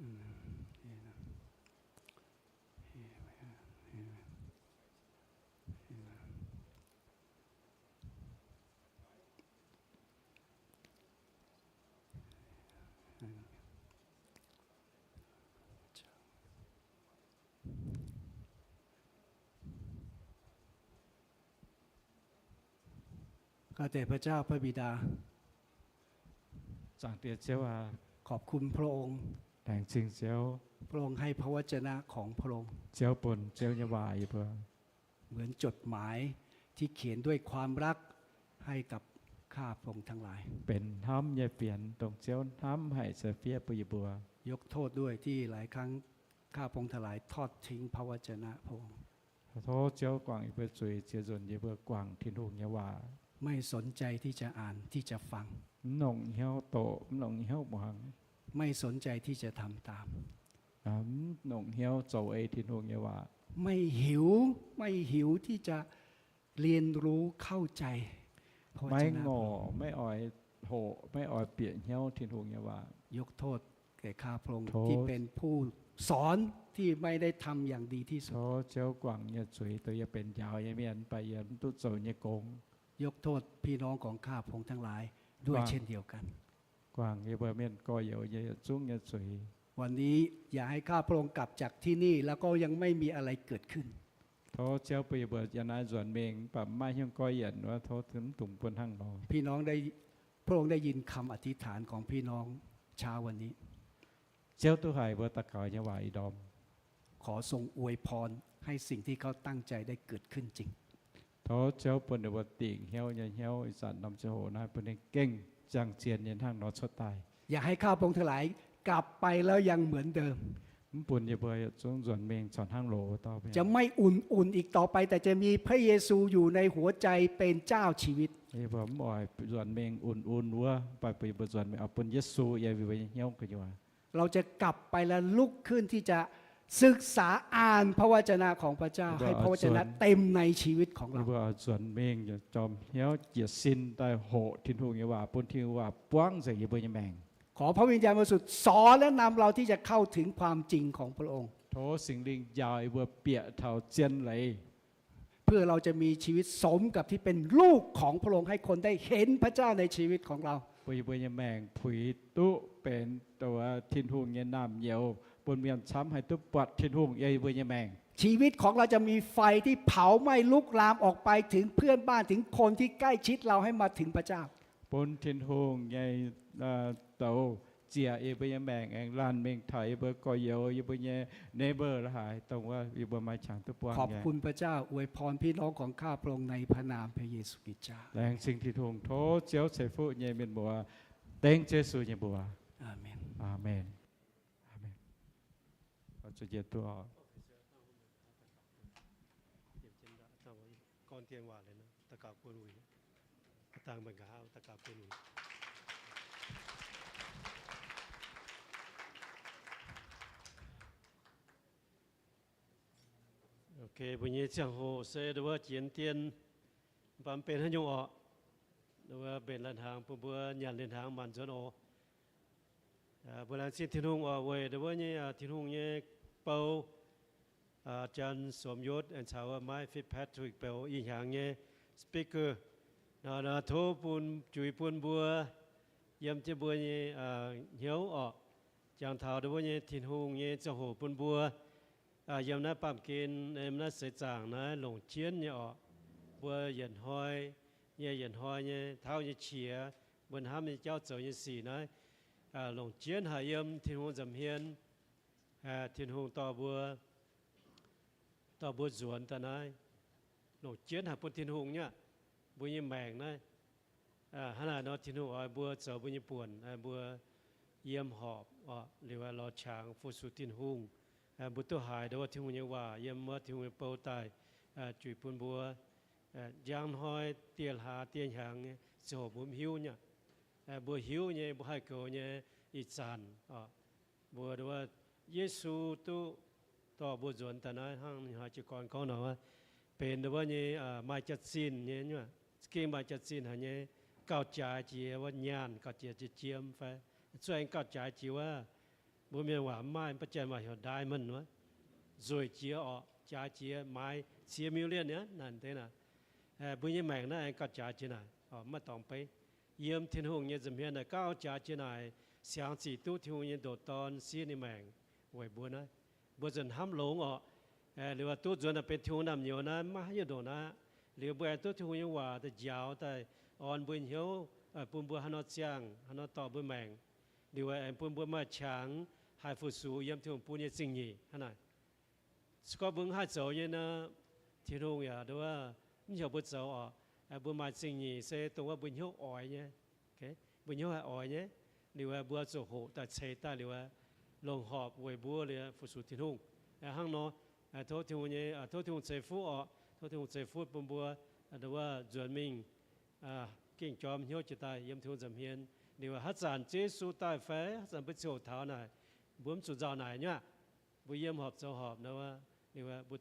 Amen. ข้าแต่พระเจ้าพระบิดา Zaangc Diex Ziouv aac, ขอบคุณพระองค์ laengz zingh Ziouv. พระองค์ให้พระวจนะของพระองค์ Ziouv bun Ziouv nyei waac yie mbuo เหมือนจดหมายที่เขียนด้วยความรักให้กับข้าพระองค์ทั้งหลาย benx hnamv nyei fienx, dongh Ziouv hnamv haic sai fiev bun yie mbuo. ยกโทษด้วยที่หลายครั้งข้าพระองค์ทั้งหลายทอดทิ้งพระวจนะพระองค์ Tov Ziouv guangc yie mbuo zuiz, ziex nzunc yie mbuo guangc Tin-Hungh nyei waac, ไม่สนใจที่จะอ่านที่จะฟัง mv longc hnyouv doqc, mv longc hnyouv muangx, ไม่สนใจที่จะทำตาม mv longc hnyouv zoux ei Tin-Hungh nyei waac, ไม่หิว ไม่หิวที่จะ เรียนรู้เข้าใจ maiv ngorc, maiv oix hoqc, maiv oix bieqc hnyouv Tin-Hungh nyei waac. ยกโทษแก่ข้าพระองค์ที่เป็นผู้สอนที่ไม่ได้ทำอย่างดีที่สุด Tov Ziouv guangc yie nyei zuiz, dongh yie benx njaaux nyei mienh, mv baac yie mv duqv zoux nyei gong. ยกโทษพี่น้องของข้าพระองค์ทั้งหลายด้วยเช่นเดียวกัน Guangc yie mbuo mienh gorx-youz nyei yietc zungv nyei zuiz. วันนี้อย่าให้ข้าพระองค์กลับจากที่นี่แล้วก็ยังไม่มีอะไรเกิดขึ้น Tov Ziouv bun yie mbuo yiem naaiv nzuonx mingh, mv baac mv maaih hnyouv goiv yienc wuov, tov mv dungx bun hnangv nor. พี่น้องได้ พระองค์ได้ยินคำอธิษฐานของพี่น้องเช้าวันนี้ Ziouv duqv haiz mbuo daux gaux nyei waac ih ndorm. ขอทรงอวยพรให้สิ่งที่เขาตั้งใจได้เกิดขึ้นจริง Tov Ziouv bun ninh mbuo dingc hnyouv nyei hnyouv ih zanc norm ziangh hoc naaiv bun ninh gengh ziangh zien nyei hnangv nor cuotv daaih. อย่าให้ข้าพระองค์ทั้งหลายกลับไปแล้วยังเหมือนเดิม Mv bun yie mbuo yietc zungv nzuonx mingh corc hnangv loz dauh mienh. จะไม่อุ่นๆอีกต่อไป แต่จะมีพระเยซูอยู่ในหัวใจเป็นเจ้าชีวิต Yie mbuo mv oix nzuonx mingh un-un wuov, mv baac bun yie mbuo nzuonx mingh oix bun Yesu yiem yie mbuo nyei hnyouv gu'nyuoz. เราจะกลับไปและลุกขึ้นที่จะศึกษาอ่านพระวจนะของพระเจ้า ให้พระวจนะเต็มในชีวิตของเรา Yie mbuo oix nzuonx mingh jorm hnyouv jiez sin daaih hoqc Tin-Hungh nyei waac, bun Tin-Hungh waac buangv nzengc yie mbuo nyei maengc. ขอพระวิญญาณบริสุทธิ์สอนและนำเราที่จะเข้าถึงความจริงของพระองค์ Tov Singx Lingh njaaux yie mbuo bieqc taux zien leiz เพื่อเราจะมีชีวิตสมกับที่เป็นลูกของพระองค์ ให้คนได้เห็นพระเจ้าในชีวิตของเรา Bun yie mbuo nyei maengc puix duqv benx Tin-Hungh nyei naamh nyouz, bun mienh camv haih duqv buatc Tin-Hungh yiem yie mbuo nyei maengc. ชีวิตของเราจะมีไฟที่เผาไหม้ลุกลามออกไปถึงเพื่อนบ้าน ถึงคนที่ใกล้ชิดเรา ให้มาถึงพระเจ้า Bun Tin-Hungh nyei douz ziec yie mbuo nyei maengc aengx laanh mingh taux yie mbuo gorx-youz, yie mbuo nyei neighbor la'haaix, dongh wuov yie mbuo maaih qangx duqv buangh nyei. ขอบคุณพระเจ้า อวยพรพี่น้องของข้าพระองค์ในพระนามพระเยซูคริสต์เจ้า Laengz zingh Tin-Hungh, tov Ziouv ceix fuqv nyei mienh muoz dengv Yesu nyei mbuox. Aamen. Aamen. Aamen. Ok, mbuo nyei ziangh hoc se ndon wuov jienv dien, mv baac mv benx haaix nyungc orqc. Ndon wuov mbenc lai-hnaangx bun mbuo nyanc lai-hnaangx maanc nzuonx oc. Mbuo laengz zingh Tin-Hungh oc, weic ndon wuov nyei Tin-Hungh nyei bou, Janx Somyuv aengx caux wuov Mike Fitzpatrick bouc ih hnyangx nyei speaker. Nor, nor tov bun, juix bun mbuo yiem jienv mbuo nyei hnyouv orqc, jangx taux ndon wuov nyei Tin-Hungh nyei ziangh hoc bun mbuo yiem naaiv baamh gen, yiem naaiv seix zaangc naaiv longc jienv nyei orqc. Mbuo yietc hnoi nyei, yietc hnoi nyei tauv nyei qiex, mbuo hnamv nyei jauv zoux nyei sic naaiv, longc jienv haic yiem Tin-Hungh nza'hmien. Tin-Hungh dorh mbuo, dorh mbuo nzuonx daaih naaiv, longc jienv haic bun Tin-Hungh nyei aqv. Mbuo nyei maengc naaiv, hnangv naaic nor Tin-Hungh oix mbuo zoux mbuo nyei buonc, mbuo yiem horpc orqc, liuz lorz qangx fu-sux Tin-Hungh. Mbuo duqv haiz ndon wuov Tin-Hungh nyei waac yiem wuov Tin-Hungh nyei bou daaih, juix bun mbuo. Njang hnoi dieh hlaax dieh hnyangx nyei ziangh hoc mbuo mv hiuv nyei aqv. Mbuo hiuv nyei, mbuo haih goux nyei ih zanc orqc, mbuo ndon wuov Yesu duqv dorh mbuo nzuonx daaih naaiv hnangv ninh haiz jiez gorn gorngv nor, benx ndon wuov nyei maaih jaax-zinh nyei, za'gengh maaih jaax-zinh haic nyei, gauh jaaix jiex wuov nyaanh, gauh jaaix jiex jiem fai zuov aengx gauh jaaix jiex wuov, mbuo mienh waac mv maaih, mv baac janx waac heuc diamond wuov, nzueic jiex orqc, jaaix jiex maaiz ziex million nyei naaic deix naaic. Mbuo nyei maengc naaiv aengx gauh jaaix jiex naaic, mv maaih dorngx beiv. Yiem Tin-Hungh nyei nza'hmien naaic gauh jaaix jiex naaic, siangx zic duqv Tin-Hungh nyei ndoqc Dorn siev ninh maengc weic mbuo naaiv. Mbuo nzunc hnamv longx orqc, liuz duqv nzuonx daaih benx Tin-Hungh naamh nyouz naaiv maiv haaix nyungc ndongc naaiv. Liuz mbuo aengx duqv Tin-Hungh nyei waac daaih njaaux daaih orn mbuo hnyouv, bun mbuo haaix nor ziangh, haaix nor dorh mbuo maengc. Liuz aengx bun mbuo maaih qangx haih fu-sux yiem Tin-Hungh bun nyei zingh nyeic hnangv naaic. Se gorngv mbuo mv haih zoux nyei nor, Tin-Hungh yaac ndon wuov mv heuc mbuo zoux orqc. Mbuo maaih zingh nyeic se dongh wuov mbuo hnyouv oix nyei, mbuo hnyouv haih oix nyei. Liuz mbuo zuqc hoqc daaih ceix daaih liuz, longc horpc weic mbuo liuz fu-sux Tin-Hungh. Hnangv nor, tov Tin-Hungh nyei, tov Tin-Hungh ceix fuqv orqc. Tov Tin-Hungh ceix fuqv bun mbuo ndon wuov nzuonx mingh gengh jorm hnyouv jiex daaih yiem Tin-Hungh nza'hmien. Liuz haaix zanc Ziouv Yesu daaih fai haaix zanc mbuo ziouc taux naaic, mbuo mv zuqc nzauh naaic nyei aqv. Mbuo yiem horpc zoux horpc nor, liuz mbuo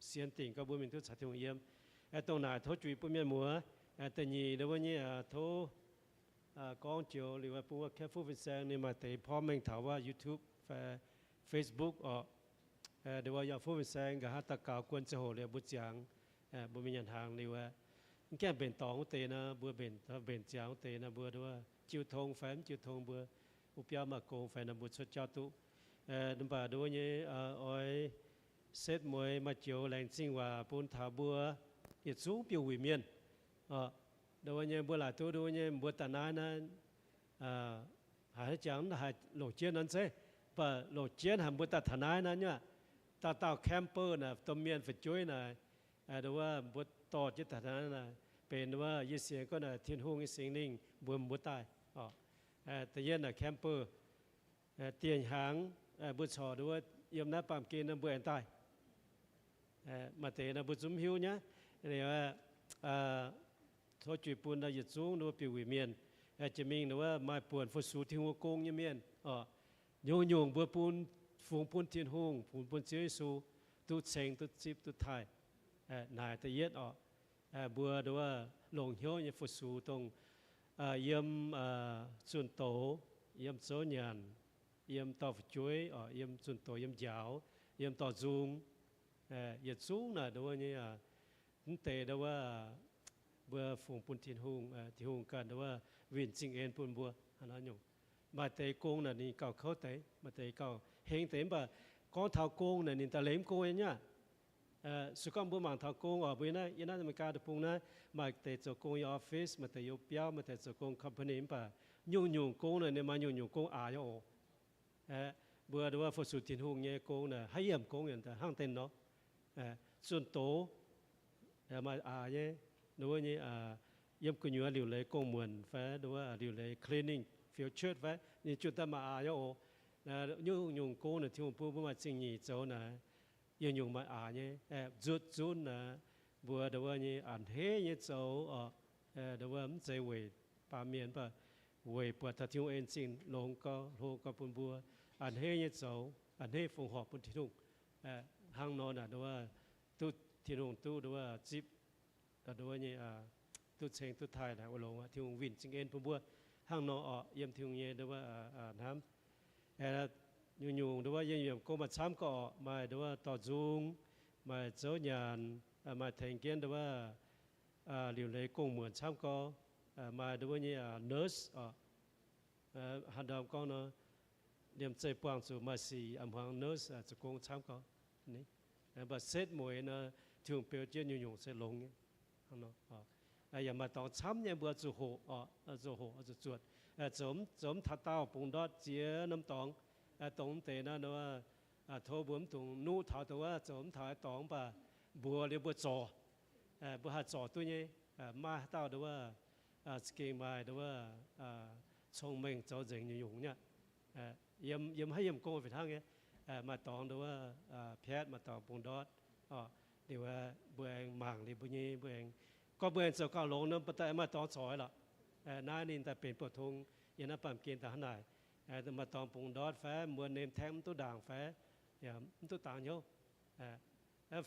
sienx dingc gorngv mbuo mingh duqv caux Tin-Hungh yiem. Dongh naaic tov juix bun mienh muoz. Da'nyeic ndon wuov nyei, tov gorngv joux liuz bun wuov Kepv Fuqv Fin-Saeng ninh maaih deix porv mengh taux wuov YouTube fai Facebook orqc. Ndon wuov yaac Fuqv Fin-Saeng nqa'haav daux gaux guon ziangh hoc liuz mbuo ziangx, mbuo mingh nyanc hnaangx liuz, mv gaengh mbenc dorngx wuov deix nor, mbuo mbenc, mbenc ziangx wuov deix nor, mbuo ndon wuov jiu tong fai mv jiu tong, mbuo wuov biauv maaih gong fai nor, mbuo cuotv jauv duqv. Mv baac ndon wuov nyei oix setv mueiz maaih joux laengz zingh waac bun taux mbuo yietc zungv biouv wuic mienh. Ndon wuov nyei mbuo laaic duqv ndon wuov nyei mbuo daaih naaiv naaiv, haaix jangx haih longc jienv nor zeiv, mv baac longc jienv haic mbuo daaih taux naaiv naaiv nyei aqv. Dauh dauh camper naaic, domh mienh fu'jueiv naaic, ndon wuov mbuo dorh jienv daaih naaiv naaic, benx ndon wuov yie sienx gorngv naaic Tin-Hungh nyei Singx Lingh mbuox mbuo daaih. Da'yietv naaic camper, dieh hnyangx mbuo corc ndon wuov yiem naaiv baamh gen nor mbuo aengx daaih. Maaih deix nor mbuo zungv mv hiuv nyei. Tov juix bun yietc zungv ndon wuov biouv wuic mienh, jiex mingh ndon wuov maaih buonc fu-sux Tin-Hungh gong nyei mienh oc. Nyungc-nyungc mbuo bun, fungx bun Tin-Hungh, fungx bun Ziouv Yesu duqv ceng, duqv zipv, duqv taaih. Naaic da'yietv oc, mbuo ndon wuov longc hnyouv nyei fu-sux dongh yiem zunh doz, yiem zouv nyanc, yiem dorh fu'jueiv oc, yiem zunh doz, yiem njaaux, yiem dorh nzung, yietc zungv naaic ndon wuov nyei, mv deix ndon wuov mbuo fungx bun Tin-Hungh, Tin-Hungh ganh ndon wuov winh zingh en bun mbuo hnangv naaiv nyungc. Maaih deix gong naaic ninh gauh kouv deix, maaih deix gauh heng deix, mv baac gorngv taux gong naaic ninh daaih lengc mv gong nyei aqv. Se gorngv mbuo mangc taux gong oc, mbuo yiem naaiv, yiem naaiv America deic-bung naaiv, maaih deix zoux gong yiem office, maaih deix yiem biauv, maaih deix zoux gong company, mv baac Nyungc-nyungc gong naaic ninh maaih nyungc-nyungc gong aax nyei oc. Mbuo nduov fu-sux Tin-Hungh nyei gong naaic haiv yiemc gong hnangv deix nor. Zunh doz maaih aax nyei, nduov nyei, yiem gu'nyuoz liuc leiz gong-muonc fai nduov liuc leiz cleaning, fiou cuotv fai, ninh junh daaih maaih aax nyei oc. Nyungc-nyungc gong naaic Tin-Hungh bun mbuo maaih zingh nyeic zoux naaic, nyungc-nyungc maaih aax nyei, nzuotv zunv naaic, mbuo nduov nyei a'hneiv nyei zoux oc. Nduov mv zeiz weic baamh mienh, mv baac weic buatc taux Tin-Hungh en zingh longx gau, hlo gau bun mbuo a'hneiv nyei zoux, a'hneiv fongc horc bun Tin-Hungh. Hnangv nor naaic nduov, duqv Tin-Hungh duqv nduov zipv, nduov nyei, duqv ceng duqv taaih naaic oix longx aqv. Tin-Hungh winh zingh en bun mbuo hnangv nor oc, yiem Tin-Hungh nyei nduov hnamv. Nyungc-nyungc nduov yiem yiemc gong maaih camv gau oc, maaih nduov dorh nzung, maaih zouv nyanc, maaih tengx jienv nduov liuc leiz gong-muonc camv gau, maaih nduov nyei nurse oc. Haaix ndorm gorngv nor, liemh zeih buangh zuqc maaih sic a'hmuangx nurse zoux gong camv gau. Mv baac setv mueiz nor, Tin-Hungh beu jienv nyungc-nyungc se longx nyei. Yaac maaih dorngx camv nyei mbuo zuqc hoqc, zuqc hoqc zuqc zuotc, zoux mv taux daauh bungx ndortv ziex norm dorngx. Dongh mv deix naaiv, tov mbuo mv dungx nuqv taux dongh wuov zoux mv taux dorngx, mv baac mbuox liuz mbuo zorc, mbuo haih zorc duqv nyei. Maaih haaix dauh nduov za'gengh maaih nduov cong-mengh zoux nzengc nyungc-nyungc nyei. Yiem haaix yiemc gong fih hnangv nyei. Maaih dorngx nduov piatv, maaih dorngx bungx ndortv. Liuz mbuo aengx mangc liuz mbuo nyei, mbuo aengx, gorngv mbuo aengx zoux gauh longx nor, mbuo daaih maaih dorngx corc lorqc. Naaiv ninh daaih benx buoz-tong yiem naaiv baamh gen daaih hnangv naaic. Maaih dorngx bungx ndortv fai mbuo name tag mv duqv ndaangc fai mv duqv dangx hnyouv.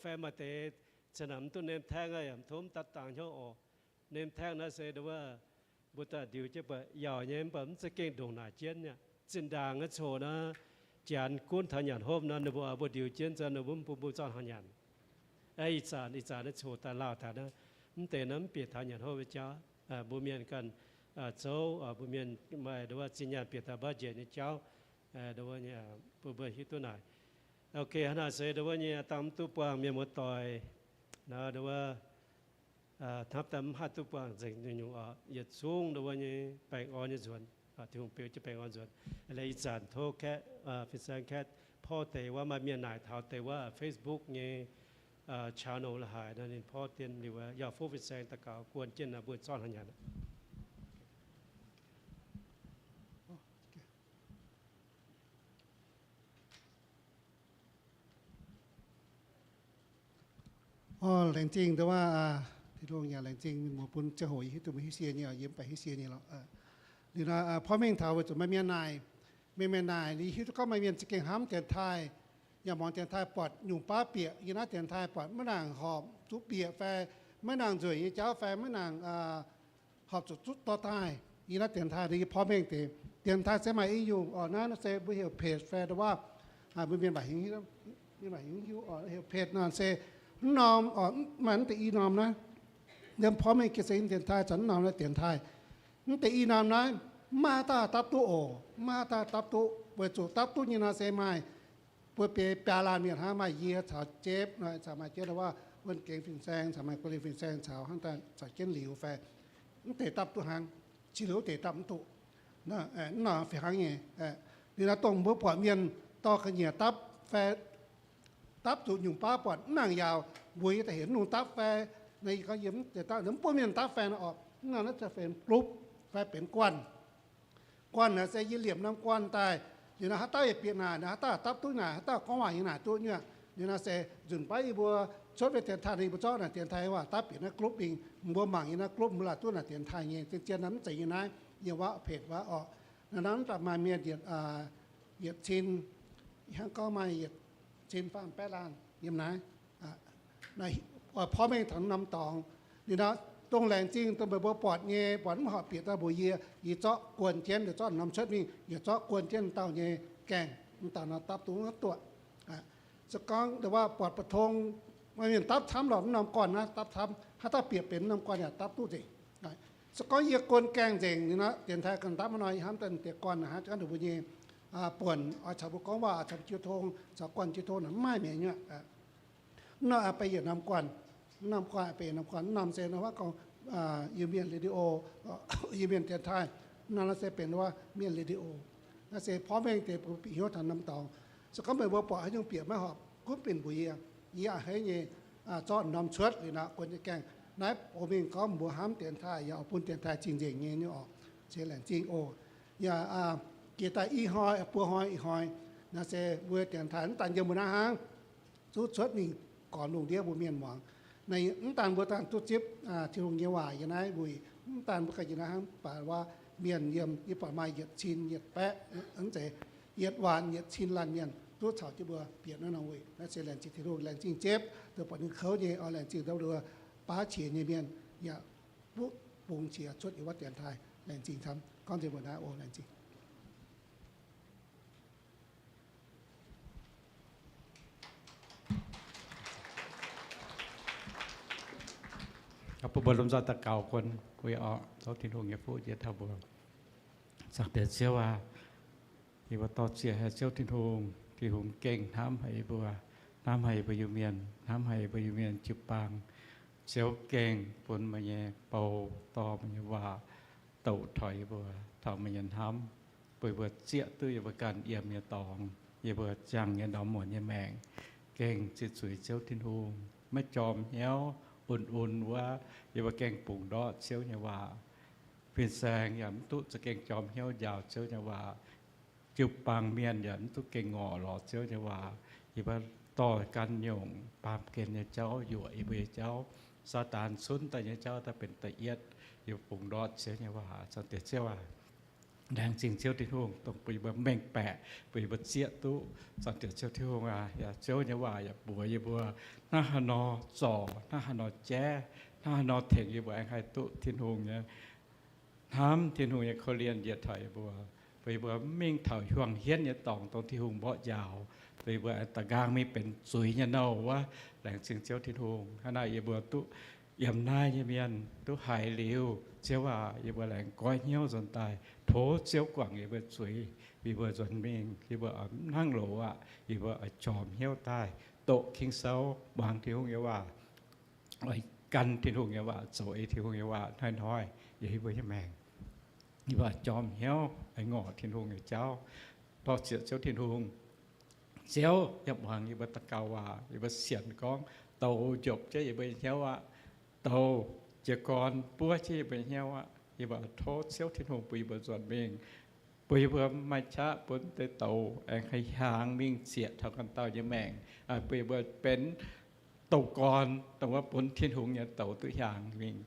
Fai maaih deix zinh ndaangc mv duqv name tag yaac tov mv duqv dangx hnyouv oc. Name tag naaiv se nduov mbuo daaih ndiux jienv buatc yauc nyei, mv baac mv za'gengh ndongc naaic jienv aqv. Zinh ndaangc naaiv coc naaiv, janx gunv taux nyanc hopv nor, ninh mbuo oix mbuo ndiux jienv nzunc, ninh mbuo mv bun mbuo zorqv hnyangx nyanc. Ih zanc, ih zanc naaiv coc daaih lauh taux naaiv, mv deix naaiv mv bieqc taux nyanc hopv nyei jauv. Mbuo mienh ganh zouv, mbuo mienh maaih nduov zinh nyaanh bieqc taux budget nyei jauv. Nduov bun mbuo hiuv duqv naaic. Ok, hnangv naaic se nduov nyei dangh mv duqv buangh mienh muoz-doic nor, nduov hnamv daaih mv haih duqv buangh nzengc nyungc-nyungc oc. Yietc zungv nduov nyei baengh orn nyei nzuonx, Tin-Hungh beu jienv baengh orn nzuonx. Laaix ih zanc tov kaeqv, fin-saeng kaeqv porv deix wuov, maaih mienh naaic taux deix wuov Facebook nyei channel la'haic nor, ninh porv dien liuz, yaac fov fin-saeng daux gaux guon jienv nor, mbuo zorqv hnangv nyanc. Laengz zingh nduov, Tin-Hungh yaac laengz zingh mienh muoz bun ziangh hoc yie hiuv duqv meih hiuv sie nyei, yie mv baac hiuv sie nyei lorqc. Liuz nor porv mengh taux weic zuqc maaih mienh naaic, mienh, mienh naaic, yie hiuv duqv gorngv maaih mienh za'gengh hnamv dienx taaih, yaac muangx dienx taaih buatc nyungc baav bieqc yiem naaiv dienx taaih buatc maiv nangc horpc zuqc bieqc fai maiv nangc nzueic nyei jauv fai maiv nangc horpc zuqc zuqv dorh daaih yiem naaiv dienx taaih. Yie porv mengh deix, dienx taaih se maaih i nyungc oc. Naaiv se mbuo heuc page fai nduov, mbuo mienh mv hiuv, heuc page nor se mv norm oc, maaih mv deix i norm naaiv. Yiem porv mengh jiex se yiem dienx taaih caux mv norm naaiv dienx taaih. Mv deix i norm naaiv mv maaih haaix dauh dapv duqv oc, mv maaih haaix dauh dapv duqv. Weic zuqc dapv duqv nyei nor se maaih mbuo biaa laanh mienh hnangv, maaih yie caux Jepv, caux maaih Jepv wuov, Wuonh Gengx fin-saeng caux maaih Guoqv Liuz fin-saeng caux hnangv daaih caux jienv liuz fai mv deix dapv duqv hnangv, qiex liuz wuov deix dapv mv duqv. Mv nor fih hnangv nyei. Liuz nor dongh mbuo buatc mienh dorh ga'nyiec dapv fai dapv zuqc nyungc baav buatc mv nangc yaauc, mbuox yie daaih heuc mv nungx dapv fai, nor yie gorngv yie mv deix dapv, mv bun mienh dapv fai nor oc. Mv nor naaiv benx group fai benx guanh. Guanh naaic se yie liemh norm guanh daaih, liuz nor haaix dauh yaac bieqc naaic, haaix dauh dapv duqv naaic, haaix dauh gorngv waac yie naaic duqv nyei. Liuz nor se nzunc baav yie mbuo cuotv mingh dienx taaih, yie mbuo zorqv naaic dienx taaih waac dapv bieqc naaiv group mingh, mbuo mangc yie naaiv group mbuo laaic duqv naaic dienx taaih nyei. Zien-zien naaic mv zeiz yie naaiv, yiem waac page waac oc. Naaiv mv baac maaih mienh yietc cin, hnangv gorngv maaih yietc cin faam baeqv laanh yiem naaiv. Oix porv mengh taux norm dorngx. Liuz nor dongh laengz zingh dongh meih mbuo buatc nyei, buatc mv horpc bieqc daaih mbuox yie, yie zorqv guon jienv, yie zorqv norm cuotv mingh, yie zorqv guon jienv dauh nyei gaengh, mv dauh nor dapv duqv duqv. Se gorngv nduov buatc bu tong, maaih mienh dapv camv lorqc, mv norm guanh naaiv dapv camv, haaix dauh bieqc benx mv norm guanh yaac dapv duqv nzengc. Se gorngv yie guon gaengh nzengc liuz nor, dienx taaih ganh dapv maiv nor, yie hnamv daaih deix guanh naaic hnangv jangv nduqc mbuo nyei buonc oix caux mbuo gorngv waac, caux mbuo jiu tong, caux guanh jiu tong naaic mv maaih mi'aqv. Mv norm beiv yietc norm guanh, mv norm guanh beiv yietc norm guanh, mv norm se nor wuov gorngv Iu-Mienh radio, Iu-Mienh dienx taaih, Naaiv se benx wuov Mienh Radio. Naaiv se porv mengh deix bun bieqc hnyouv taux norm dorngx. Se gorngv meih mbuo buatc haaix nyungc bieqc maiv horpc, gunv binc mbuox yie. Yie a'hneiv nyei zorqv norm cuotv liuz nor, guon nyei gaengh. Naaiv bun mingh gorngv mbuox hnamv dienx taaih, yaac oix bun dienx taaih cing-nzengc nyei nyei orqc. Se laengz zingh oc. Yaac jiex daaih i hnoi, buo hnoi, ih hnoi, naaiv se mbuo dienx taaih mv daan yiem mbuo naaiv hnangv, zuqc cuotv mingh gorx lungh ndiev mbuo mienh muangx. Naaiv mv daan mbuo daan duqv zipv Tin-Hungh nyei waac yiem naaiv wuic, mv daan mbuo ganh yiem naaiv hnangv, baac wuov mienh yiem, yie buatc maaih yietc cin yietc baeqv, mv zeiz, yietc waanc yietc cin laanh mienh duqv caux jienv mbuo bieqc naaiv norm wuic. Naaiv se laengz zingh Tin-Hungh, laengz zingh Jepv, dongh buatc ninh kouv nyei oc. Laengz zingh ndau wuov baav qiex nyei mienh yaac duqv bungx qiex cuotv yiem wuov dienx taaih. Laengz zingh camv. Gorngv nzengc mbuo naaiv oc. Laengz zingh. Bun mbuo lomh nzoih daux gaux kuon, tov Tin-Hungh nyei fuqv jiex taux mbuo. Zaangc Diex Ziouv aac, yie mbuo dorh zieqv haic Ziouv Tin-Hungh. Tin-Hungh gengh hnamv haic yie mbuo, hnamv haic yie mbuo Iu-Mienh, hnamv haic yie mbuo Iu-Mienh jiu-baang. Ziouv gengh bun meih nyei bou dorh meih nyei waac douc taux yie mbuo, taux meih nyei hnamv, bun yie mbuo zieqv duqv yie mbuo ganh yiem nyei dorngx, yie mbuo ziangh nyei ndorm muonz nyei maengc. Gengh zieqv zuiz Ziouv Tin-Hungh, maiv jorm hnyouv, un-un wuov, yie mbuo gengh bungx ndortv Ziouv nyei waac. Fin-saeng yaac mv duqv za'gengh jorm hnyouv njaaux Ziouv nyei waac. Jiu-baang mienh yaac mv duqv gengh ngorc lorz Ziouv nyei waac. Yie mbuo dorh gan nyungc baamh gen nyei jauv yuoqc yie mbuo nyei jauv. Saadaan cunv daaih nyei jauv daaih benx da'yietv. Yie mbuo bungx ndortv Ziouv nyei waac. Zaangc Diex Ziouv aac, laengz zingh Ziouv Tin-Hungh dongh bun yie mbuo mengh baeqc, bun yie mbuo zieqv duqv. Zaangc Diex Ziouv Tin-Hungh aac, yaac Ziouv nyei waac yaac mbuox yie mbuo hnangv haaix nor zorc, hnangv haaix nor jaiv, hnangv haaix nor tengx yie mbuo aengx haih duqv Tin-Hungh nyei hnamv, Tin-Hungh nyei korv-lienh njiec taux yie mbuo, bun yie mbuo mv mingh taux hiuang hienv nyei dorngx dongh Tin-Hungh mborqv njaaux, bun yie mbuo da'nqaang mingh benx zuiz nyei nouh wuov. Laengz zingh Ziouv Tin-Hungh. Hnangv naaic yie mbuo duqv yiem naaiv nyei mienh duqv haiz liuz, Ziouv aac, yie mbuo laengz goiv hnyouv nzuonx daaih tov Ziouv guangc yie mbuo zuiz. Yie mbuo nzuonx mingh yie mbuo oix mv hnangv loz aqv. Yie mbuo oix jorm hnyouv daaih doqc Ging-Sou, muangx Tin-Hungh nyei waac, oix gan Tin-Hungh nyei waac, zoux ei Tin-Hungh nyei waac hnoi-hnoi yiem yie mbuo nyei maengc. Yie mbuo jorm hnyouv oix ngorc Tin-Hungh nyei jauv. Dorh zieqc Ziouv Tin-Hungh. Ziouv yaac muangx yie mbuo daux gaux waac. Yie mbuo sienx gorngv douz njopc jienv yie mbuo nyei hnyouv aqv. Douz jiez gorn buov jienv yie mbuo nyei hnyouv aqv. Yie mbuo tov Ziouv Tin-Hungh bun yie mbuo nzuonx mingh, bun yie mbuo maaih qaqv bun deix douz aengx haih hiaangx mingh zieqc taux ganh dauh nyei maengc, bun yie mbuo benx douz gorn, dongh wuov bun Tin-Hungh nyei douz duqv hiaangx mingh.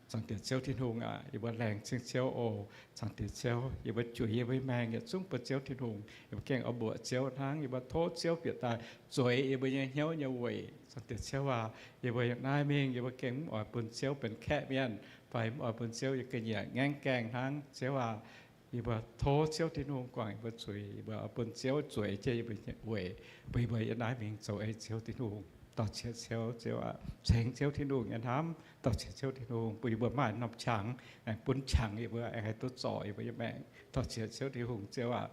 Zaangc Diex Ziouv Tin-Hungh aac, yie mbuo laengz zingh Ziouv oc. Zaangc Diex Ziouv, yie mbuo juix yie mbuo nyei maengc yietc zungv bun Ziouv Tin-Hungh. Yie mbuo gengh oix mbuoqc Ziouv hnangv. Yie mbuo tov Ziouv bieqc daaih zueiz yie mbuo nyei hnyouv nyei weic. Zaangc Diex Ziouv aac, yie mbuo yiem naaiv mingh yie mbuo gengh mv oix bun Ziouv benx kaeqv mienh, fai mv oix bun Ziouv yie ga'nyiec ngaengv gaengh hnangv. Ziouv aac, yie mbuo tov Ziouv Tin-Hungh guangc yie mbuo zuiz. Yie mbuo oix bun Ziouv zueiz jienv yie mbuo nyei weic, bun yie mbuo yiem naaiv mingh zoux ei Ziouv Tin-Hungh. Dorh zieqc Ziouv, Ziouv aac, cengx Ziouv Tin-Hungh nyei hnamv. Dorh zieqc Ziouv Tin-Hungh bun yie mbuo maaih norm qangx, aengx bun qangx yie mbuo aengx haih duqv zorc yie mbuo nyei maengc. Dorh zieqc Ziouv Tin-Hungh, Ziouv aac,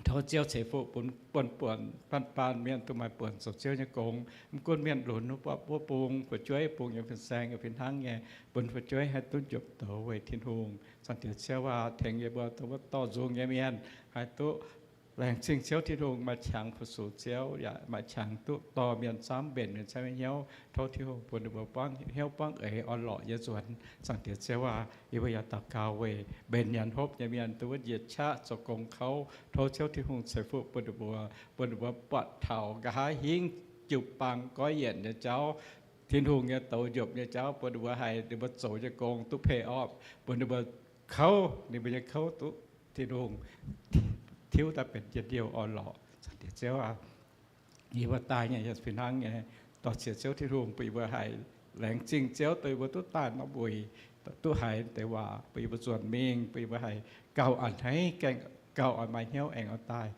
tov Ziouv ceix fuqv bun buonv-buonc baan-baan mienh duqv maaih buonc zoux Ziouv nyei gong. Mv gunv mienh lunx wuov bung, fu'jueiv bung yiem fin-saeng yaac fih hnangv nyei, bun fu'jueiv haih duqv njopc douz weic Tin-Hungh. Zaangc Diex Ziouv aac, tengx yie mbuo dongh wuov dorh nzung nyei mienh haih duqv laengz zingh Ziouv Tin-Hungh, maaih qangx fu-sux Ziouv, yaac maaih qangx duqv dorh mienh camv mbenc mienh camv nyei hnyouv. Tov Tin-Hungh bun ninh mbuo buangv hnyouv buangv eix orn-lorqc nyei nzuonx. Zaangc Diex Ziouv aac, yie mbuo yaac daux gaux weic mbenc nyanc hopv nyei mienh dongh wuov njiec qaqv zoux gong kouv. Tov Ziouv Tin-Hungh ceix fuqv bun ninh mbuo, bun ninh mbuo buatc taux nqa'haav hingv jiu-baang goiv yienc nyei jauv, Tin-Hungh nyei douz njopc nyei jauv, bun ninh mbuo haiz ninh mbuo zoux nyei gong duqv pay off, bun ninh mbuo kouv, ninh mbuo nyei kouv duqv Tin-Hungh tiuv daaih benx njien-youh orn-lorqc. Zaangc Diex Ziouv aac, yie mbuo daaih nyei yaac fih hnangv nyei. Dorh zieqc Ziouv Tin-Hungh bun yie mbuo haih laengz zingh Ziouv dongh yie mbuo duqv daaih norm wuic, duqv haiz deix waac, bun yie mbuo nzuonx mingh, bun yie mbuo haih gauh a'hneiv, gengh gauh oix maaih hnyouv aengx oix daaih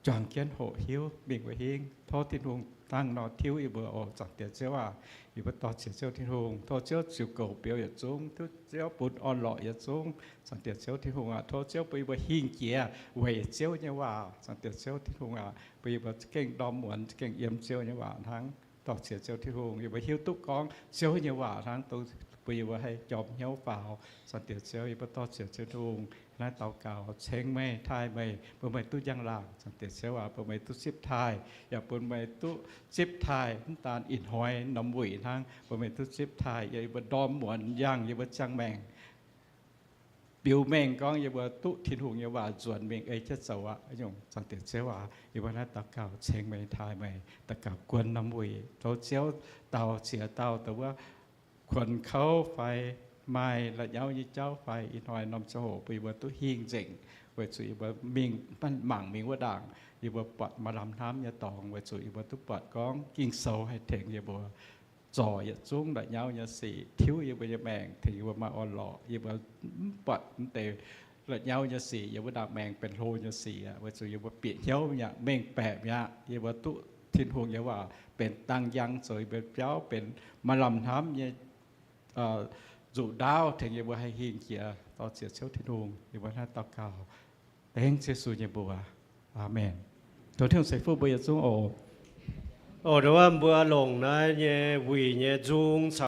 juangc jienv hoqc hiuv mingh wuov hingv. Tov Tin-Hungh dangh nor tiuv yie mbuo oc. Zaangc Diex Ziouv aac, yie mbuo dorh zieqc Ziouv Tin-Hungh, tov Ziouv ziux goux biouv yietc zungv, tov Ziouv bun orn-lorqc yietc zungv. Zaangc Diex Ziouv Tin-Hungh aac, tov Ziouv bun yie mbuo hingh jiex weic Ziouv nyei waac. Zaangc Diex Ziouv Tin-Hungh aac, bun yie mbuo za'gengh ndorm muonz za'gengh yiem Ziouv nyei waac hnangv. Dorh zieqc Ziouv Tin-Hungh, yie mbuo hiuv duqv gorngv Ziouv nyei waac hnangv dongh bun yie mbuo haih jorm hnyouv faaux. Zaangc Diex Ziouv, yie mbuo dor-ziec Ziouv Tin-Hungh, naaiv daux gaux ceng meih, taaih meih, bun meih duqv njang-laangc. Zaangc Diex Ziouv aac, bun meih duqv zipv taaih, yaac bun meih duqv zipv taaih mv daan ih hnoi norm wuic hnangv, bun meih duqv zipv taaih yiem yie mbuo ndorm muonz yangh yie mbuo ziangh maengc, biux mengh gorngv yie mbuo duqv Tin-Hungh nyei waac nzuonx mingh ei jienv zoux aqv. Nyungc, Zaangc Diex Ziouv aac, yie mbuo naaiv daux gaux ceng meih, taaih meih, daux gaux guon norm wuic, tov Ziouv dau ziex dauh dongh wuov kuonx kouv fai maaih la'nyauv nyei jauv fai ih hnoi norm ziangh hoc bun yie mbuo duqv hingh nzengc, weic zuqc yie mbuo mingh, mangc mingh wuov ndaangc yie mbuo buatc maaih lamh hnamv nyei dorngx, weic zuqc yie mbuo duqv buatc gorngv Ging-Sou haih tengx yie mbuo zorc yietc zungv la'nyauv nyei sic, tiuv yie mbuo nyei maengc, tengx yie mbuo maaih orn-lorqc. Yie mbuo mv buatc mv deix la'nyauv nyei sic yiem wuov ndaangc maengx benx hlo nyei sic aqv, weic zuqc yie mbuo bieqc hnyouv mi'aqv, mengh baeqc mi'aqv. Yie mbuo duqv Tin-Hungh nyei waac benx dang njang zoux yie mbuo biauv, benx maaih lamh hnamv nyei nzuqc ndaauv tengx yie mbuo haih hingh jiex. Dor-ziec Ziouv Tin-Hungh, yie mbuo naaiv daux gaux dengv Yesu nyei mbuox. Aamen. Tov Tin-Hungh ceix fuqv mbuo yietc zungv oc. Oc, ndongc wuov mbuo longc naaiv nyei wuic nyei nzung caux